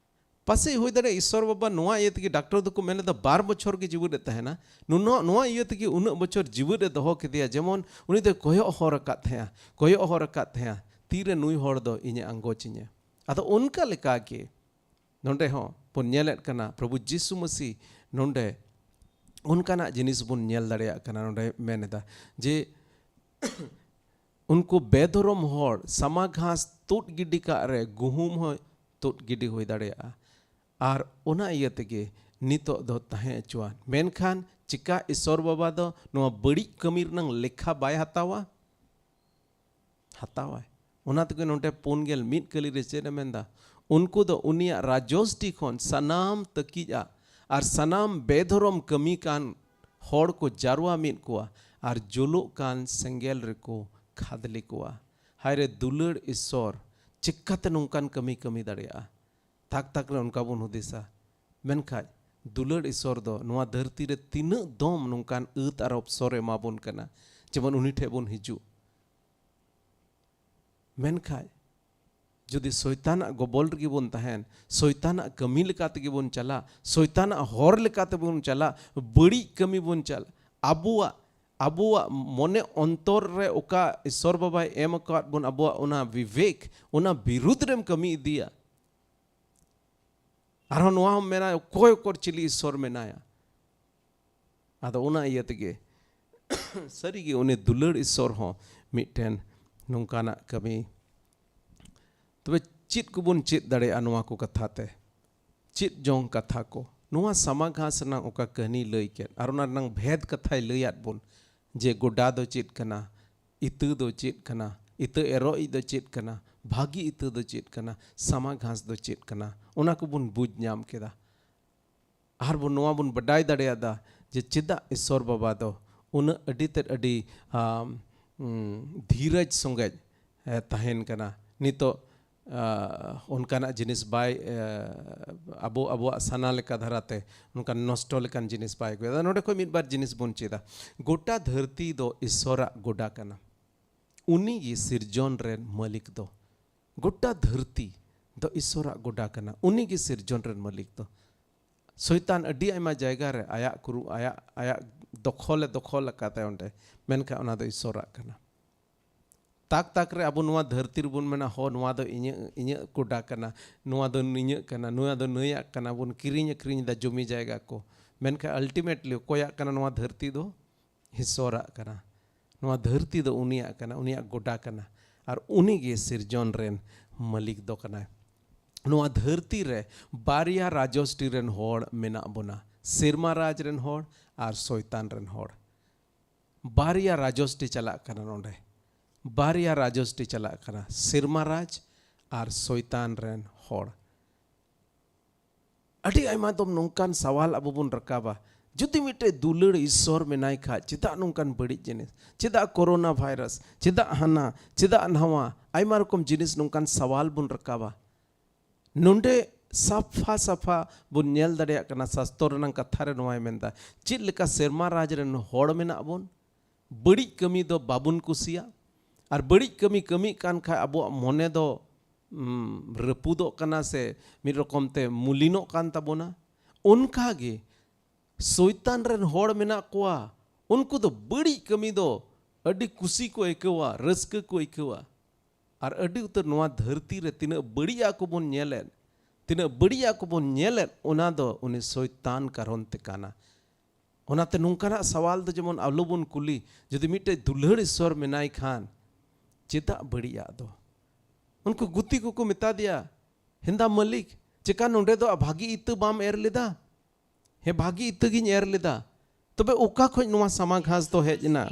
ᱯᱟᱥᱮᱡ ᱦᱩᱭ ᱫᱟᱲᱮᱭᱟᱜᱼᱟ ᱤᱥᱥᱚᱨ ᱵᱟᱵᱟ ᱱᱚᱣᱟ ᱤᱭᱟᱹ ᱛᱮᱜᱮ, ᱰᱟᱠᱴᱚᱨ ᱫᱚᱠᱚ ᱢᱮᱱ ᱞᱮᱫᱟ ᱵᱟᱨ ᱵᱚᱪᱷᱚᱨ ᱜᱮ ᱡᱤᱣᱮᱫ ᱮ ᱛᱟᱦᱮᱱᱟ, ᱱᱚᱣᱟ, ᱱᱚᱣᱟ ᱤᱭᱟᱹ ᱛᱮᱜᱮ ᱩᱱᱟᱹᱜ ᱵᱚᱪᱷᱚᱨ ᱡᱤᱣᱮᱫ ᱮ ᱫᱚᱦᱚ ᱠᱮᱫᱮᱭᱟ, ᱡᱮᱢᱚᱱ ᱩᱱᱤ ᱫᱚᱭ ᱠᱚᱭᱚᱜ ᱦᱚᱨ ᱟᱠᱟᱫ ᱛᱟᱦᱮᱸᱜᱼᱟ, ᱠᱚᱭᱚᱜ ᱦᱚᱨ ᱟᱠᱟᱫ ᱛᱟᱦᱮᱸᱜᱼᱟ, ᱛᱤᱨᱮ ᱱᱩᱭ ᱦᱚᱲ ᱫᱚ ᱤᱧᱮ ᱟᱸᱜᱚᱪᱤᱧᱟ᱾ ᱟᱫᱚ ᱚᱱᱠᱟ ᱞᱮᱠᱟ ᱜᱮ ᱱᱚᱰᱮ ᱦᱚᱸ ᱵᱚᱱ ᱧᱮᱞᱮᱫ ᱠᱟᱱᱟ, ᱯᱨᱚᱵᱷᱩ ᱡᱤᱥᱩ ᱢᱟᱹᱥᱤ ᱱᱚᱰᱮ ᱚᱱᱠᱟᱱᱟᱜ ᱡᱤᱱᱤᱥ ᱵᱚᱱ ᱧᱮᱞ ᱫᱟᱲᱮᱭᱟᱜ ᱠᱟᱱᱟ᱾ ᱱᱚᱰᱮ ᱢᱮᱱ ᱮᱫᱟ ᱡᱮ ᱩᱱᱠᱩ ᱵᱮᱫᱷᱚᱨᱚᱢ ᱦᱚᱲ ᱥᱟᱢᱟ ᱜᱷᱟᱥ ᱛᱩᱫ ᱜᱤᱰᱤ ᱠᱟᱜ ᱨᱮ ᱜᱩᱦᱩᱢ ᱦᱚᱸ ᱛᱩᱫ ᱜᱤᱰᱤ ᱦᱩᱭ ᱫᱟᱲᱮᱭᱟᱜᱼᱟ᱾ ᱟᱨ ᱚᱱᱟ ᱤᱭᱟᱹ ᱛᱮᱜᱮ ᱱᱤᱛᱚᱜ ᱫᱚ ᱛᱟᱦᱮᱸ ᱦᱚᱪᱚᱣᱟᱱ᱾ ᱢᱮᱱᱠᱷᱟᱱ ᱪᱤᱠᱟ ᱤᱥᱚᱨ ᱵᱟᱵᱟ ᱫᱚ ᱱᱚᱣᱟ ᱵᱟᱹᱲᱤᱡ ᱠᱟᱹᱢᱤ ᱨᱮᱱᱟᱝ ᱞᱮᱠᱷᱟ ᱵᱟᱭ ᱦᱟᱛᱟᱣᱟ? ᱦᱟᱛᱟᱣᱟᱭ᱾ ᱚᱱᱟ ᱛᱮᱜᱮ ᱱᱚᱰᱮ ᱯᱩᱱ ᱜᱮᱞ ᱢᱤᱫ ᱠᱟᱹᱞᱤ ᱨᱮ ᱪᱮᱫ ᱮ ᱢᱮᱱᱫᱟ? ᱩᱱᱠᱩ ᱫᱚ ᱩᱱᱤᱭᱟᱜ ᱨᱟᱡᱚᱥᱴᱤ ᱠᱷᱚᱱ ᱥᱟᱱᱟᱢ ᱛᱟᱹᱠᱤᱡᱼᱟ ᱟᱨ ᱥᱟᱱᱟᱢ ᱵᱮᱫᱷᱚᱨᱚᱢ ᱠᱟᱹᱢᱤ ᱠᱟᱱ ᱦᱚᱲ ᱠᱚ ᱡᱟᱨᱣᱟ ᱢᱤᱫ ᱠᱚᱣᱟ ᱟᱨ ᱡᱩᱞᱩᱜ ᱠᱟᱱ ᱥᱮᱸᱜᱮᱞ ᱨᱮᱠᱚ ᱠᱷᱟᱫᱽᱞᱮ ᱠᱚᱣᱟ᱾ ᱦᱟᱭ ᱨᱮ ᱫᱩᱞᱟᱹᱲ ᱤᱥᱚᱨ, ᱪᱤᱠᱟᱛᱮ ᱱᱚᱝᱠᱟᱱ ᱠᱟᱹᱢᱤ ᱠᱟᱹᱢᱤ ᱫᱟᱲᱮᱭᱟᱜᱼᱟ? ᱛᱟᱠ ᱛᱟᱠ ᱨᱮ ᱚᱱᱠᱟ ᱵᱚᱱ ᱦᱩᱫᱤᱥᱟ᱾ ᱢᱮᱱᱠᱷᱟᱡ ᱫᱩᱞᱟᱹᱲ ᱤᱥᱚᱨ ᱫᱚ ᱱᱚᱣᱟ ᱫᱷᱟᱹᱨᱛᱤ ᱨᱮ ᱛᱤᱱᱟᱹᱜ ᱫᱚᱢ ᱱᱚᱝᱠᱟᱱ ᱟᱹᱛ ᱟᱨ ᱚᱯᱥᱚᱨ ᱮ ᱮᱢᱟ ᱵᱚᱱ ᱠᱟᱱᱟ, ᱡᱮᱢᱚᱱ ᱩᱱᱤ ᱴᱷᱮᱡ ᱵᱚᱱ ᱦᱤᱡᱩᱜ᱾ ᱢᱮᱱᱠᱷᱟᱡ ᱡᱩᱫᱤ ᱥᱚᱭᱛᱟᱱᱟᱜ ᱜᱚᱵᱚᱞ ᱨᱮᱜᱮ ᱵᱚᱱ ᱛᱟᱦᱮᱱ, ᱥᱚᱭᱛᱟᱱᱟᱜ ᱠᱟᱹᱢᱤ ᱞᱮᱠᱟ ᱛᱮᱜᱮ ᱵᱚᱱ ᱪᱟᱞᱟᱜ, ᱥᱚᱭᱛᱟᱱᱟᱜ ᱦᱚᱨ ᱞᱮᱠᱟ ᱛᱮᱵᱚᱱ ᱪᱟᱞᱟᱜ, ᱵᱟᱹᱲᱤᱡ ᱠᱟᱹᱢᱤ ᱵᱚᱱ ᱪᱟᱞᱟᱜ, ᱟᱵᱚᱣᱟᱜ, ᱟᱵᱚᱣᱟᱜ ᱢᱚᱱᱮ ᱚᱱᱛᱚᱨ ᱨᱮ ᱚᱠᱟ ᱤᱥᱚᱨ ᱵᱟᱵᱟᱭ ᱮᱢ ᱟᱠᱟᱫ ᱵᱚᱱ, ᱟᱵᱚᱣᱟᱜ ᱚᱱᱟ ᱵᱤᱵᱮᱠ, ᱚᱱᱟ ᱵᱤᱨᱩᱫᱽ ᱨᱮᱢ ᱠᱟᱹᱢᱤ ᱤᱫᱤᱭᱟ᱾ ᱟᱨᱦᱚᱸ ᱱᱚᱣᱟ ᱦᱚᱸ ᱢᱮᱱᱟ, ᱚᱠᱚᱭ ᱚᱠᱚᱨ ᱪᱤᱞᱤ ᱤᱥᱚᱨ ᱢᱮᱱᱟᱭᱟ? ᱟᱫᱚ ᱚᱱᱟ ᱤᱭᱟᱹ ᱛᱮᱜᱮ ᱥᱟᱹᱨᱤᱜᱮ ᱩᱱᱤ ᱫᱩᱞᱟᱹᱲ ᱤᱥᱚᱨ ᱦᱚᱸ ᱢᱤᱫᱴᱮᱱ ᱱᱚᱝᱠᱟᱱᱟᱜ ᱠᱟᱹᱢᱤ᱾ ᱛᱚᱵᱮ ᱪᱮᱫ ᱠᱚᱵᱚᱱ ᱪᱮᱫ ᱫᱟᱲᱮᱭᱟᱜᱼᱟ ᱱᱚᱣᱟ ᱠᱚ ᱠᱟᱛᱷᱟ ᱛᱮ? ᱪᱮᱫ ᱡᱚᱝ ᱠᱟᱛᱷᱟ ᱠᱚ, ᱱᱚᱣᱟ ᱥᱟᱢᱟ ᱜᱷᱟᱥ ᱨᱮᱱᱟᱜ ᱚᱠᱟ ᱠᱟᱹᱦᱱᱤ ᱞᱟᱹᱭ ᱠᱮᱫ, ᱟᱨ ᱚᱱᱟ ᱨᱮᱱᱟᱜ ᱵᱷᱮᱫ ᱠᱟᱛᱷᱟᱭ ᱞᱟᱹᱭᱟᱫ ᱵᱚᱱ, ᱡᱮ ᱜᱚᱰᱟ ᱫᱚ ᱪᱮᱫ ᱠᱟᱱᱟ, ᱤᱛᱟᱹ ᱫᱚ ᱪᱮᱫ ᱠᱟᱱᱟ, ᱤᱛᱟᱹ ᱮᱨᱚᱜ ᱤᱡ ᱫᱚ ᱪᱮᱫ ᱠᱟᱱᱟ, ᱵᱷᱟᱹᱜᱤ ᱤᱛᱟᱹ ᱫᱚ ᱪᱮᱫ ᱠᱟᱱᱟ, ᱥᱟᱢᱟ ᱜᱷᱟᱥ ᱫᱚ ᱪᱮᱫ ᱠᱟᱱᱟ, ᱚᱱᱟ ᱠᱚᱵᱚᱱ ᱵᱩᱡᱽ ᱧᱟᱢ ᱠᱮᱫᱟ᱾ ᱟᱨ ᱵᱚᱱ, ᱱᱚᱣᱟ ᱵᱚᱱ ᱵᱟᱰᱟᱭ ᱫᱟᱲᱮᱭᱟᱫᱟ ᱡᱮ ᱪᱮᱫᱟᱜ ᱤᱥᱚᱨ ᱵᱟᱵᱟ ᱫᱚ ᱩᱱᱟᱹᱜ ᱟᱹᱰᱤ ᱛᱮᱫ ᱟᱹᱰᱤ, ᱟᱢ, ᱩᱢ, ᱫᱷᱤᱨᱟᱡᱽ ᱥᱚᱸᱜᱮᱡ ᱮ ᱛᱟᱦᱮᱱ ᱠᱟᱱᱟ᱾ ᱱᱤᱛᱚᱜ, ᱟ, ᱚᱱᱠᱟᱱᱟᱜ ᱡᱤᱱᱤᱥ ᱵᱟᱭ, ᱮ, ᱟᱵᱚ, ᱟᱵᱚᱣᱟᱜ ᱥᱟᱱᱟ ᱞᱮᱠᱟ ᱫᱷᱟᱨᱟᱛᱮ ᱚᱱᱠᱟᱱ ᱱᱚᱥᱴᱚ ᱞᱮᱠᱟᱱ ᱡᱤᱱᱤᱥ ᱵᱟᱭ ᱟᱹᱜᱩᱭᱟ᱾ ᱱᱚᱰᱮ ᱠᱷᱚᱱ ᱢᱤᱫ ᱵᱟᱨ ᱡᱤᱱᱤᱥ ᱵᱚᱱ ᱪᱮᱫᱟ᱾ ᱜᱚᱴᱟ ᱫᱷᱟᱹᱨᱛᱤ ᱫᱚ ᱤᱥᱚᱨᱟᱜ ᱜᱚᱰᱟ ᱠᱟᱱᱟ᱾ ᱩᱱᱤ ᱜᱮ ᱥᱤᱨᱡᱚᱱ ᱨᱮᱱ ᱢᱟᱹᱞᱤᱠ ᱫᱚ᱾ ᱜᱚᱴᱟ ᱫᱷᱟᱹᱨᱛᱤ ᱫᱚ ᱤᱥᱚᱨᱟᱜ ᱜᱚᱰᱟ ᱠᱟᱱᱟ᱾ ᱩᱱᱤ ᱜᱮ ᱥᱤᱨᱡᱚᱱ ᱨᱮᱱ ᱢᱟᱹᱞᱤᱠ ᱫᱚ᱾ ᱥᱚᱭᱛᱟᱱ ᱟᱹᱰᱤ ᱟᱭᱢᱟ ᱡᱟᱭᱜᱟ ᱨᱮ ᱟᱭᱟᱜ ᱠᱩᱨᱩ-, ᱟᱭᱟᱜ, ᱟᱭᱟᱜ ᱫᱚᱠᱷᱚᱞᱮ ᱫᱚᱠᱷᱚᱞ ᱟᱠᱟᱫᱟ ᱚᱸᱰᱮ, ᱢᱮᱱᱠᱷᱟᱱ ᱚᱱᱟ ᱫᱚ ᱤᱥᱚᱨᱟᱜ ᱠᱟᱱᱟ᱾ ᱛᱟᱠ ᱛᱟᱠ ᱨᱮ ᱟᱵᱚ ᱱᱚᱣᱟ ᱫᱷᱟᱹᱨᱛᱤ ᱨᱮᱵᱚᱱ ᱢᱮᱱᱟ, "ᱦᱚ, ᱱᱚᱣᱟ ᱫᱚ ᱤᱧᱟᱹᱜ, ᱤᱧᱟᱹᱜ ᱜᱚᱰᱟ ᱠᱟᱱᱟ, ᱱᱚᱣᱟ ᱫᱚ ᱱᱤᱧᱟᱹᱜ ᱠᱟᱱᱟ, ᱱᱚᱣᱟ ᱫᱚ ᱱᱟᱹᱭᱟᱜ ᱠᱟᱱᱟ", ᱵᱚᱱ ᱠᱤᱨᱤᱧ ᱟᱹᱠᱷᱨᱤᱧ ᱮᱫᱟ ᱡᱚᱢᱤ ᱡᱟᱭᱜᱟ ᱠᱚ, ᱢᱮᱱᱠᱷᱟᱱ ultimately ᱚᱠᱚᱭᱟᱜ ᱠᱟᱱᱟ ᱱᱚᱣᱟ ᱫᱷᱟᱹᱨᱛᱤ ᱫᱚ? ᱤᱥᱚᱨᱟᱜ ᱠᱟᱱᱟ᱾ ᱱᱚᱣᱟ ᱫᱷᱟᱹᱨᱛᱤ ᱫᱚ ᱩᱱᱤᱭᱟᱜ ᱠᱟᱱᱟ, ᱩᱱᱤᱭᱟᱜ ᱜᱚᱰᱟ ᱠᱟᱱᱟ, ᱟᱨ ᱩᱱᱤ ᱜᱮ ᱥᱤᱨᱡᱚᱱ ᱨᱮᱱ ᱢᱟᱹᱞᱤᱠ ᱫᱚ ᱠᱟᱱᱟᱭ᱾ ᱱᱚᱣᱟ ᱫᱷᱟᱹᱨᱛᱤ ᱨᱮ ᱵᱟᱨᱭᱟ ᱨᱟᱡᱚᱥᱴᱤ ᱨᱮᱱ ᱦᱚᱲ ᱢᱮᱱᱟᱜ ᱵᱚᱱᱟ, ᱥᱮᱨᱢᱟ ᱨᱟᱡᱽ ᱨᱮᱱ ᱦᱚᱲ ᱟᱨ ᱥᱚᱭᱛᱟᱱ ᱨᱮᱱ ᱦᱚᱲ᱾ ᱵᱟᱨᱭᱟ ᱨᱟᱡᱚᱥᱴᱤ ᱪᱟᱞᱟᱜ ᱠᱟᱱᱟ ᱱᱚᱰᱮ, ᱵᱟᱨᱭᱟ ᱨᱟᱡᱚᱥᱴᱤ ᱪᱟᱞᱟᱜ ᱠᱟᱱᱟ, ᱥᱮᱨᱢᱟ ᱨᱟᱡᱽ ᱟᱨ ᱥᱚᱭᱛᱟᱱ ᱨᱮᱱ ᱦᱚᱲ᱾ ᱟᱹᱰᱤ ᱟᱭᱢᱟ ᱫᱚᱢ ᱱᱚᱝᱠᱟᱱ ᱥᱟᱣᱟᱞ ᱟᱵᱚ ᱵᱚᱱ ᱨᱟᱠᱟᱵᱟ, ᱡᱩᱫᱤ ᱢᱤᱫᱴᱮᱡ ᱫᱩᱞᱟᱹᱲ ᱤᱥᱥᱚᱨ ᱢᱮᱱᱟᱭ ᱠᱷᱟᱡ, ᱪᱮᱫᱟᱜ ᱱᱚᱝᱠᱟᱱ ᱵᱟᱹᱲᱤᱡ ᱡᱤᱱᱤᱥ? ᱪᱮᱫᱟᱜ ᱠᱳᱨᱳᱱᱟ ᱵᱷᱟᱭᱨᱟᱥ? ᱪᱮᱫᱟᱜ ᱦᱟᱱᱟ? ᱪᱮᱫᱟᱜ ᱱᱟᱣᱟ? ᱟᱭᱢᱟ ᱨᱚᱠᱚᱢ ᱡᱤᱱᱤᱥ ᱱᱚᱝᱠᱟᱱ ᱥᱟᱣᱟᱞ ᱵᱚᱱ ᱨᱟᱠᱟᱵᱟ᱾ ᱱᱚᱰᱮ ᱥᱟᱯᱷᱟ ᱥᱟᱯᱷᱟ ᱵᱚᱱ ᱧᱮᱞ ᱫᱟᱲᱮᱭᱟᱜ ᱠᱟᱱᱟ, ᱥᱟᱥᱛᱚᱨ ᱨᱮᱱᱟᱜ ᱠᱟᱛᱷᱟ ᱨᱮ ᱱᱚᱣᱟᱭ ᱢᱮᱱᱫᱟ, ᱪᱮᱫ ᱞᱮᱠᱟ ᱥᱮᱨᱢᱟ ᱨᱟᱡᱽ ᱨᱮᱱ ᱦᱚᱲ ᱢᱮᱱᱟᱜ ᱵᱚᱱ, ᱵᱟᱹᱲᱤᱡ ᱠᱟᱹᱢᱤ ᱫᱚ ᱵᱟᱵᱚᱱ ᱠᱩᱥᱤᱭᱟᱜ, ᱟᱨ ᱵᱟᱹᱲᱤᱡ ᱠᱟᱹᱢᱤ ᱠᱟᱹᱢᱤᱜ ᱠᱟᱱ ᱠᱷᱟᱡ ᱟᱵᱚᱣᱟᱜ ᱢᱚᱱᱮ ᱫᱚ, ᱩᱢ, ᱨᱟᱹᱯᱩᱫᱚᱜ ᱠᱟᱱᱟ ᱥᱮ ᱢᱤᱫ ᱨᱚᱠᱚᱢ ᱛᱮ ᱢᱩᱞᱤᱱᱚᱜ ᱠᱟᱱ ᱛᱟᱵᱚᱱᱟ᱾ ᱚᱱᱠᱟ ᱜᱮ ᱥᱚᱭᱛᱟᱱ ᱨᱮᱱ ᱦᱚᱲ ᱢᱮᱱᱟᱜ ᱠᱚᱣᱟ, ᱩᱱᱠᱩ ᱫᱚ ᱵᱟᱹᱲᱤᱡ ᱠᱟᱹᱢᱤ ᱫᱚ ᱟᱹᱰᱤ ᱠᱩᱥᱤ ᱠᱚ ᱟᱹᱭᱠᱟᱹᱣᱟ, ᱨᱟᱹᱥᱠᱟᱹ ᱠᱚ ᱟᱹᱭᱠᱟᱹᱣᱟ᱾ ᱟᱨ ᱟᱹᱰᱤ ᱩᱛᱟᱹᱨ ᱱᱚᱣᱟ ᱫᱷᱟᱹᱨᱛᱤ ᱨᱮ ᱛᱤᱱᱟᱹᱜ ᱵᱟᱹᱲᱤᱡᱟᱜ ᱠᱚᱵᱚᱱ ᱧᱮᱞᱮᱫ, ᱛᱤᱱᱟᱹᱜ ᱵᱟᱹᱲᱤᱡᱟᱜ ᱠᱚᱵᱚᱱ ᱧᱮᱞᱮᱫ, ᱚᱱᱟ ᱫᱚ ᱩᱱᱤ ᱥᱚᱭᱛᱟᱱ ᱠᱟᱨᱚᱱ ᱛᱮ ᱠᱟᱱᱟ᱾ ᱚᱱᱟᱛᱮ ᱱᱚᱝᱠᱟᱱᱟᱜ ᱥᱟᱣᱟᱞ ᱫᱚ ᱡᱮᱢᱚᱱ ᱟᱞᱚᱵᱚᱱ ᱠᱩᱞᱤ, ᱡᱩᱫᱤ ᱢᱤᱫᱴᱮᱡ ᱫᱩᱞᱟᱹᱲ ᱤᱥᱥᱚᱨ ᱢᱮᱱᱟᱭ ᱠᱷᱟᱱ, ᱪᱮᱫᱟᱜ ᱵᱟᱹᱲᱤᱡᱟᱜ ᱫᱚ? ᱩᱱᱠᱩ ᱜᱩᱛᱤ ᱠᱚᱠᱚ ᱢᱮᱛᱟ ᱫᱮᱭᱟ, ᱦᱮᱸᱫᱟ ᱢᱟᱹᱞᱤᱠ, ᱪᱮᱠᱟ ᱱᱚᱰᱮ ᱫᱚ ᱵᱷᱟᱹᱜᱤ ᱤᱛᱟᱹ ᱵᱟᱢ ᱮᱨ ᱞᱮᱫᱟ? ᱦᱮᱸ, ᱵᱷᱟᱹᱜᱤ ᱤᱛᱟᱹ ᱜᱤᱧ ᱮᱨ ᱞᱮᱫᱟ, ᱛᱚᱵᱮ ᱚᱠᱟ ᱠᱷᱚᱡ ᱱᱚᱣᱟ ᱥᱟᱢᱟ ᱜᱷᱟᱥ ᱫᱚ ᱦᱮᱡ ᱮᱱᱟ?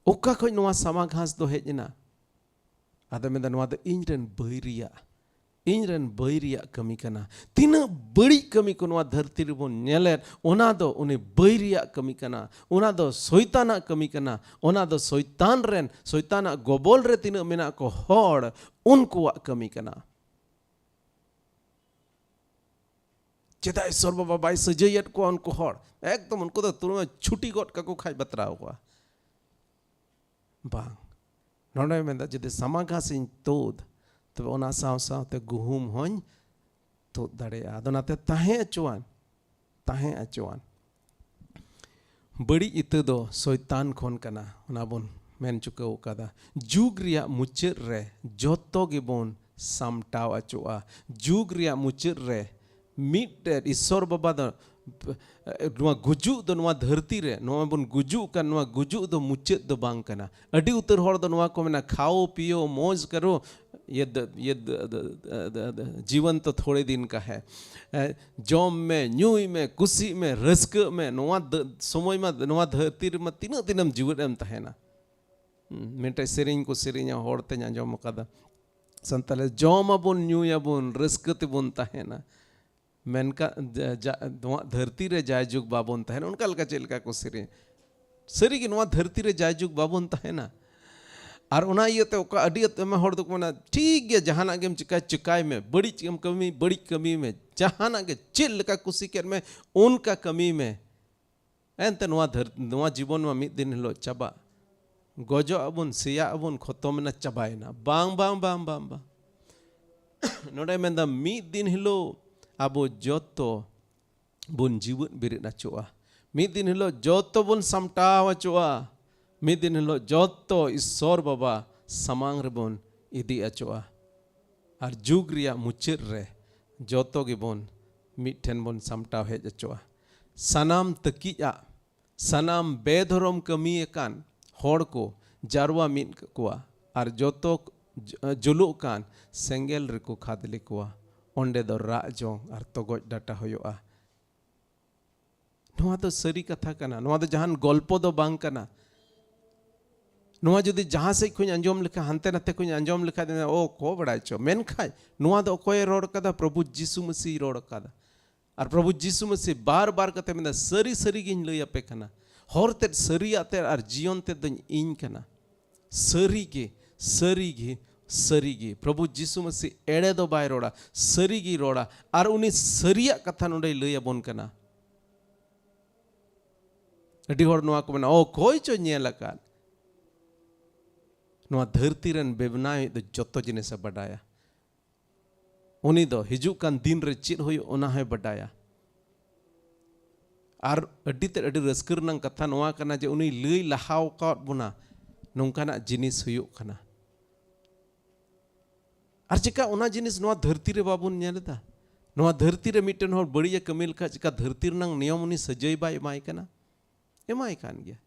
ᱚᱠᱟ ᱠᱷᱚᱡ ᱱᱚᱣᱟ ᱥᱟᱢᱟ ᱜᱷᱟᱥ ᱫᱚ ᱦᱮᱡ ᱮᱱᱟ? ᱟᱫᱚ ᱢᱮᱱᱫᱟ, ᱱᱚᱣᱟ ᱫᱚ ᱤᱧ ᱨᱮᱱ ᱵᱟᱹᱭᱨᱤᱭᱟᱜ, ᱤᱧ ᱨᱮᱱ ᱵᱟᱹᱭᱨᱤᱭᱟᱜ ᱠᱟᱹᱢᱤ ᱠᱟᱱᱟ᱾ ᱛᱤᱱᱟᱹᱜ ᱵᱟᱹᱲᱤᱡ ᱠᱟᱹᱢᱤ ᱠᱚ ᱱᱚᱣᱟ ᱫᱷᱟᱹᱨᱛᱤ ᱨᱮᱵᱚᱱ ᱧᱮᱞᱮᱫ, ᱚᱱᱟ ᱫᱚ ᱩᱱᱤ ᱵᱟᱹᱭᱨᱤᱭᱟᱜ ᱠᱟᱹᱢᱤ ᱠᱟᱱᱟ, ᱚᱱᱟ ᱫᱚ ᱥᱚᱭᱛᱟᱱᱟᱜ ᱠᱟᱹᱢᱤ ᱠᱟᱱᱟ, ᱚᱱᱟ ᱫᱚ ᱥᱚᱭᱛᱟᱱ ᱨᱮᱱ, ᱥᱚᱭᱛᱟᱱᱟᱜ ᱜᱚᱵᱚᱞ ᱨᱮ ᱛᱤᱱᱟᱹᱜ ᱢᱮᱱᱟᱜ ᱠᱚ ᱦᱚᱲ, ᱩᱱᱠᱩᱣᱟᱜ ᱠᱟᱹᱢᱤ ᱠᱟᱱᱟ᱾ ᱪᱮᱫᱟᱜ ᱤᱥᱥᱚᱨ ᱵᱟᱵᱟ ᱵᱟᱭ ᱥᱟᱹᱡᱟᱹᱭᱮᱫ ᱠᱚᱣᱟ ᱩᱱᱠᱩ ᱦᱚᱲ? ᱮᱠᱫᱚᱢ ᱩᱱᱠᱩ ᱫᱚ ᱛᱩᱨᱟᱹ ᱪᱷᱩᱴᱤ ᱜᱚᱫ ᱠᱟᱠᱚ ᱠᱷᱟᱡ ᱵᱟᱛᱨᱟᱣ ᱠᱚᱣᱟ᱾ ᱵᱟᱝ, ᱱᱚᱰᱮ ᱢᱮᱱᱫᱟ, ᱡᱩᱫᱤ ᱥᱟᱢᱟ ᱜᱷᱟᱥ ᱤᱧ ᱛᱩᱫ, ᱛᱚᱵᱮ ᱚᱱᱟ ᱥᱟᱶ ᱥᱟᱶᱛᱮ ᱜᱩᱦᱩᱢ ᱦᱚᱸᱧ ᱛᱩᱫ ᱫᱟᱲᱮᱭᱟᱜᱼᱟ᱾ ᱟᱫᱚ ᱚᱱᱟᱛᱮ ᱛᱟᱦᱮᱸ ᱦᱚᱪᱚᱣᱟᱱ, ᱛᱟᱦᱮᱸ ᱦᱚᱪᱚᱣᱟᱱ᱾ ᱵᱟᱹᱲᱤᱡ ᱤᱛᱟᱹ ᱫᱚ ᱥᱚᱭᱛᱟᱱ ᱠᱷᱚᱱ ᱠᱟᱱᱟ, ᱚᱱᱟ ᱵᱚᱱ ᱢᱮᱱ ᱪᱩᱠᱟᱹᱣ ᱠᱟᱫᱟ᱾ ᱡᱩᱜᱽ ᱨᱮᱭᱟᱜ ᱢᱩᱪᱟᱹᱫ ᱨᱮ ᱡᱚᱛᱚ ᱜᱮᱵᱚᱱ ᱥᱟᱢᱴᱟᱣ ᱦᱚᱪᱚᱜᱼᱟ᱾ ᱡᱩᱜᱽ ᱨᱮᱭᱟᱜ ᱢᱩᱪᱟᱹᱫ ᱨᱮ ᱢᱤᱫᱴᱮᱡ ᱤᱥᱥᱚᱨ ᱵᱟᱵᱟ ᱫᱚ ᱱᱚᱣᱟ ᱜᱩᱡᱩᱜ ᱫᱚ, ᱱᱚᱣᱟ ᱫᱷᱟᱹᱨᱛᱤ ᱨᱮ ᱱᱚᱣᱟ ᱵᱚᱱ ᱜᱩᱡᱩᱜ ᱠᱟᱱ, ᱱᱚᱣᱟ ᱜᱩᱡᱩᱜ ᱫᱚ ᱢᱩᱪᱟᱹᱫ ᱫᱚ ᱵᱟᱝ ᱠᱟᱱᱟ᱾ ᱟᱹᱰᱤ ᱩᱛᱟᱹᱨ ᱦᱚᱲ ᱫᱚ ᱱᱚᱣᱟ ᱠᱚ ᱢᱮᱱᱟ, "ᱠᱷᱟᱣ ᱯᱤᱭᱳ ᱢᱚᱡᱽ ᱠᱟᱨᱳ, ᱭᱮ ᱫ-, ᱭᱮ ᱫ-, ᱫ-, ᱫ-, ᱫ-, ᱫ-, ᱡᱤᱵᱚᱱ ᱛᱚ ᱛᱷᱚᱲᱮ ᱫᱤᱱ ᱠᱟ ᱦᱮ᱾" ᱮ, ᱡᱚᱢ ᱢᱮ, ᱧᱩᱭ ᱢᱮ, ᱠᱩᱥᱤᱜ ᱢᱮ, ᱨᱟᱹᱥᱠᱟᱹᱜ ᱢᱮ, ᱱᱚᱣᱟ ᱫ-, ᱥᱚᱢᱚᱭ ᱢᱟ, ᱱᱚᱣᱟ ᱫᱷᱟᱹᱨᱛᱤ ᱨᱮᱢᱟ ᱛᱤᱱᱟᱹᱜ ᱫᱤᱱᱮᱢ ᱡᱤᱣᱮᱫ ᱮᱢ ᱛᱟᱦᱮᱱᱟ? ᱦᱩᱸ, ᱢᱤᱫᱴᱮᱡ ᱥᱮᱨᱮᱧ ᱠᱚ ᱥᱮᱨᱮᱧᱟ, ᱦᱚᱲ ᱛᱮᱧ ᱟᱸᱡᱚᱢ ᱟᱠᱟᱫᱟ, ᱥᱟᱱᱛᱟᱲ ᱨᱮ, "ᱡᱚᱢ ᱟᱵᱚᱱ, ᱧᱩᱭᱟᱵᱚᱱ, ᱨᱟᱹᱥᱠᱟᱹ ᱛᱮᱵᱚᱱ ᱛᱟᱦᱮᱱᱟ, ᱢᱮᱱᱠᱷᱟᱱ ᱡᱟ-, ᱡᱟ-, ᱱᱚᱣᱟ ᱫᱷᱟᱹᱨᱛᱤ ᱨᱮ ᱡᱟᱭᱡᱩᱜᱽ ᱵᱟᱵᱚᱱ ᱛᱟᱦᱮᱱᱟ", ᱚᱱᱠᱟ ᱞᱮᱠᱟ ᱪᱮᱫ ᱞᱮᱠᱟ ᱠᱚ ᱥᱮᱨᱮᱧ? ᱥᱟᱹᱨᱤᱜᱮ ᱱᱚᱣᱟ ᱫᱷᱟᱹᱨᱛᱤ ᱨᱮ ᱡᱟᱭᱡᱩᱜᱽ ᱵᱟᱵᱚᱱ ᱛᱟᱦᱮᱱᱟ᱾ ᱟᱨ ᱚᱱᱟ ᱤᱭᱟᱹᱛᱮ ᱚᱠᱟ ᱟᱹᱰᱤ ᱟᱭᱢᱟ ᱦᱚᱲ ᱫᱚᱠᱚ ᱢᱮᱱᱟ, "ᱴᱷᱤᱠ ᱜᱮᱭᱟ, ᱡᱟᱦᱟᱱᱟᱜ ᱜᱮᱢ ᱪᱤᱠᱟᱹᱭ, ᱪᱤᱠᱟᱹᱭ ᱢᱮ, ᱵᱟᱹᱲᱤᱡ ᱮᱢ ᱠᱟᱹᱢᱤ, ᱵᱟᱹᱲᱤᱡ ᱠᱟᱹᱢᱤ ᱢᱮ, ᱡᱟᱦᱟᱱᱟᱜ ᱜᱮ ᱪᱮᱫ ᱞᱮᱠᱟ ᱠᱩᱥᱤ ᱠᱮᱫ ᱢᱮ, ᱚᱱᱠᱟ ᱠᱟᱹᱢᱤ ᱢᱮ, ᱮᱱᱛᱮ ᱱᱚᱣᱟ ᱫᱷᱟᱹᱨ-, ᱱᱚᱣᱟ ᱡᱤᱵᱚᱱ ᱢᱟ ᱢᱤᱫ ᱫᱤᱱ ᱦᱤᱞᱳᱜ ᱪᱟᱵᱟᱜ, ᱜᱚᱡᱚᱜ ᱟᱵᱚᱱ, ᱥᱮᱭᱟᱜ ᱟᱵᱚᱱ, ᱠᱷᱚᱛᱚᱢ ᱮᱱᱟ, ᱪᱟᱵᱟᱭᱮᱱᱟ᱾" ᱵᱟᱝ, ᱵᱟᱝ, ᱵᱟᱝ, ᱵᱟᱝ, ᱵᱟᱝ᱾ ᱱᱚᱰᱮ ᱢᱮᱱᱫᱟ, ᱢᱤᱫ ᱫᱤᱱ ᱦᱤᱞᱳᱜ ᱟᱵᱚ ᱡᱚᱛᱚ ᱵᱚᱱ ᱡᱤᱣᱮᱫ ᱵᱮᱨᱮᱫ ᱚᱪᱚᱜᱼᱟ᱾ ᱢᱤᱫ ᱫᱤᱱ ᱦᱤᱞᱳᱜ ᱡᱚᱛᱚ ᱵᱚᱱ ᱥᱟᱢᱴᱟᱣ ᱚᱪᱚᱜᱼᱟ᱾ ᱢᱤᱫ ᱫᱤᱱ ᱦᱤᱞᱳᱜ ᱡᱚᱛᱚ ᱤᱥᱥᱚᱨ ᱵᱟᱵᱟ ᱥᱟᱢᱟᱝ ᱨᱮᱵᱚᱱ ᱤᱫᱤ ᱚᱪᱚᱜᱼᱟ᱾ ᱟᱨ ᱡᱩᱜᱽ ᱨᱮᱭᱟᱜ ᱢᱩᱪᱟᱹᱫ ᱨᱮ ᱡᱚᱛᱚ ᱜᱮᱵᱚᱱ ᱢᱤᱫ ᱴᱷᱮᱱ ᱵᱚᱱ ᱥᱟᱢᱴᱟᱣ ᱦᱮᱡ ᱚᱪᱚᱜᱼᱟ᱾ ᱥᱟᱱᱟᱢ ᱛᱟᱹᱠᱤᱡ ᱟᱜ, ᱥᱟᱱᱟᱢ ᱵᱮᱫᱷᱚᱨᱚᱢ ᱠᱟᱹᱢᱤ ᱟᱠᱟᱱ ᱦᱚᱲ ᱠᱚ ᱡᱟᱨᱣᱟ ᱢᱤᱫ ᱠᱚᱣᱟ ᱟᱨ ᱡᱚᱛᱚ ᱡ-, ᱡᱩᱞᱩᱜ ᱠᱟᱱ ᱥᱮᱸᱜᱮᱞ ᱨᱮᱠᱚ ᱠᱷᱟᱫᱽᱞᱮ ᱠᱚᱣᱟ᱾ ᱚᱸᱰᱮ ᱫᱚ ᱨᱟᱜ ᱡᱚᱝ ᱟᱨ ᱛᱚᱜᱚᱡ ᱰᱟᱴᱟ ᱦᱩᱭᱩᱜᱼᱟ᱾ ᱱᱚᱣᱟ ᱫᱚ ᱥᱟᱹᱨᱤ ᱠᱟᱛᱷᱟ ᱠᱟᱱᱟ᱾ ᱱᱚᱣᱟ ᱫᱚ ᱡᱟᱦᱟᱱ ᱜᱚᱞᱯᱚ ᱫᱚ ᱵᱟᱝ ᱠᱟᱱᱟ᱾ ᱱᱚᱣᱟ ᱡᱩᱫᱤ ᱡᱟᱦᱟᱸ ᱥᱮᱫ ᱠᱷᱚᱱ ᱟᱸᱡᱚᱢ ᱞᱮᱠᱷᱟᱱ, ᱦᱟᱱᱛᱮ ᱱᱟᱛᱮ ᱠᱷᱚᱱ ᱟᱸᱡᱚᱢ ᱞᱮᱠᱷᱟᱱ, ᱚ, ᱠᱚ ᱵᱟᱲᱟᱭ ᱪᱚ᱾ ᱢᱮᱱᱠᱷᱟᱱ ᱱᱚᱣᱟ ᱫᱚ ᱚᱠᱚᱭᱮ ᱨᱚᱲ ᱠᱟᱫᱟ? ᱯᱨᱚᱵᱷᱩ ᱡᱤᱥᱩ ᱢᱟᱹᱥᱤᱭ ᱨᱚᱲ ᱠᱟᱫᱟ᱾ ᱟᱨ ᱯᱨᱚᱵᱷᱩ ᱡᱤᱥᱩ ᱢᱟᱹᱥᱤ ᱵᱟᱨ ᱵᱟᱨ ᱠᱟᱛᱮ ᱢᱮᱱᱫᱟ, "ᱥᱟᱹᱨᱤ ᱥᱟᱹᱨᱤ ᱜᱤᱧ ᱞᱟᱹᱭ ᱟᱯᱮ ᱠᱟᱱᱟ, ᱦᱚᱨ ᱛᱮᱫ, ᱥᱟᱹᱨᱤᱭᱟᱜ ᱛᱮᱫ ᱟᱨ ᱡᱤᱭᱚᱱ ᱛᱮᱫ ᱫᱚᱧ ᱤᱧ ᱠᱟᱱᱟ᱾" ᱥᱟᱹᱨᱤ ᱜᱮ, ᱥᱟᱹᱨᱤ ᱜᱮ, ᱥᱟᱹᱨᱤ ᱜᱮ᱾ ᱯᱨᱚᱵᱷᱩ ᱡᱤᱥᱩ ᱢᱟᱹᱥᱤ ᱮᱲᱮ ᱫᱚ ᱵᱟᱭ ᱨᱚᱲᱟ, ᱥᱟᱹᱨᱤ ᱜᱮᱭ ᱨᱚᱲᱟ᱾ ᱟᱨ ᱩᱱᱤ ᱥᱟᱹᱨᱤᱭᱟᱜ ᱠᱟᱛᱷᱟ ᱱᱚᱰᱮᱭ ᱞᱟᱹᱭ ᱟᱵᱚᱱ ᱠᱟᱱᱟ᱾ ᱟᱹᱰᱤ ᱦᱚᱲ ᱱᱚᱣᱟ ᱠᱚ ᱢᱮᱱᱟ, "ᱚ, ᱚᱠᱚᱭ ᱪᱚ ᱧᱮᱞ ᱟᱠᱟᱫ᱾" ᱱᱚᱣᱟ ᱫᱷᱟᱹᱨᱛᱤ ᱨᱮᱱ ᱵᱮᱵᱽᱱᱟᱣᱤᱡ ᱫᱚ ᱡᱚᱛᱚ ᱡᱤᱱᱤᱥᱮ ᱵᱟᱰᱟᱭᱟ᱾ ᱩᱱᱤ ᱫᱚ ᱦᱤᱡᱩᱜ ᱠᱟᱱ ᱫᱤᱱ ᱨᱮ ᱪᱮᱫ ᱦᱩᱭᱩᱜ, ᱚᱱᱟ ᱦᱚᱸᱭ ᱵᱟᱰᱟᱭᱟ᱾ ᱟᱨ ᱟᱹᱰᱤ ᱛᱮᱫ, ᱟᱹᱰᱤ ᱨᱟᱹᱥᱠᱟᱹ ᱨᱮᱱᱟᱜ ᱠᱟᱛᱷᱟ ᱱᱚᱣᱟ ᱠᱟᱱᱟ ᱡᱮ ᱩᱱᱤ ᱞᱟᱹᱭ ᱞᱟᱦᱟ ᱟᱠᱟᱫ ᱵᱚᱱᱟ, ᱱᱚᱝᱠᱟᱱᱟᱜ ᱡᱤᱱᱤᱥ ᱦᱩᱭᱩᱜ ᱠᱟᱱᱟ᱾ ᱟᱨ ᱪᱮᱠᱟ ᱚᱱᱟ ᱡᱤᱱᱤᱥ ᱱᱚᱣᱟ ᱫᱷᱟᱹᱨᱛᱤ ᱨᱮ ᱵᱟᱵᱚᱱ ᱧᱮᱞ ᱮᱫᱟ? ᱱᱚᱣᱟ ᱫᱷᱟᱹᱨᱛᱤ ᱨᱮ ᱢᱤᱫᱴᱮᱱ ᱦᱚᱲ ᱵᱟᱹᱲᱤᱡ ᱮ ᱠᱟᱹᱢᱤ ᱞᱮᱠᱷᱟᱱ ᱪᱮᱠᱟ ᱫᱷᱟᱹᱨᱛᱤ ᱨᱮᱱᱟᱜ ᱱᱤᱭᱚᱢ ᱩᱱᱤ ᱥᱟᱹᱡᱟᱹᱭ ᱵᱟᱭ ᱮᱢᱟᱭ ᱠᱟᱱᱟ? ᱮᱢᱟᱭ ᱠᱟᱱ ᱜᱮᱭᱟ᱾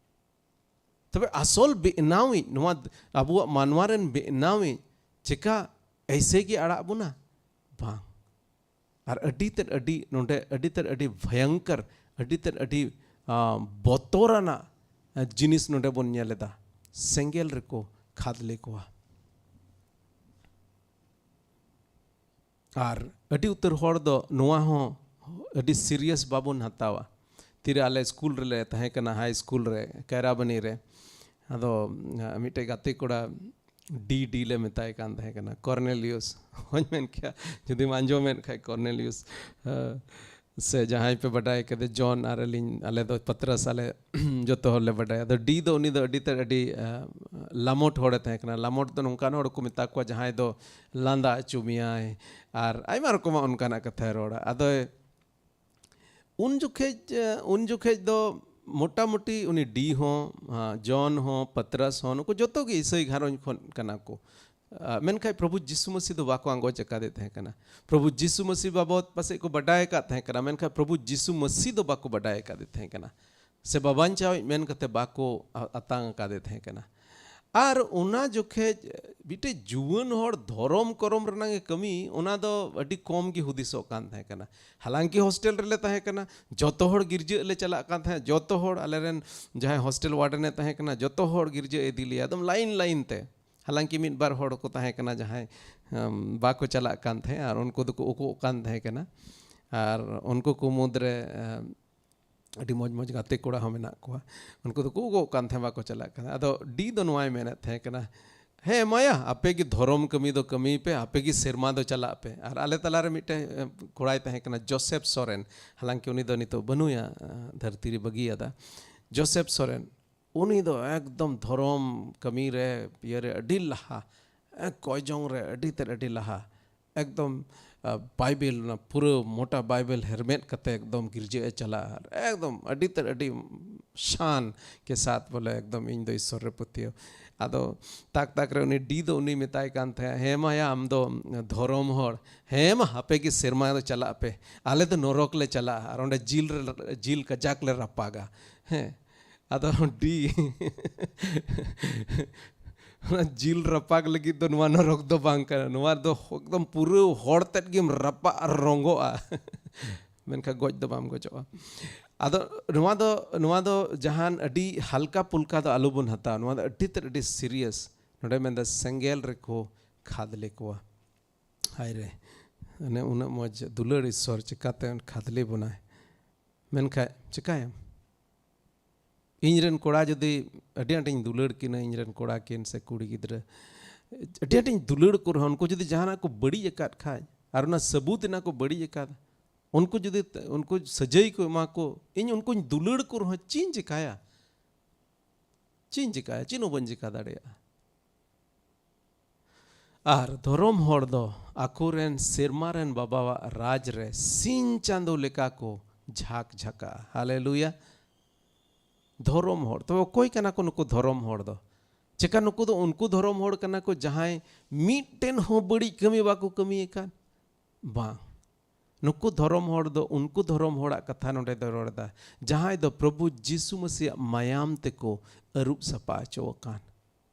ᱛᱚᱵᱮ ᱟᱥᱚᱞ ᱵᱮᱱᱟᱣᱤᱡ, ᱱᱚᱣᱟ ᱟᱵᱚᱣᱟᱜ ᱢᱟᱱᱣᱟ ᱨᱮᱱ ᱵᱮᱱᱟᱣᱤᱡ ᱪᱮᱠᱟ ᱮᱭᱥᱮ ᱜᱮ ᱟᱲᱟᱜ ᱵᱚᱱᱟ? ᱵᱟᱝ᱾ ᱟᱨ ᱟᱹᱰᱤ ᱛᱮᱫ ᱟᱹᱰᱤ ᱱᱚᱰᱮ ᱟᱹᱰᱤ ᱛᱮᱫ ᱟᱹᱰᱤ ᱵᱷᱚᱭᱚᱝᱠᱚᱨ, ᱟᱹᱰᱤ ᱛᱮᱫ ᱟᱹᱰᱤ, ᱟᱸ, ᱵᱚᱛᱚᱨᱟᱱᱟᱜ ᱡᱤᱱᱤᱥ ᱱᱚᱰᱮ ᱵᱚᱱ ᱧᱮᱞ ᱮᱫᱟ᱾ ᱥᱮᱸᱜᱮᱞ ᱨᱮᱠᱚ ᱠᱷᱟᱫᱽᱞᱮ ᱠᱚᱣᱟ᱾ ᱟᱨ ᱟᱹᱰᱤ ᱩᱛᱟᱹᱨ ᱦᱚᱲ ᱫᱚ ᱱᱚᱣᱟ ᱦᱚᱸ ᱟᱹᱰᱤ ᱥᱤᱨᱤᱭᱟᱥ ᱵᱟᱵᱚᱱ ᱦᱟᱛᱟᱣᱟ᱾ ᱛᱤᱨᱮ ᱟᱞᱮ ᱥᱠᱩᱞ ᱨᱮᱞᱮ ᱛᱟᱦᱮᱸ ᱠᱟᱱᱟ, ᱦᱟᱭ ᱥᱠᱩᱞ ᱨᱮ, ᱠᱟᱭᱨᱟᱵᱟᱱᱤ ᱨᱮ, ᱟᱫᱚ, ᱟᱸ, ᱢᱤᱫᱴᱮᱡ ᱜᱟᱛᱮ ᱠᱚᱲᱟ ᱰᱤ ᱰᱤ ᱞᱮ ᱢᱮᱛᱟᱭ ᱠᱟᱱ ᱛᱟᱦᱮᱸ ᱠᱟᱱᱟ, ᱠᱚᱨᱱᱮᱞᱤᱭᱩᱥ᱾ ᱦᱚᱧ ᱢᱮᱱ ᱠᱮᱭᱟ, ᱡᱩᱫᱤᱢ ᱟᱸᱡᱚᱢᱮᱫ ᱠᱷᱟᱡ ᱠᱚᱨᱱᱮᱞᱤᱭᱩᱥ, ᱟᱸ, ᱥᱮ ᱡᱟᱦᱟᱸᱭ ᱯᱮ ᱵᱟᱰᱟᱭ ᱠᱟᱫᱮ, ᱡᱚᱱ ᱟᱨ ᱟᱹᱞᱤᱧ, ᱟᱞᱮ ᱫᱚ ᱯᱟᱛᱨᱟᱥ ᱟᱞᱮ ᱡᱚᱛᱚ ᱦᱚᱲ ᱞᱮ ᱵᱟᱰᱟᱭᱟ᱾ ᱟᱫᱚ ᱰᱤ ᱫᱚ ᱩᱱᱤ ᱫᱚ ᱟᱹᱰᱤ ᱛᱮᱫ ᱟᱹᱰᱤ, ᱟᱸ, ᱞᱟᱢᱚᱴ ᱦᱚᱲᱮ ᱛᱟᱦᱮᱸ ᱠᱟᱱᱟ᱾ ᱞᱟᱢᱚᱴ ᱫᱚ ᱱᱚᱝᱠᱟᱱ ᱦᱚᱲ ᱠᱚ ᱢᱮᱛᱟ ᱠᱚᱣᱟ ᱡᱟᱦᱟᱸᱭ ᱫᱚ ᱞᱟᱸᱫᱟ ᱦᱚᱪᱚ ᱢᱮᱭᱟᱭ ᱟᱨ ᱟᱭᱢᱟ ᱨᱚᱠᱚᱢᱟᱜ ᱚᱱᱠᱟᱱᱟᱜ ᱠᱟᱛᱷᱟᱭ ᱨᱚᱲᱟ᱾ ᱟᱫᱚ ᱩᱱ ᱡᱚᱠᱷᱮᱡ, ᱮ, ᱩᱱ ᱡᱚᱠᱷᱮᱡ ᱫᱚ ᱢᱚᱴᱟᱢᱩᱴᱤ ᱩᱱᱤ ᱰᱤ ᱦᱚᱸ, ᱦᱟᱸ, ᱡᱚᱱ ᱦᱚᱸ, ᱯᱟᱛᱨᱟᱥ ᱦᱚᱸ, ᱱᱩᱠᱩ ᱡᱚᱛᱚ ᱜᱮ ᱤᱥᱟᱹᱭ ᱜᱷᱟᱨᱚᱸᱡᱽ ᱠᱷᱚᱱ ᱠᱟᱱᱟ ᱠᱚ᱾ ᱟ, ᱢᱮᱱᱠᱷᱟᱡ ᱯᱨᱚᱵᱷᱩ ᱡᱤᱥᱩ ᱢᱟᱹᱥᱤ ᱫᱚ ᱵᱟᱠᱚ ᱟᱸᱜᱚᱪ ᱟᱠᱟᱫᱮ ᱛᱟᱦᱮᱸ ᱠᱟᱱᱟ᱾ ᱯᱨᱚᱵᱷᱩ ᱡᱤᱥᱩ ᱢᱟᱹᱥᱤ ᱵᱟᱵᱚᱫ ᱯᱟᱥᱮᱡ ᱠᱚ ᱵᱟᱰᱟᱭ ᱟᱠᱟᱫ ᱛᱟᱦᱮᱸ ᱠᱟᱱᱟ, ᱢᱮᱱᱠᱷᱟᱱ ᱯᱨᱚᱵᱷᱩ ᱡᱤᱥᱩ ᱢᱟᱹᱥᱤ ᱫᱚ ᱵᱟᱠᱚ ᱵᱟᱰᱟᱭ ᱟᱠᱟᱫᱮ ᱛᱟᱦᱮᱸ ᱠᱟᱱᱟ, ᱥᱮ ᱵᱟᱵᱟᱧᱪᱟᱣᱤᱡ ᱢᱮᱱ ᱠᱟᱛᱮ ᱵᱟᱠᱚ ᱟ-, ᱟᱛᱟᱝ ᱟᱠᱟᱫᱮ ᱛᱟᱦᱮᱸ ᱠᱟᱱᱟ᱾ ᱟᱨ ᱚᱱᱟ ᱡᱚᱠᱷᱮᱡ ᱢᱤᱫᱴᱮᱡ ᱡᱩᱣᱟᱹᱱ ᱦᱚᱲ ᱫᱷᱚᱨᱚᱢ ᱠᱚᱨᱚᱢ ᱨᱮᱱᱟᱜ ᱮ ᱠᱟᱹᱢᱤ, ᱚᱱᱟ ᱫᱚ ᱟᱹᱰᱤ ᱠᱚᱢ ᱜᱮ ᱦᱩᱫᱤᱥᱚᱜ ᱠᱟᱱ ᱛᱟᱦᱮᱸ ᱠᱟᱱᱟ᱾ ᱦᱟᱞᱟᱝᱠᱤ ᱦᱳᱥᱴᱮᱞ ᱨᱮᱞᱮ ᱛᱟᱦᱮᱸ ᱠᱟᱱᱟ, ᱡᱚᱛᱚ ᱦᱚᱲ ᱜᱤᱨᱡᱟᱹᱜ ᱞᱮ ᱪᱟᱞᱟᱜ ᱠᱟᱱ ᱛᱟᱦᱮᱸᱫ, ᱡᱚᱛᱚ ᱦᱚᱲ, ᱟᱞᱮᱨᱮᱱ ᱡᱟᱦᱟᱸᱭ ᱦᱳᱥᱴᱮᱞ ᱣᱟᱨᱰᱮᱱ ᱮ ᱛᱟᱦᱮᱸ ᱠᱟᱱᱟ, ᱡᱚᱛᱚ ᱦᱚᱲ ᱜᱤᱨᱡᱟᱹ ᱤᱫᱤ ᱞᱮᱭᱟ, ᱮᱠᱫᱚᱢ ᱞᱟᱭᱤᱱ ᱞᱟᱭᱤᱱ ᱛᱮ᱾ ᱦᱟᱞᱟᱝᱠᱤ ᱢᱤᱫ ᱵᱟᱨ ᱦᱚᱲ ᱠᱚ ᱛᱟᱦᱮᱸ ᱠᱟᱱᱟ ᱡᱟᱦᱟᱸᱭ, ᱮᱢ, ᱵᱟᱠᱚ ᱪᱟᱞᱟᱜ ᱠᱟᱱ ᱛᱟᱦᱮᱸᱫ, ᱟᱨ ᱩᱱᱠᱩ ᱫᱚᱠᱚ ᱩᱠᱩᱜ ᱠᱟᱱ ᱛᱟᱦᱮᱸ ᱠᱟᱱᱟ᱾ ᱟᱨ ᱩᱱᱠᱩ ᱠᱚ ᱢᱩᱫᱽᱨᱮ, ᱮᱢ, ᱟᱹᱰᱤ ᱢᱚᱡᱽ ᱢᱚᱡᱽ ᱜᱟᱛᱮ ᱠᱚᱲᱟ ᱦᱚᱸ ᱢᱮᱱᱟᱜ ᱠᱚᱣᱟ᱾ ᱩᱱᱠᱩ ᱫᱚᱠᱚ ᱩᱠᱩᱜ ᱠᱟᱱ ᱛᱟᱦᱮᱸᱫ, ᱵᱟᱠᱚ ᱪᱟᱞᱟᱜ ᱠᱟᱱᱟ᱾ ᱟᱫᱚ ᱰᱤ ᱫᱚ ᱱᱚᱣᱟᱭ ᱢᱮᱱᱮᱫ ᱛᱟᱦᱮᱸ ᱠᱟᱱᱟ, "ᱦᱮᱸ ᱢᱟᱭᱟ, ᱟᱯᱮ ᱜᱮ ᱫᱷᱚᱨᱚᱢ ᱠᱟᱹᱢᱤ ᱫᱚ ᱠᱟᱹᱢᱤᱭ ᱯᱮ, ᱟᱯᱮ ᱜᱮ ᱥᱮᱨᱢᱟ ᱫᱚ ᱪᱟᱞᱟᱜ ᱯᱮ᱾" ᱟᱨ ᱟᱞᱮ ᱛᱟᱞᱟᱨᱮ ᱢᱤᱫᱴᱮᱱ, ᱮ, ᱠᱚᱲᱟᱭ ᱛᱟᱦᱮᱸ ᱠᱟᱱᱟ, ᱡᱳᱥᱮᱯ ᱥᱚᱨᱮᱱ᱾ ᱦᱟᱞᱟᱝᱠᱤ ᱩᱱᱤ ᱫᱚ ᱱᱤᱛᱚᱜ ᱵᱟᱹᱱᱩᱭᱟ, ᱮ, ᱫᱷᱟᱹᱨᱛᱤ ᱨᱮ ᱵᱟᱹᱜᱤᱭᱟᱫᱟ᱾ ᱡᱳᱥᱮᱯ ᱥᱚᱨᱮᱱ, ᱩᱱᱤ ᱫᱚ ᱮᱠᱫᱚᱢ ᱫᱷᱚᱨᱚᱢ ᱠᱟᱹᱢᱤ ᱨᱮ, ᱤᱭᱟᱹ ᱨᱮ ᱟᱹᱰᱤ ᱞᱟᱦᱟ, ᱮ, ᱠᱚᱭ ᱡᱚᱝ ᱨᱮ ᱟᱹᱰᱤ ᱛᱮᱫ ᱟᱹᱰᱤ ᱞᱟᱦᱟ᱾ ᱮᱠᱫᱚᱢ, ᱟ, ᱵᱟᱭᱵᱮᱞ, ᱚᱱᱟ ᱯᱩᱨᱟᱹ ᱢᱚᱴᱟ ᱵᱟᱭᱵᱮᱞ ᱦᱮᱨᱢᱮᱫ ᱠᱟᱛᱮ ᱮᱠᱫᱚᱢ ᱜᱤᱨᱡᱟᱹ ᱮ ᱪᱟᱞᱟᱜᱼᱟ᱾ ᱟᱨ ᱮᱠᱫᱚᱢ ᱟᱹᱰᱤ ᱛᱮᱫ ᱟᱹᱰᱤ ᱥᱟᱱ ᱠᱮ ᱥᱟᱛ ᱵᱚᱞᱮ ᱮᱠᱫᱚᱢ ᱤᱧ ᱫᱚ ᱤᱥᱥᱚᱨ ᱨᱮ ᱯᱟᱹᱛᱭᱟᱹᱣ᱾ ᱟᱫᱚ ᱛᱟᱠ ᱛᱟᱠ ᱨᱮ ᱩᱱᱤ ᱰᱤ ᱫᱚ ᱩᱱᱤ ᱢᱮᱛᱟᱭ ᱠᱟᱱ ᱛᱟᱦᱮᱸᱫ, "ᱦᱮᱸ ᱢᱟᱭᱟ, ᱟᱢ ᱫᱚ ᱫᱷᱚᱨᱚᱢ ᱦᱚᱲ, ᱦᱮᱸ ᱢᱟ, ᱦᱟᱯᱮ ᱜᱮ ᱥᱮᱨᱢᱟ ᱫᱚ ᱪᱟᱞᱟᱜ ᱯᱮ, ᱟᱞᱮ ᱫᱚ ᱱᱚᱨᱚᱠ ᱞᱮ ᱪᱟᱞᱟᱜᱼᱟ ᱟᱨ ᱚᱸᱰᱮ ᱡᱤᱞ ᱨᱮ, ᱡᱤᱞ ᱠᱟᱡᱟᱠ ᱞᱮ ᱨᱟᱯᱟᱜᱟ᱾" ᱦᱮᱸ, ᱟᱫᱚ ᱰᱤ ᱚᱱᱟ ᱡᱤᱞ ᱨᱟᱯᱟᱜ ᱞᱟᱹᱜᱤᱫ ᱫᱚ ᱱᱚᱣᱟ ᱱᱚᱨᱚᱠ ᱫᱚ ᱵᱟᱝ ᱠᱟᱱᱟ, ᱱᱚᱣᱟ ᱫᱚ ᱮᱠᱫᱚᱢ ᱯᱩᱨᱟᱹ ᱦᱚᱲ ᱛᱮᱫ ᱜᱮᱢ ᱨᱟᱯᱟᱜ ᱨᱚᱝᱜᱚᱜᱼᱟ᱾ ᱢᱮᱱᱠᱷᱟᱱ ᱜᱚᱡ ᱫᱚ ᱵᱟᱢ ᱜᱚᱡᱚᱜᱼᱟ᱾ ᱟᱫᱚ ᱱᱚᱣᱟ ᱫᱚ, ᱱᱚᱣᱟ ᱫᱚ ᱡᱟᱦᱟᱱ ᱟᱹᱰᱤ ᱦᱟᱞᱠᱟ ᱯᱩᱞᱠᱟ ᱫᱚ ᱟᱞᱚᱵᱚᱱ ᱦᱟᱛᱟᱣᱟ, ᱱᱚᱣᱟ ᱫᱚ ᱟᱹᱰᱤ ᱛᱮᱫ ᱟᱹᱰᱤ ᱥᱤᱨᱤᱭᱟᱥ᱾ ᱱᱚᱰᱮ ᱢᱮᱱᱫᱟ ᱥᱮᱸᱜᱮᱞ ᱨᱮᱠᱚ ᱠᱷᱟᱫᱽᱞᱮ ᱠᱚᱣᱟ᱾ ᱦᱟᱭ ᱨᱮ, ᱢᱟᱱᱮ ᱩᱱᱟᱹᱜ ᱢᱚᱡᱽ ᱫᱩᱞᱟᱹᱲ ᱤᱥᱥᱚᱨ ᱪᱤᱠᱟᱛᱮ ᱠᱷᱟᱫᱽᱞᱮ ᱵᱚᱱᱟᱭ? ᱢᱮᱱᱠᱷᱟᱡ ᱪᱤᱠᱟᱭᱟᱢ? ᱤᱧ ᱨᱮᱱ ᱠᱚᱲᱟ ᱡᱩᱫᱤ ᱟᱹᱰᱤ ᱟᱸᱴᱤᱧ ᱫᱩᱞᱟᱹᱲ ᱠᱤᱱᱟᱹ, ᱤᱧ ᱨᱮᱱ ᱠᱚᱲᱟ ᱠᱤᱱ ᱥᱮ ᱠᱩᱲᱤ ᱜᱤᱫᱽᱨᱟᱹ ᱟᱹᱰᱤ ᱟᱸᱴᱤᱧ ᱫᱩᱞᱟᱹᱲ ᱠᱚ ᱨᱮᱦᱚᱸ, ᱩᱱᱠᱩ ᱡᱩᱫᱤ ᱡᱟᱦᱟᱱᱟᱜ ᱠᱚ ᱵᱟᱹᱲᱤᱡ ᱟᱠᱟᱫ ᱠᱷᱟᱡ ᱟᱨ ᱚᱱᱟ ᱥᱟᱹᱵᱩᱛ ᱮᱱᱟ ᱠᱚ ᱵᱟᱹᱲᱤᱡ ᱟᱠᱟᱫ, ᱩᱱᱠᱩ ᱡᱩᱫᱤ, ᱩᱱᱠᱩ ᱥᱟᱹᱡᱟᱹᱭ ᱠᱚ ᱮᱢᱟ ᱠᱚ, ᱤᱧ ᱩᱱᱠᱩᱧ ᱫᱩᱞᱟᱹᱲ ᱠᱚ ᱨᱮᱦᱚᱸ ᱪᱮᱫ ᱤᱧ ᱪᱤᱠᱟᱭᱟ? ᱪᱮᱫ ᱤᱧ ᱪᱤᱠᱟᱭᱟ? ᱪᱮᱫ ᱦᱚᱸ ᱵᱟᱹᱧ ᱪᱤᱠᱟ ᱫᱟᱲᱮᱭᱟᱜᱼᱟ᱾ ᱟᱨ ᱫᱷᱚᱨᱚᱢ ᱦᱚᱲ ᱫᱚ ᱟᱠᱚᱨᱮᱱ ᱥᱮᱨᱢᱟ ᱨᱮᱱ ᱵᱟᱵᱟᱣᱟᱜ ᱨᱟᱡᱽ ᱨᱮ ᱥᱤᱧ ᱪᱟᱸᱫᱚ ᱞᱮᱠᱟ ᱠᱚ ᱡᱷᱟᱠ ᱡᱷᱟᱠᱟᱜᱼᱟ᱾ ᱦᱟᱞᱮᱞᱩᱭᱟ᱾ ᱫᱷᱚᱨᱚᱢ ᱦᱚᱲ᱾ ᱛᱚᱵᱮ ᱚᱠᱚᱭ ᱠᱟᱱᱟ ᱠᱚ ᱱᱩᱠᱩ ᱫᱷᱚᱨᱚᱢ ᱦᱚᱲ ᱫᱚ? ᱪᱮᱠᱟ ᱱᱩᱠᱩ ᱫᱚ ᱩᱱᱠᱩ ᱫᱷᱚᱨᱚᱢ ᱦᱚᱲ ᱠᱟᱱᱟ ᱠᱚ ᱡᱟᱦᱟᱸᱭ ᱢᱤᱫᱴᱮᱱ ᱦᱚᱸ ᱵᱟᱹᱲᱤᱡ ᱠᱟᱹᱢᱤ ᱵᱟᱠᱚ ᱠᱟᱹᱢᱤ ᱟᱠᱟᱫ? ᱵᱟᱝ᱾ ᱱᱩᱠᱩ ᱫᱷᱚᱨᱚᱢ ᱦᱚᱲ ᱫᱚ ᱩᱱᱠᱩ ᱫᱷᱚᱨᱚᱢ ᱦᱚᱲᱟᱜ ᱠᱟᱛᱷᱟ ᱱᱚᱰᱮ ᱫᱚ ᱨᱚᱲ ᱮᱫᱟ, ᱡᱟᱦᱟᱸᱭ ᱫᱚ ᱯᱨᱚᱵᱷᱩ ᱡᱤᱥᱩ ᱢᱟᱹᱥᱤᱭᱟᱜ ᱢᱟᱭᱟᱢ ᱛᱮᱠᱚ ᱟᱹᱨᱩᱵ ᱥᱟᱯᱷᱟ ᱦᱚᱪᱚ ᱟᱠᱟᱱ᱾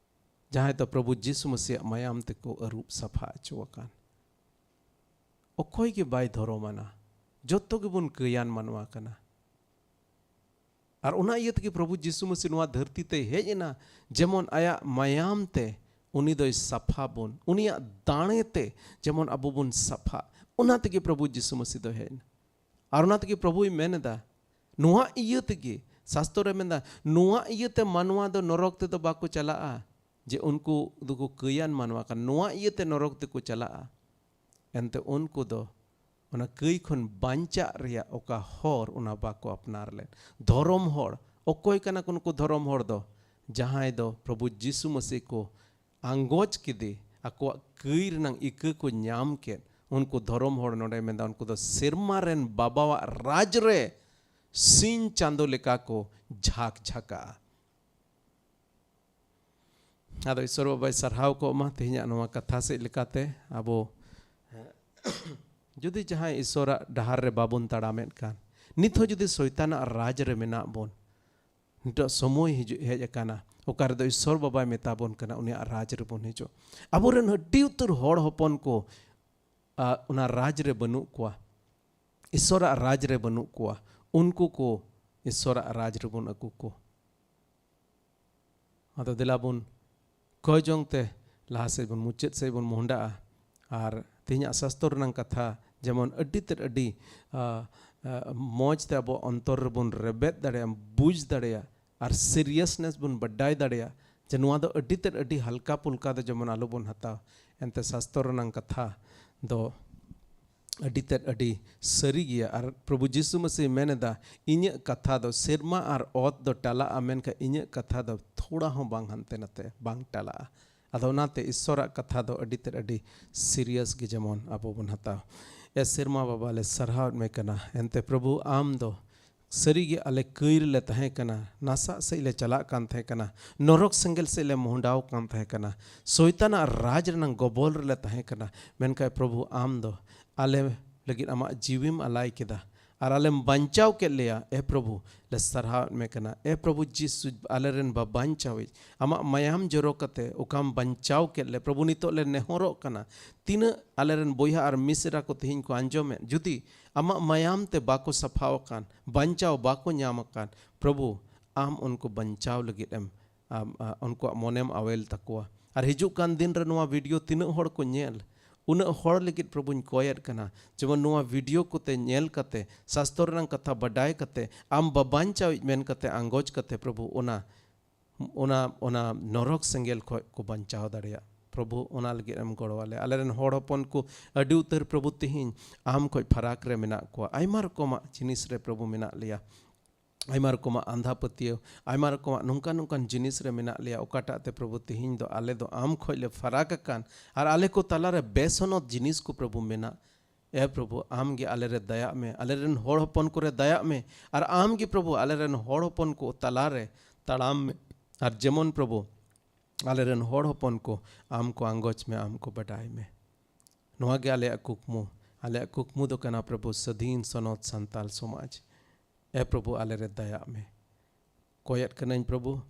ᱡᱟᱦᱟᱸᱭ ᱫᱚ ᱯᱨᱚᱵᱷᱩ ᱡᱤᱥᱩ ᱢᱟᱹᱥᱤᱭᱟᱜ ᱢᱟᱭᱟᱢ ᱛᱮᱠᱚ ᱟᱹᱨᱩᱵ ᱥᱟᱯᱷᱟ ᱦᱚᱪᱚ ᱟᱠᱟᱱ᱾ ᱚᱠᱚᱭ ᱜᱮ ᱵᱟᱭ ᱫᱷᱚᱨᱚᱢᱟᱱᱟ, ᱡᱚᱛᱚ ᱜᱮᱵᱚᱱ ᱠᱟᱹᱭᱟᱱ ᱢᱟᱱᱣᱟ ᱠᱟᱱᱟ᱾ ᱟᱨ ᱚᱱᱟ ᱤᱭᱟᱹ ᱛᱮᱜᱮ ᱯᱨᱚᱵᱷᱩ ᱡᱤᱥᱩ ᱢᱟᱹᱥᱤ ᱱᱚᱣᱟ ᱫᱷᱟᱹᱨᱛᱤ ᱛᱮᱭ ᱦᱮᱡ ᱮᱱᱟ, ᱡᱮᱢᱚᱱ ᱟᱭᱟᱜ ᱢᱟᱭᱟᱢ ᱛᱮ ᱩᱱᱤ ᱫᱚᱭ ᱥᱟᱯᱷᱟ ᱵᱚᱱ, ᱩᱱᱤᱭᱟᱜ ᱫᱟᱲᱮ ᱛᱮ ᱡᱮᱢᱚᱱ ᱟᱵᱚ ᱵᱚᱱ ᱥᱟᱯᱷᱟ᱾ ᱚᱱᱟ ᱛᱮᱜᱮ ᱯᱨᱚᱵᱷᱩ ᱡᱤᱥᱩ ᱢᱟᱹᱥᱤ ᱫᱚᱭ ᱦᱮᱡ ᱮᱱᱟ᱾ ᱟᱨ ᱚᱱᱟ ᱛᱮᱜᱮ ᱯᱨᱚᱵᱷᱩᱭ ᱢᱮᱱ ᱮᱫᱟ, ᱱᱚᱣᱟ ᱤᱭᱟᱹ ᱛᱮᱜᱮ ᱥᱟᱥᱛᱚ ᱨᱮ ᱢᱮᱱᱫᱟ, ᱱᱚᱣᱟ ᱤᱭᱟᱹᱛᱮ ᱢᱟᱱᱣᱟ ᱫᱚ ᱱᱚᱨᱚᱠ ᱛᱮᱫᱚ ᱵᱟᱠᱚ ᱪᱟᱞᱟᱜᱼᱟ, ᱡᱮ ᱩᱱᱠᱩ ᱫᱚᱠᱚ ᱠᱟᱹᱭᱟᱱ ᱢᱟᱱᱣᱟ ᱠᱟᱱᱟ, ᱱᱚᱣᱟ ᱤᱭᱟᱹᱛᱮ ᱱᱚᱨᱚᱠ ᱛᱮᱠᱚ ᱪᱟᱞᱟᱜᱼᱟ᱾ ᱮᱱᱛᱮ ᱩᱱᱠᱩ ᱫᱚ ᱚᱱᱟ ᱠᱟᱹᱭ ᱠᱷᱚᱱ ᱵᱟᱧᱪᱟᱜ ᱨᱮᱭᱟᱜ ᱚᱠᱟ ᱦᱚᱨ, ᱚᱱᱟ ᱵᱟᱠᱚ ᱟᱯᱱᱟᱨ ᱞᱮᱫ᱾ ᱫᱷᱚᱨᱚᱢ ᱦᱚᱲ, ᱚᱠᱚᱭ ᱠᱟᱱᱟ ᱠᱚ ᱱᱩᱠᱩ ᱫᱷᱚᱨᱚᱢ ᱦᱚᱲ ᱫᱚ? ᱡᱟᱦᱟᱸᱭ ᱫᱚ ᱯᱨᱚᱵᱷᱩ ᱡᱤᱥᱩ ᱢᱟᱹᱥᱤ ᱠᱚ ᱟᱸᱜᱚᱪ ᱠᱮᱫᱮ, ᱟᱠᱚᱣᱟᱜ ᱠᱟᱹᱭ ᱨᱮᱱᱟᱜ ᱤᱠᱟᱹ ᱠᱚ ᱧᱟᱢ ᱠᱮᱫ, ᱩᱱᱠᱩ ᱫᱷᱚᱨᱚᱢ ᱦᱚᱲ᱾ ᱱᱚᱰᱮ ᱢᱮᱱᱫᱟ, ᱩᱱᱠᱩ ᱫᱚ ᱥᱮᱨᱢᱟ ᱨᱮᱱ ᱵᱟᱵᱟᱣᱟᱜ ᱨᱟᱡᱽ ᱨᱮ ᱥᱤᱧ ᱪᱟᱸᱫᱚ ᱞᱮᱠᱟ ᱠᱚ ᱡᱷᱟᱠ ᱡᱷᱟᱠᱟᱜᱼᱟ᱾ ᱟᱫᱚ ᱤᱥᱚᱨ ᱵᱟᱵᱟᱭ ᱥᱟᱨᱦᱟᱣ ᱠᱚᱜ ᱢᱟ ᱛᱮᱦᱮᱧᱟᱜ ᱱᱚᱣᱟ ᱠᱟᱛᱷᱟ ᱥᱮᱫ ᱞᱮᱠᱟᱛᱮ ᱟᱵᱚ ᱡᱩᱫᱤ ᱡᱟᱦᱟᱸᱭ ᱤᱥᱚᱨᱟᱜ ᱰᱟᱦᱟᱨ ᱨᱮ ᱵᱟᱵᱚᱱ ᱛᱟᱲᱟᱢᱮᱫ ᱠᱟᱱ, ᱱᱤᱛ ᱦᱚᱸ ᱡᱩᱫᱤ ᱥᱚᱭᱛᱟᱱᱟᱜ ᱨᱟᱡᱽ ᱨᱮ ᱢᱮᱱᱟᱜ ᱵᱚᱱ, ᱱᱤᱛᱚᱜ ᱥᱚᱢᱚᱭ ᱦᱤᱡᱩᱜ ᱦᱮᱡ ᱟᱠᱟᱱᱟ ᱚᱠᱟ ᱨᱮᱫᱚ ᱤᱥᱚᱨ ᱵᱟᱵᱟᱭ ᱢᱮᱛᱟ ᱵᱚᱱ ᱠᱟᱱᱟ ᱩᱱᱤᱭᱟᱜ ᱨᱟᱡᱽ ᱨᱮᱵᱚᱱ ᱦᱤᱡᱩᱜ᱾ ᱟᱵᱚᱨᱮᱱ ᱟᱹᱰᱤ ᱩᱛᱟᱹᱨ ᱦᱚᱲ ᱦᱚᱯᱚᱱ ᱠᱚ ᱟ, ᱚᱱᱟ ᱨᱟᱡᱽ ᱨᱮ ᱵᱟᱹᱱᱩᱜ ᱠᱚᱣᱟ, ᱤᱥᱚᱨᱟᱜ ᱨᱟᱡᱽ ᱨᱮ ᱵᱟᱹᱱᱩᱜ ᱠᱚᱣᱟ, ᱩᱱᱠᱩ ᱠᱚ ᱤᱥᱚᱨᱟᱜ ᱨᱟᱡᱽ ᱨᱮᱵᱚᱱ ᱟᱹᱜᱩ ᱠᱚ᱾ ᱟᱫᱚ ᱫᱮᱞᱟ ᱵᱚᱱ ᱠᱚᱭ ᱡᱚᱝ ᱛᱮ ᱞᱟᱦᱟ ᱥᱮᱫ ᱵᱚᱱ, ᱢᱩᱪᱟᱹᱫ ᱥᱮᱫ ᱵᱚᱱ ᱢᱚᱦᱰᱟᱜᱼᱟ᱾ ᱟᱨ ᱛᱮᱦᱮᱧᱟᱜ ᱥᱟᱥᱛᱚᱨ ᱨᱮᱱᱟᱜ ᱠᱟᱛᱷᱟ ᱡᱮᱢᱚᱱ ᱟᱹᱰᱤ ᱛᱮᱫ ᱟᱹᱰᱤ, ᱟ, ᱟ, ᱢᱚᱡᱽ ᱛᱮ ᱟᱵᱚ ᱚᱱᱛᱚᱨ ᱨᱮᱵᱚᱱ ᱨᱮᱵᱮᱫ ᱫᱟᱲᱮᱭᱟᱜᱼᱟ, ᱵᱩᱡᱽ ᱫᱟᱲᱮᱭᱟᱜᱼᱟ, ᱟᱨ seriousness ᱵᱚᱱ ᱵᱟᱰᱟᱭ ᱫᱟᱲᱮᱭᱟᱜᱼᱟ ᱡᱮ ᱱᱚᱣᱟ ᱫᱚ ᱟᱹᱰᱤ ᱛᱮᱫ ᱟᱹᱰᱤ ᱦᱟᱞᱠᱟ ᱯᱩᱞᱠᱟ ᱫᱚ ᱡᱮᱢᱚᱱ ᱟᱞᱚᱵᱚᱱ ᱦᱟᱛᱟᱣ᱾ ᱮᱱᱛᱮ ᱥᱟᱥᱛᱚᱨ ᱨᱮᱱᱟᱜ ᱠᱟᱛᱷᱟ ᱫᱚ ᱟᱹᱰᱤ ᱛᱮᱫ ᱟᱹᱰᱤ ᱥᱟᱹᱨᱤ ᱜᱮᱭᱟ᱾ ᱟᱨ ᱯᱨᱚᱵᱷᱩ ᱡᱤᱥᱩ ᱢᱟᱥᱤ ᱢᱮᱱ ᱮᱫᱟ, "ᱤᱧᱟᱹᱜ ᱠᱟᱛᱷᱟ ᱫᱚ ᱥᱮᱨᱢᱟ ᱟᱨ ᱚᱛ ᱫᱚ ᱴᱟᱞᱟᱜᱼᱟ, ᱢᱮᱱᱠᱷᱟᱱ ᱤᱧᱟᱹᱜ ᱠᱟᱛᱷᱟ ᱫᱚ ᱛᱷᱚᱲᱟ ᱦᱚᱸ ᱵᱟᱝ ᱦᱟᱱᱛᱮ ᱱᱟᱛᱮ ᱵᱟᱝ ᱴᱟᱞᱟᱜᱼᱟ᱾" ᱟᱫᱚ ᱚᱱᱟᱛᱮ ᱤᱥᱚᱨᱟᱜ ᱠᱟᱛᱷᱟ ᱫᱚ ᱟᱹᱰᱤ ᱛᱮᱫ ᱟᱹᱰᱤ serious ᱜᱮ ᱡᱮᱢᱚᱱ ᱟᱵᱚ ᱵᱚᱱ ᱦᱟᱛᱟᱣ᱾ ᱮ ᱥᱮᱨᱢᱟ ᱵᱟᱵᱟ, ᱞᱮ ᱥᱟᱨᱦᱟᱣᱮᱫ ᱢᱮ ᱠᱟᱱᱟ᱾ ᱮᱱᱛᱮ ᱯᱨᱚᱵᱷᱩ, ᱟᱢ ᱫᱚ ᱥᱟᱹᱨᱤᱜᱮ ᱟᱞᱮ ᱠᱟᱹᱭ ᱨᱮᱞᱮ ᱛᱟᱦᱮᱸ ᱠᱟᱱᱟ, ᱱᱟᱥᱟᱜ ᱥᱮᱫ ᱞᱮ ᱪᱟᱞᱟᱜ ᱠᱟᱱ ᱛᱟᱦᱮᱸ ᱠᱟᱱᱟ, ᱱᱚᱨᱚᱠ ᱥᱮᱸᱜᱮᱞ ᱥᱮᱫ ᱞᱮ ᱢᱚᱦᱰᱟᱣ ᱠᱟᱱ ᱛᱟᱦᱮᱸ ᱠᱟᱱᱟ, ᱥᱚᱭᱛᱟᱱᱟᱜ ᱨᱟᱡᱽ ᱨᱮᱱᱟᱜ ᱜᱚᱵᱚᱞ ᱨᱮᱞᱮ ᱛᱟᱦᱮᱸ ᱠᱟᱱᱟ᱾ ᱢᱮᱱᱠᱷᱟᱱ ᱯᱨᱚᱵᱷᱩ, ᱟᱢ ᱫᱚ ᱟᱞᱮ ᱞᱟᱹᱜᱤᱫ ᱟᱢᱟᱜ ᱡᱤᱣᱤᱢ ᱟᱞᱟᱭ ᱠᱮᱫᱟ ᱟᱨ ᱟᱞᱮᱢ ᱵᱟᱧᱪᱟᱣ ᱠᱮᱫ ᱞᱮᱭᱟ᱾ ᱮ ᱯᱨᱚᱵᱷᱩ, ᱞᱮ ᱥᱟᱨᱦᱟᱣᱮᱫ ᱢᱮ ᱠᱟᱱᱟ᱾ ᱮ ᱯᱨᱚᱵᱷᱩ ᱡᱤᱥᱩ, ᱟᱞᱮᱨᱮᱱ ᱵᱟᱵᱟᱧᱪᱟᱣᱤᱡ, ᱟᱢᱟᱜ ᱢᱟᱭᱟᱢ ᱡᱚᱨᱚ ᱠᱟᱛᱮ ᱚᱠᱟᱢ ᱵᱟᱧᱪᱟᱣ ᱠᱮᱫ ᱞᱮ, ᱯᱨᱚᱵᱷᱩ, ᱱᱤᱛᱚᱜ ᱞᱮ ᱱᱮᱦᱚᱨᱚᱜ ᱠᱟᱱᱟ᱾ ᱛᱤᱱᱟᱹᱜ ᱟᱞᱮᱨᱮᱱ ᱵᱚᱭᱦᱟ ᱟᱨ ᱢᱤᱥᱮᱨᱟ ᱠᱚ ᱛᱮᱦᱮᱧ ᱠᱚ ᱟᱸᱡᱚᱢᱮᱫ, ᱡᱩᱫᱤ ᱟᱢᱟᱜ ᱢᱟᱭᱟᱢ ᱛᱮ ᱵᱟᱠᱚ ᱥᱟᱯᱷᱟᱣ ᱟᱠᱟᱱ, ᱵᱟᱧᱪᱟᱣ ᱵᱟᱠᱚ ᱧᱟᱢ ᱟᱠᱟᱱ, ᱯᱨᱚᱵᱷᱩ, ᱟᱢ ᱩᱱᱠᱩ ᱵᱟᱧᱪᱟᱣ ᱞᱟᱹᱜᱤᱫ ᱮᱢ, ᱟᱢ, ᱟ, ᱩᱱᱠᱩᱣᱟᱜ ᱢᱚᱱᱮᱢ ᱟᱣᱮᱞ ᱛᱟᱠᱚᱣᱟ᱾ ᱟᱨ ᱦᱤᱡᱩᱜ ᱠᱟᱱ ᱫᱤᱱ ᱨᱮ ᱱᱚᱣᱟ video ᱛᱤᱱᱟᱹᱜ ᱦᱚᱲ ᱠᱚ ᱧᱮᱞ, ᱩᱱᱟᱹᱜ ᱦᱚᱲ ᱞᱟᱹᱜᱤᱫ ᱯᱨᱚᱵᱷᱩᱧ ᱠᱚᱭᱮᱫ ᱠᱟᱱᱟ, ᱡᱮᱢᱚᱱ ᱱᱚᱣᱟ video ᱠᱚᱛᱮ ᱧᱮᱞ ᱠᱟᱛᱮ, ᱥᱟᱥᱛᱚᱨ ᱨᱮᱱᱟᱜ ᱠᱟᱛᱷᱟ ᱵᱟᱰᱟᱭ ᱠᱟᱛᱮ, ᱟᱢ ᱵᱟᱵᱟᱧᱪᱟᱣᱤᱡ ᱢᱮᱱ ᱠᱟᱛᱮ ᱟᱸᱜᱚᱪ ᱠᱟᱛᱮ, ᱯᱨᱚᱵᱷᱩ, ᱚᱱᱟ, ᱚᱱᱟ, ᱚᱱᱟ ᱱᱚᱨᱚᱠ ᱥᱮᱸᱜᱮᱞ ᱠᱷᱚᱡ ᱠᱚ ᱵᱟᱧᱪᱟᱣ ᱫᱟᱲᱮᱭᱟᱜ᱾ ᱯᱨᱚᱵᱷᱩ, ᱚᱱᱟ ᱞᱟᱹᱜᱤᱫ ᱮᱢ ᱜᱚᱲᱚ ᱟᱞᱮ᱾ ᱟᱞᱮᱨᱮᱱ ᱦᱚᱲ ᱦᱚᱯᱚᱱ ᱠᱚ ᱟᱹᱰᱤ ᱩᱛᱟᱹᱨ, ᱯᱨᱚᱵᱷᱩ, ᱛᱮᱦᱮᱧ ᱟᱢ ᱠᱷᱚᱡ ᱯᱷᱟᱨᱟᱠ ᱨᱮ ᱢᱮᱱᱟᱜ ᱠᱚᱣᱟ᱾ ᱟᱭᱢᱟ ᱨᱚᱠᱚᱢᱟᱜ ᱡᱤᱱᱤᱥ ᱨᱮ, ᱯᱨᱚᱵᱷᱩ, ᱢᱮᱱᱟᱜ ᱞᱮᱭᱟ᱾ ᱟᱭᱢᱟ ᱨᱚᱠᱚᱢᱟᱜ ᱟᱸᱫᱷᱟ ᱯᱟᱹᱛᱭᱟᱹᱣ, ᱟᱭᱢᱟ ᱨᱚᱠᱚᱢᱟᱜ ᱱᱚᱝᱠᱟᱱ, ᱱᱚᱝᱠᱟᱱ ᱡᱤᱱᱤᱥ ᱨᱮ ᱢᱮᱱᱟᱜ ᱞᱮᱭᱟ, ᱚᱠᱟᱴᱟᱜ ᱛᱮ, ᱯᱨᱚᱵᱷᱩ, ᱛᱮᱦᱮᱧ ᱫᱚ ᱟᱞᱮ ᱫᱚ ᱟᱢ ᱠᱷᱚᱡ ᱞᱮ ᱯᱷᱟᱨᱟᱠ ᱟᱠᱟᱱ ᱟᱨ ᱟᱞᱮ ᱠᱚ ᱛᱟᱞᱟᱨᱮ ᱵᱮᱥᱚᱱᱚᱛ ᱡᱤᱱᱤᱥ ᱠᱚ, ᱯᱨᱚᱵᱷᱩ, ᱢᱮᱱᱟᱜ᱾ ᱮ ᱯᱨᱚᱵᱷᱩ, ᱟᱢ ᱜᱮ ᱟᱞᱮ ᱨᱮ ᱫᱟᱭᱟᱜ ᱢᱮ, ᱟᱞᱮ ᱨᱮᱱ ᱦᱚᱲ ᱦᱚᱯᱚᱱ ᱠᱚᱨᱮ ᱫᱟᱭᱟᱜ ᱢᱮ᱾ ᱟᱨ ᱟᱢ ᱜᱮ ᱯᱨᱚᱵᱷᱩ ᱟᱞᱮ ᱨᱮᱱ ᱦᱚᱲ ᱦᱚᱯᱚᱱ ᱠᱚ ᱛᱟᱞᱟ ᱨᱮ ᱛᱟᱲᱟᱢ ᱢᱮ᱾ ᱟᱨ ᱡᱮᱢᱚᱱ ᱯᱨᱚᱵᱷᱩ ᱟᱞᱮ ᱨᱮᱱ ᱦᱚᱲ ᱦᱚᱯᱚᱱ ᱠᱚ ᱟᱢ ᱠᱚ ᱟᱸᱜᱚᱪ ᱢᱮ, ᱟᱢ ᱠᱚ ᱵᱟᱰᱟᱭ ᱢᱮ᱾ ᱱᱚᱣᱟ ᱜᱮ ᱟᱞᱮᱭᱟᱜ ᱠᱩᱠᱢᱩ᱾ ᱟᱞᱮᱭᱟᱜ ᱠᱩᱠᱢᱩ ᱫᱚ ᱠᱟᱱᱟ ᱯᱨᱚᱵᱷᱩ ᱥᱟᱹᱫᱷᱤᱱ ᱥᱚᱱᱚᱛ ᱥᱟᱱᱛᱟᱞ ᱥᱚᱢᱟᱡᱽ᱾ ᱮ ᱯᱨᱚᱵᱷᱩ ᱟᱞᱮ ᱨᱮ ᱫᱟᱭᱟᱜ ᱢᱮ᱾ ᱠᱚᱭᱮᱫ ᱠᱟᱹᱱᱟᱹᱧ ᱯᱨᱚᱵᱷᱩ,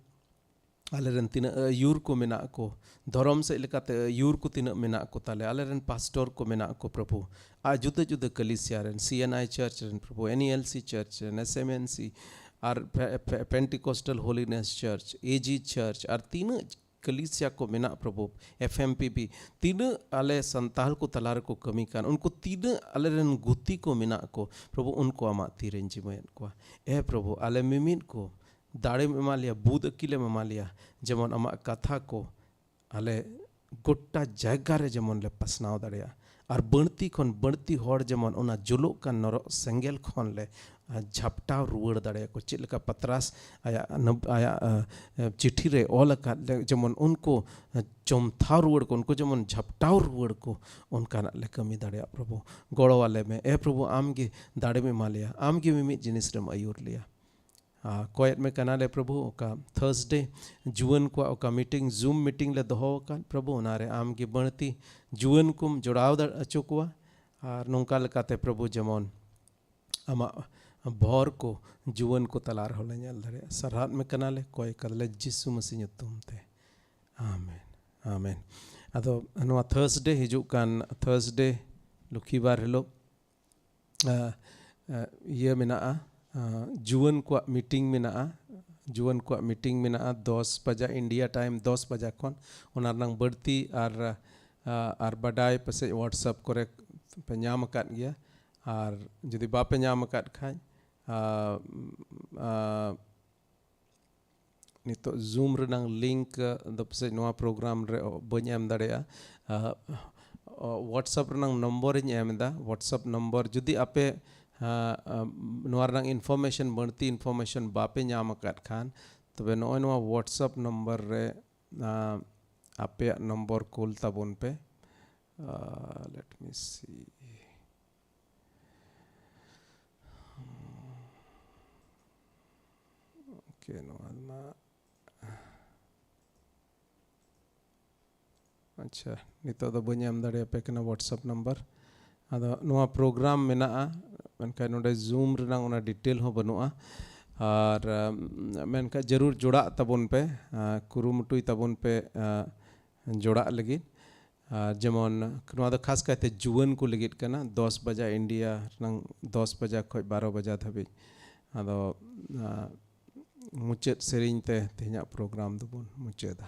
ᱟᱞᱮ ᱨᱮᱱ ᱛᱤᱱᱟᱹᱜ ᱟᱹᱭᱩᱨ ᱠᱚ ᱢᱮᱱᱟᱜ ᱠᱚ, ᱫᱷᱚᱨᱚᱢ ᱥᱮᱫ ᱞᱮᱠᱟᱛᱮ ᱟᱹᱭᱩᱨ ᱠᱚ ᱛᱤᱱᱟᱹᱜ ᱢᱮᱱᱟᱜ ᱠᱚ ᱛᱟᱞᱮ, ᱟᱞᱮ ᱨᱮᱱ ᱯᱟᱥᱴᱚᱨ ᱠᱚ ᱢᱮᱱᱟᱜ ᱠᱚ ᱯᱨᱚᱵᱷᱩ, ᱟᱨ ᱡᱩᱫᱟᱹ ᱡᱩᱫᱟᱹ ᱠᱟᱞᱤᱥᱤᱭᱟ ᱨᱮᱱ, ᱥᱤ ᱮᱱ ᱟᱭ ᱪᱟᱨᱪ ᱨᱮᱱ ᱯᱨᱚᱵᱷᱩ, ᱮᱱ ᱤ ᱮᱞ ᱥᱤ ᱪᱟᱨᱪ ᱨᱮᱱ, ᱮᱥ ᱮᱢ ᱮᱱ ᱥᱤ, ᱟᱨ ᱯᱮ-, ᱯᱮ-, ᱯᱮᱱᱴᱤᱠᱚᱥᱴᱟᱞ ᱦᱳᱞᱤᱱᱮᱥ ᱪᱟᱨᱪ, ᱮ ᱡᱤ ᱪᱟᱨᱪ, ᱟᱨ ᱛᱤᱱᱟᱹᱜ ᱠᱟᱞᱤᱥᱤᱭᱟ ᱠᱚ ᱢᱮᱱᱟᱜ ᱯᱨᱚᱵᱷᱩ, ᱮᱯᱷ ᱮᱢ ᱯᱤ ᱵᱤ, ᱛᱤᱱᱟᱹᱜ ᱟᱞᱮ ᱥᱟᱱᱛᱟᱲ ᱠᱚ ᱛᱟᱞᱟ ᱨᱮᱠᱚ ᱠᱟᱹᱢᱤ ᱠᱟᱱ, ᱩᱱᱠᱩ ᱛᱤᱱᱟᱹᱜ ᱟᱞᱮ ᱨᱮᱱ ᱜᱩᱛᱤ ᱠᱚ ᱢᱮᱱᱟᱜ ᱠᱚ ᱯᱨᱚᱵᱷᱩ, ᱩᱱᱠᱩ ᱟᱢᱟᱜ ᱛᱤᱨᱮᱧ ᱡᱤᱢᱟᱹᱭᱮᱫ ᱠᱚᱣᱟ᱾ ᱮ ᱯᱨᱚᱵᱷᱩ, ᱟᱞᱮ ᱢᱤᱢᱤᱫ ᱠᱚ ᱫᱟᱲᱮᱢ ᱮᱢᱟ ᱞᱮᱭᱟ, ᱵᱩᱫ ᱟᱹᱠᱤᱞᱮᱢ ᱮᱢᱟ ᱞᱮᱭᱟ, ᱡᱮᱢᱚᱱ ᱟᱢᱟᱜ ᱠᱟᱛᱷᱟ ᱠᱚ ᱟᱞᱮ ᱜᱚᱴᱟ ᱡᱟᱭᱜᱟ ᱨᱮ ᱡᱮᱢᱚᱱ ᱞᱮ ᱯᱟᱥᱱᱟᱣ ᱫᱟᱲᱮᱭᱟᱜᱼᱟ᱾ ᱟᱨ ᱵᱟᱹᱲᱛᱤ ᱠᱷᱚᱱ ᱵᱟᱹᱲᱛᱤ ᱦᱚᱲ ᱡᱮᱢᱚᱱ ᱚᱱᱟ ᱡᱩᱞᱩᱜ ᱠᱟᱱ ᱱᱚᱨᱚᱜ ᱥᱮᱸᱜᱮᱞ ᱠᱷᱚᱱ ᱞᱮ, ᱟ, ᱡᱷᱟᱯᱴᱟᱣ ᱨᱩᱣᱟᱹᱲ ᱫᱟᱲᱮᱭᱟᱠᱚ᱾ ᱪᱮᱫ ᱞᱮᱠᱟ ᱯᱟᱛᱨᱟᱥ ᱟᱭᱟᱜ ᱱᱚᱵ-, ᱟᱭᱟᱜ, ᱟ, ᱟ, ᱪᱤᱴᱷᱤ ᱨᱮ ᱚᱞ ᱟᱠᱟᱫ ᱞᱮ, ᱡᱮᱢᱚᱱ ᱩᱱᱠᱩ, ᱟ, ᱪᱚᱢᱛᱷᱟᱣ ᱨᱩᱣᱟᱹᱲ ᱠᱚ, ᱩᱱᱠᱩ ᱡᱮᱢᱚᱱ ᱡᱷᱟᱯᱴᱟᱣ ᱨᱩᱣᱟᱹᱲ ᱠᱚ, ᱚᱱᱠᱟᱱᱟᱜ ᱞᱮ ᱠᱟᱹᱢᱤ ᱫᱟᱲᱮᱭᱟᱜ᱾ ᱯᱨᱚᱵᱷᱩ, ᱜᱚᱲᱚ ᱟᱞᱮ ᱢᱮ᱾ ᱮ ᱯᱨᱚᱵᱷᱩ, ᱟᱢ ᱜᱮ ᱫᱟᱲᱮᱢ ᱮᱢᱟ ᱞᱮᱭᱟ, ᱟᱢ ᱜᱮ ᱢᱤᱢᱤᱫ ᱡᱤᱱᱤᱥ ᱨᱮᱢ ᱟᱹᱭᱩᱨ ᱞᱮᱭᱟ᱾ ᱟᱨ ᱠᱚᱭᱮᱫ ᱢᱮ ᱠᱟᱱᱟᱞᱮ ᱯᱨᱚᱵᱷᱩ, ᱚᱠᱟ ᱛᱷᱟᱨᱥᱰᱮ ᱡᱩᱣᱟᱹᱱ ᱠᱚᱣᱟᱜ ᱚᱠᱟ ᱢᱤᱴᱤᱝ, ᱡᱩᱢ ᱢᱤᱴᱤᱝ ᱞᱮ ᱫᱚᱦᱚ ᱟᱠᱟᱫ ᱯᱨᱚᱵᱷᱩ, ᱚᱱᱟᱨᱮ ᱟᱢ ᱜᱮ ᱵᱟᱹᱲᱛᱤ ᱡᱩᱣᱟᱹᱱ ᱠᱚᱢ ᱡᱚᱲᱟᱣ ᱫᱟᱲᱮ ᱦᱚᱪᱚ ᱠᱚᱣᱟ᱾ ᱟᱨ ᱱᱚᱝᱠᱟ ᱞᱮᱠᱟᱛᱮ ᱯᱨᱚᱵᱷᱩ ᱡᱮᱢᱚᱱ ᱟᱢᱟᱜ ᱵᱷᱚᱨ ᱠᱚ ᱡᱩᱣᱟᱹᱱ ᱠᱚ ᱛᱟᱞᱟ ᱨᱮᱦᱚᱸ ᱞᱮ ᱧᱮᱞ ᱫᱟᱲᱮᱭᱟᱜᱼᱟ᱾ ᱥᱟᱨᱦᱟᱣ ᱢᱮ ᱠᱟᱱᱟᱞᱮ, ᱠᱚᱭ ᱠᱟᱫᱟᱞᱮ ᱡᱤᱥᱩ ᱢᱟᱹᱥᱤ ᱧᱩᱛᱩᱢ ᱛᱮ᱾ ᱟᱢᱮᱱ, ᱟᱢᱮᱱ᱾ ᱟᱫᱚ ᱱᱚᱣᱟ ᱛᱷᱟᱨᱥᱰᱮ, ᱦᱤᱡᱩᱜ ᱠᱟᱱ ᱛᱷᱟᱨᱥᱰᱮ, ᱞᱚᱠᱠᱷᱤᱵᱟᱨ ᱦᱤᱞᱳᱜ, ᱟ, ᱟ, ᱤᱭᱟᱹ ᱢᱮᱱᱟᱜᱼᱟ, ᱟ, ᱡᱩᱣᱟᱹᱱ ᱠᱚᱣᱟᱜ ᱢᱤᱴᱤᱝ ᱢᱮᱱᱟᱜᱼᱟ᱾ ᱡᱩᱣᱟᱹᱱ ᱠᱚᱣᱟᱜ ᱢᱤᱴᱤᱝ ᱢᱮᱱᱟᱜᱼᱟ ᱫᱚᱥ ᱵᱟᱡᱟ, ᱤᱱᱰᱤᱭᱟ ᱴᱟᱭᱤᱢ ᱫᱚᱥ ᱵᱟᱡᱟ ᱠᱷᱚᱱ᱾ ᱚᱱᱟ ᱨᱮᱱᱟᱝ ᱵᱟᱹᱲᱛᱤ ᱟᱨ, ᱟ, ᱟᱨ ᱵᱟᱰᱟᱭ ᱯᱟᱥᱮᱡ WhatsApp ᱠᱚᱨᱮ ᱯᱮ ᱧᱟᱢ ᱟᱠᱟᱫ ᱜᱮᱭᱟ᱾ ᱟᱨ ᱡᱩᱫᱤ ᱵᱟᱯᱮ ᱧᱟᱢ ᱟᱠᱟᱫ ᱠᱷᱟᱡ, ᱟ, ᱟ, ᱱᱤᱛᱚᱜ ᱡᱩᱢ ᱨᱮᱱᱟᱝ ᱞᱤᱝᱠ ᱫᱚ ᱯᱟᱥᱮᱡ ᱱᱚᱣᱟ ᱯᱨᱳᱜᱨᱟᱢ ᱨᱮ ᱵᱟᱹᱧ ᱮᱢ ᱫᱟᱲᱮᱭᱟᱜᱼᱟ᱾ ᱟ, ᱚ, WhatsApp ᱨᱮᱱᱟᱝ ᱱᱚᱢᱵᱚᱨᱤᱧ ᱮᱢ ᱮᱫᱟ᱾ WhatsApp ᱱᱚᱢᱵᱚᱨ ᱡᱩᱫᱤ ᱟᱯᱮ, ᱟ, ᱟ, ᱱᱚᱣᱟ ᱨᱮᱱᱟᱝ ᱤᱱᱯᱷᱚᱨᱢᱮᱥᱚᱱ, ᱵᱟᱹᱲᱛᱤ ᱤᱱᱯᱷᱚᱨᱢᱮᱥᱚᱱ ᱵᱟᱯᱮ ᱧᱟᱢ ᱟᱠᱟᱫ ᱠᱷᱟᱱ, ᱛᱚᱵᱮ ᱱᱚᱜᱼᱚᱭ ᱱᱚᱣᱟ WhatsApp ᱱᱚᱢᱵᱚᱨ ᱨᱮ, ᱟ, ᱟᱯᱮᱭᱟᱜ ᱱᱚᱢᱵᱚᱨ ᱠᱩᱞ ᱛᱟᱵᱚᱱ ᱯᱮ᱾ ᱟ, let me see. ᱠᱮ ᱱᱚᱣᱟ ᱢᱟ ᱟᱪᱪᱷᱟ, ᱱᱤᱛᱚᱜ ᱫᱚ ᱵᱟᱹᱧ ᱮᱢ ᱫᱟᱲᱮᱭᱟᱯᱮ ᱠᱟᱱᱟ WhatsApp number᱾ ᱟᱫᱚ ᱱᱚᱣᱟ program ᱢᱮᱱᱟᱜᱼᱟ, ᱢᱮᱱᱠᱷᱟᱱ ᱱᱚᱰᱮ Zoom ᱨᱮᱱᱟᱜ ᱚᱱᱟ detail ᱦᱚᱸ ᱵᱟᱹᱱᱩᱜᱼᱟ᱾ ᱟᱨ ᱟᱢ, ᱢᱮᱱᱠᱷᱟᱱ ᱡᱟᱹᱨᱩᱲ ᱡᱚᱲᱟᱜ ᱛᱟᱵᱚᱱ ᱯᱮ, ᱟᱨ ᱠᱩᱨᱩᱢᱩᱴᱩᱭ ᱛᱟᱵᱚᱱ ᱯᱮ, ᱟᱨ ᱡᱚᱲᱟᱜ ᱞᱟᱹᱜᱤᱫ᱾ ᱟᱨ ᱡᱮᱢᱚᱱ ᱱᱚᱣᱟ ᱫᱚ ᱠᱷᱟᱥ ᱠᱟᱭᱛᱮ ᱡᱩᱣᱟᱹᱱ ᱠᱚ ᱞᱟᱹᱜᱤᱫ ᱠᱟᱱᱟ, ᱫᱚᱥ ᱵᱟᱡᱟ ᱤᱱᱰᱤᱭᱟ ᱨᱮᱱᱟᱜ ᱫᱚᱥ ᱵᱟᱡᱟ ᱠᱷᱚᱱ ᱵᱟᱨᱚ ᱵᱟᱡᱟ ᱫᱷᱟᱹᱵᱤᱡ᱾ ᱟᱫᱚ ᱟᱨ ᱢᱩᱪᱟᱹᱫ ᱥᱮᱨᱮᱧ ᱛᱮ ᱛᱮᱦᱮᱧᱟᱜ program ᱫᱚᱵᱚᱱ ᱢᱩᱪᱟᱹᱫᱟ᱾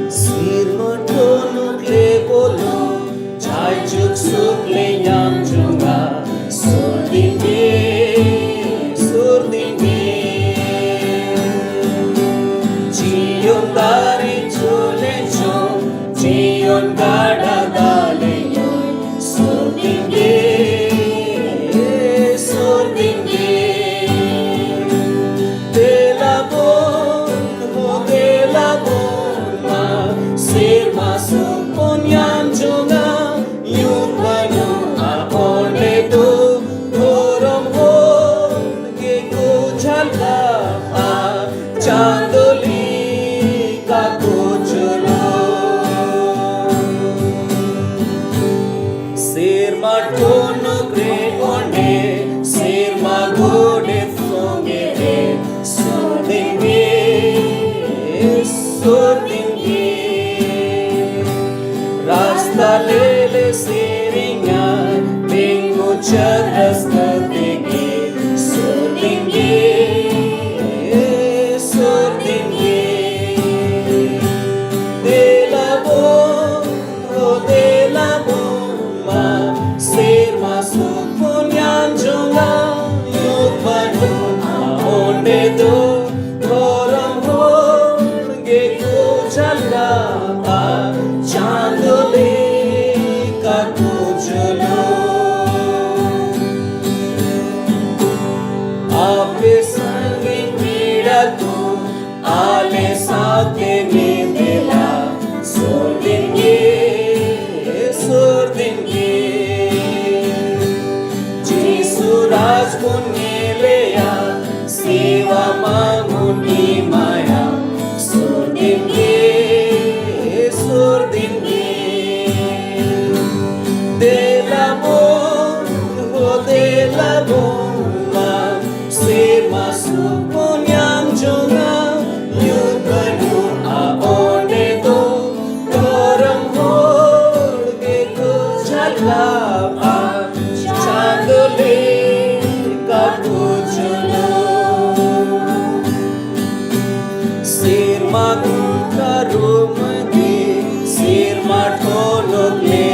ᱥᱮᱨᱢᱟ ᱴᱷᱚᱱᱚᱠ ᱞᱮ ᱵᱚᱞᱚ, ᱡᱟᱭᱡᱩᱜᱽ ᱥᱩᱠ ᱞᱮ ᱧᱟᱢ ᱡᱚᱝᱟ, ᱥᱩᱨ ᱫᱤᱱ ᱜᱮ, ᱥᱩᱨ ᱫᱤᱱ ᱜᱮ᱾ ᱡᱤᱭᱚᱱ ᱫᱟᱨᱮ ᱡᱚ ᱞᱮ ᱡᱚᱢ, ᱡᱤᱭᱚᱱ ᱜᱟᱰᱟ ᱫᱟᱜ ᱞᱮ ᱧᱩᱭ, ᱥᱩᱨ ᱫᱤᱱ ᱜᱮ, ᱥᱩᱨ ᱫᱤᱱ ᱜᱮ᱾ ᱫᱮᱞᱟ ᱵᱚᱱ, ᱦᱚ ᱫᱮᱞᱟ ᱵᱚᱱ ᱢᱟ, ᱥᱮᱨᱢᱟ ᱥᱩᱠ ᱵᱚᱱ ᱧᱟᱢ ᱡᱚᱝᱟ᱾ ᱧᱩᱛ ᱵᱟᱹᱱᱩᱜᱼᱟ ᱚᱸᱰᱮ ᱫᱚ, ᱫᱷᱚᱨᱚᱢ ᱦᱚᱲ ᱜᱮᱠᱚ ᱡᱷᱟᱞᱠᱟᱜᱼᱟ, ᱪᱟᱸᱫᱚ ᱞᱮᱠᱟ ᱠᱚ ᱡᱩᱞᱩᱜ᱾ ᱥᱮᱨᱢᱟ ᱴᱷᱚᱱᱚᱠ ᱨᱮ ᱚᱸᱰᱮ, ᱥᱮᱨᱢᱟ ᱜᱚᱰᱮᱛ ᱥᱚᱸᱜᱮ ᱨᱮ, ᱥᱩᱨ ᱫᱤᱱ ᱜᱮ, ᱥᱩᱨ ᱫᱤᱱ ᱜᱮ᱾ ᱨᱟᱥᱛᱟ ᱞᱮ ᱞᱮ ᱥᱮᱨᱮᱧᱟ, ᱵᱤᱱ ᱢᱩᱪᱟᱹᱫ ᱨᱟᱹᱥᱠᱟᱹ ᱛᱮᱜᱮ, ᱥᱩᱨ ᱫᱤᱱ ᱜᱮ, ᱥᱩᱨ ᱫᱤᱱ ᱜᱮ᱾ ᱫᱮᱞᱟ ᱵᱚᱱ, ᱦᱚ ᱫᱮᱞᱟ ᱵᱚᱱ ᱢᱟ, ᱥᱮᱨᱢᱟ ᱥᱩᱠ ᱵᱚᱱ ᱧᱟᱢ ᱡᱚᱝᱟ᱾ ᱧᱩᱛ ᱵᱟᱹᱱᱩᱜᱼᱟ ᱚᱸᱰᱮ ᱫᱚ, ᱫᱷᱚᱨᱚᱢ ᱦᱚᱲ ᱜᱮᱠᱚ ᱡᱷᱟᱞᱠᱟᱜᱼᱟ, ᱪᱟᱸᱫᱚ ᱞᱮᱠᱟ ᱠᱚ ᱡᱩᱞᱩᱜ᱾ ᱛᱚᱠᱞᱤ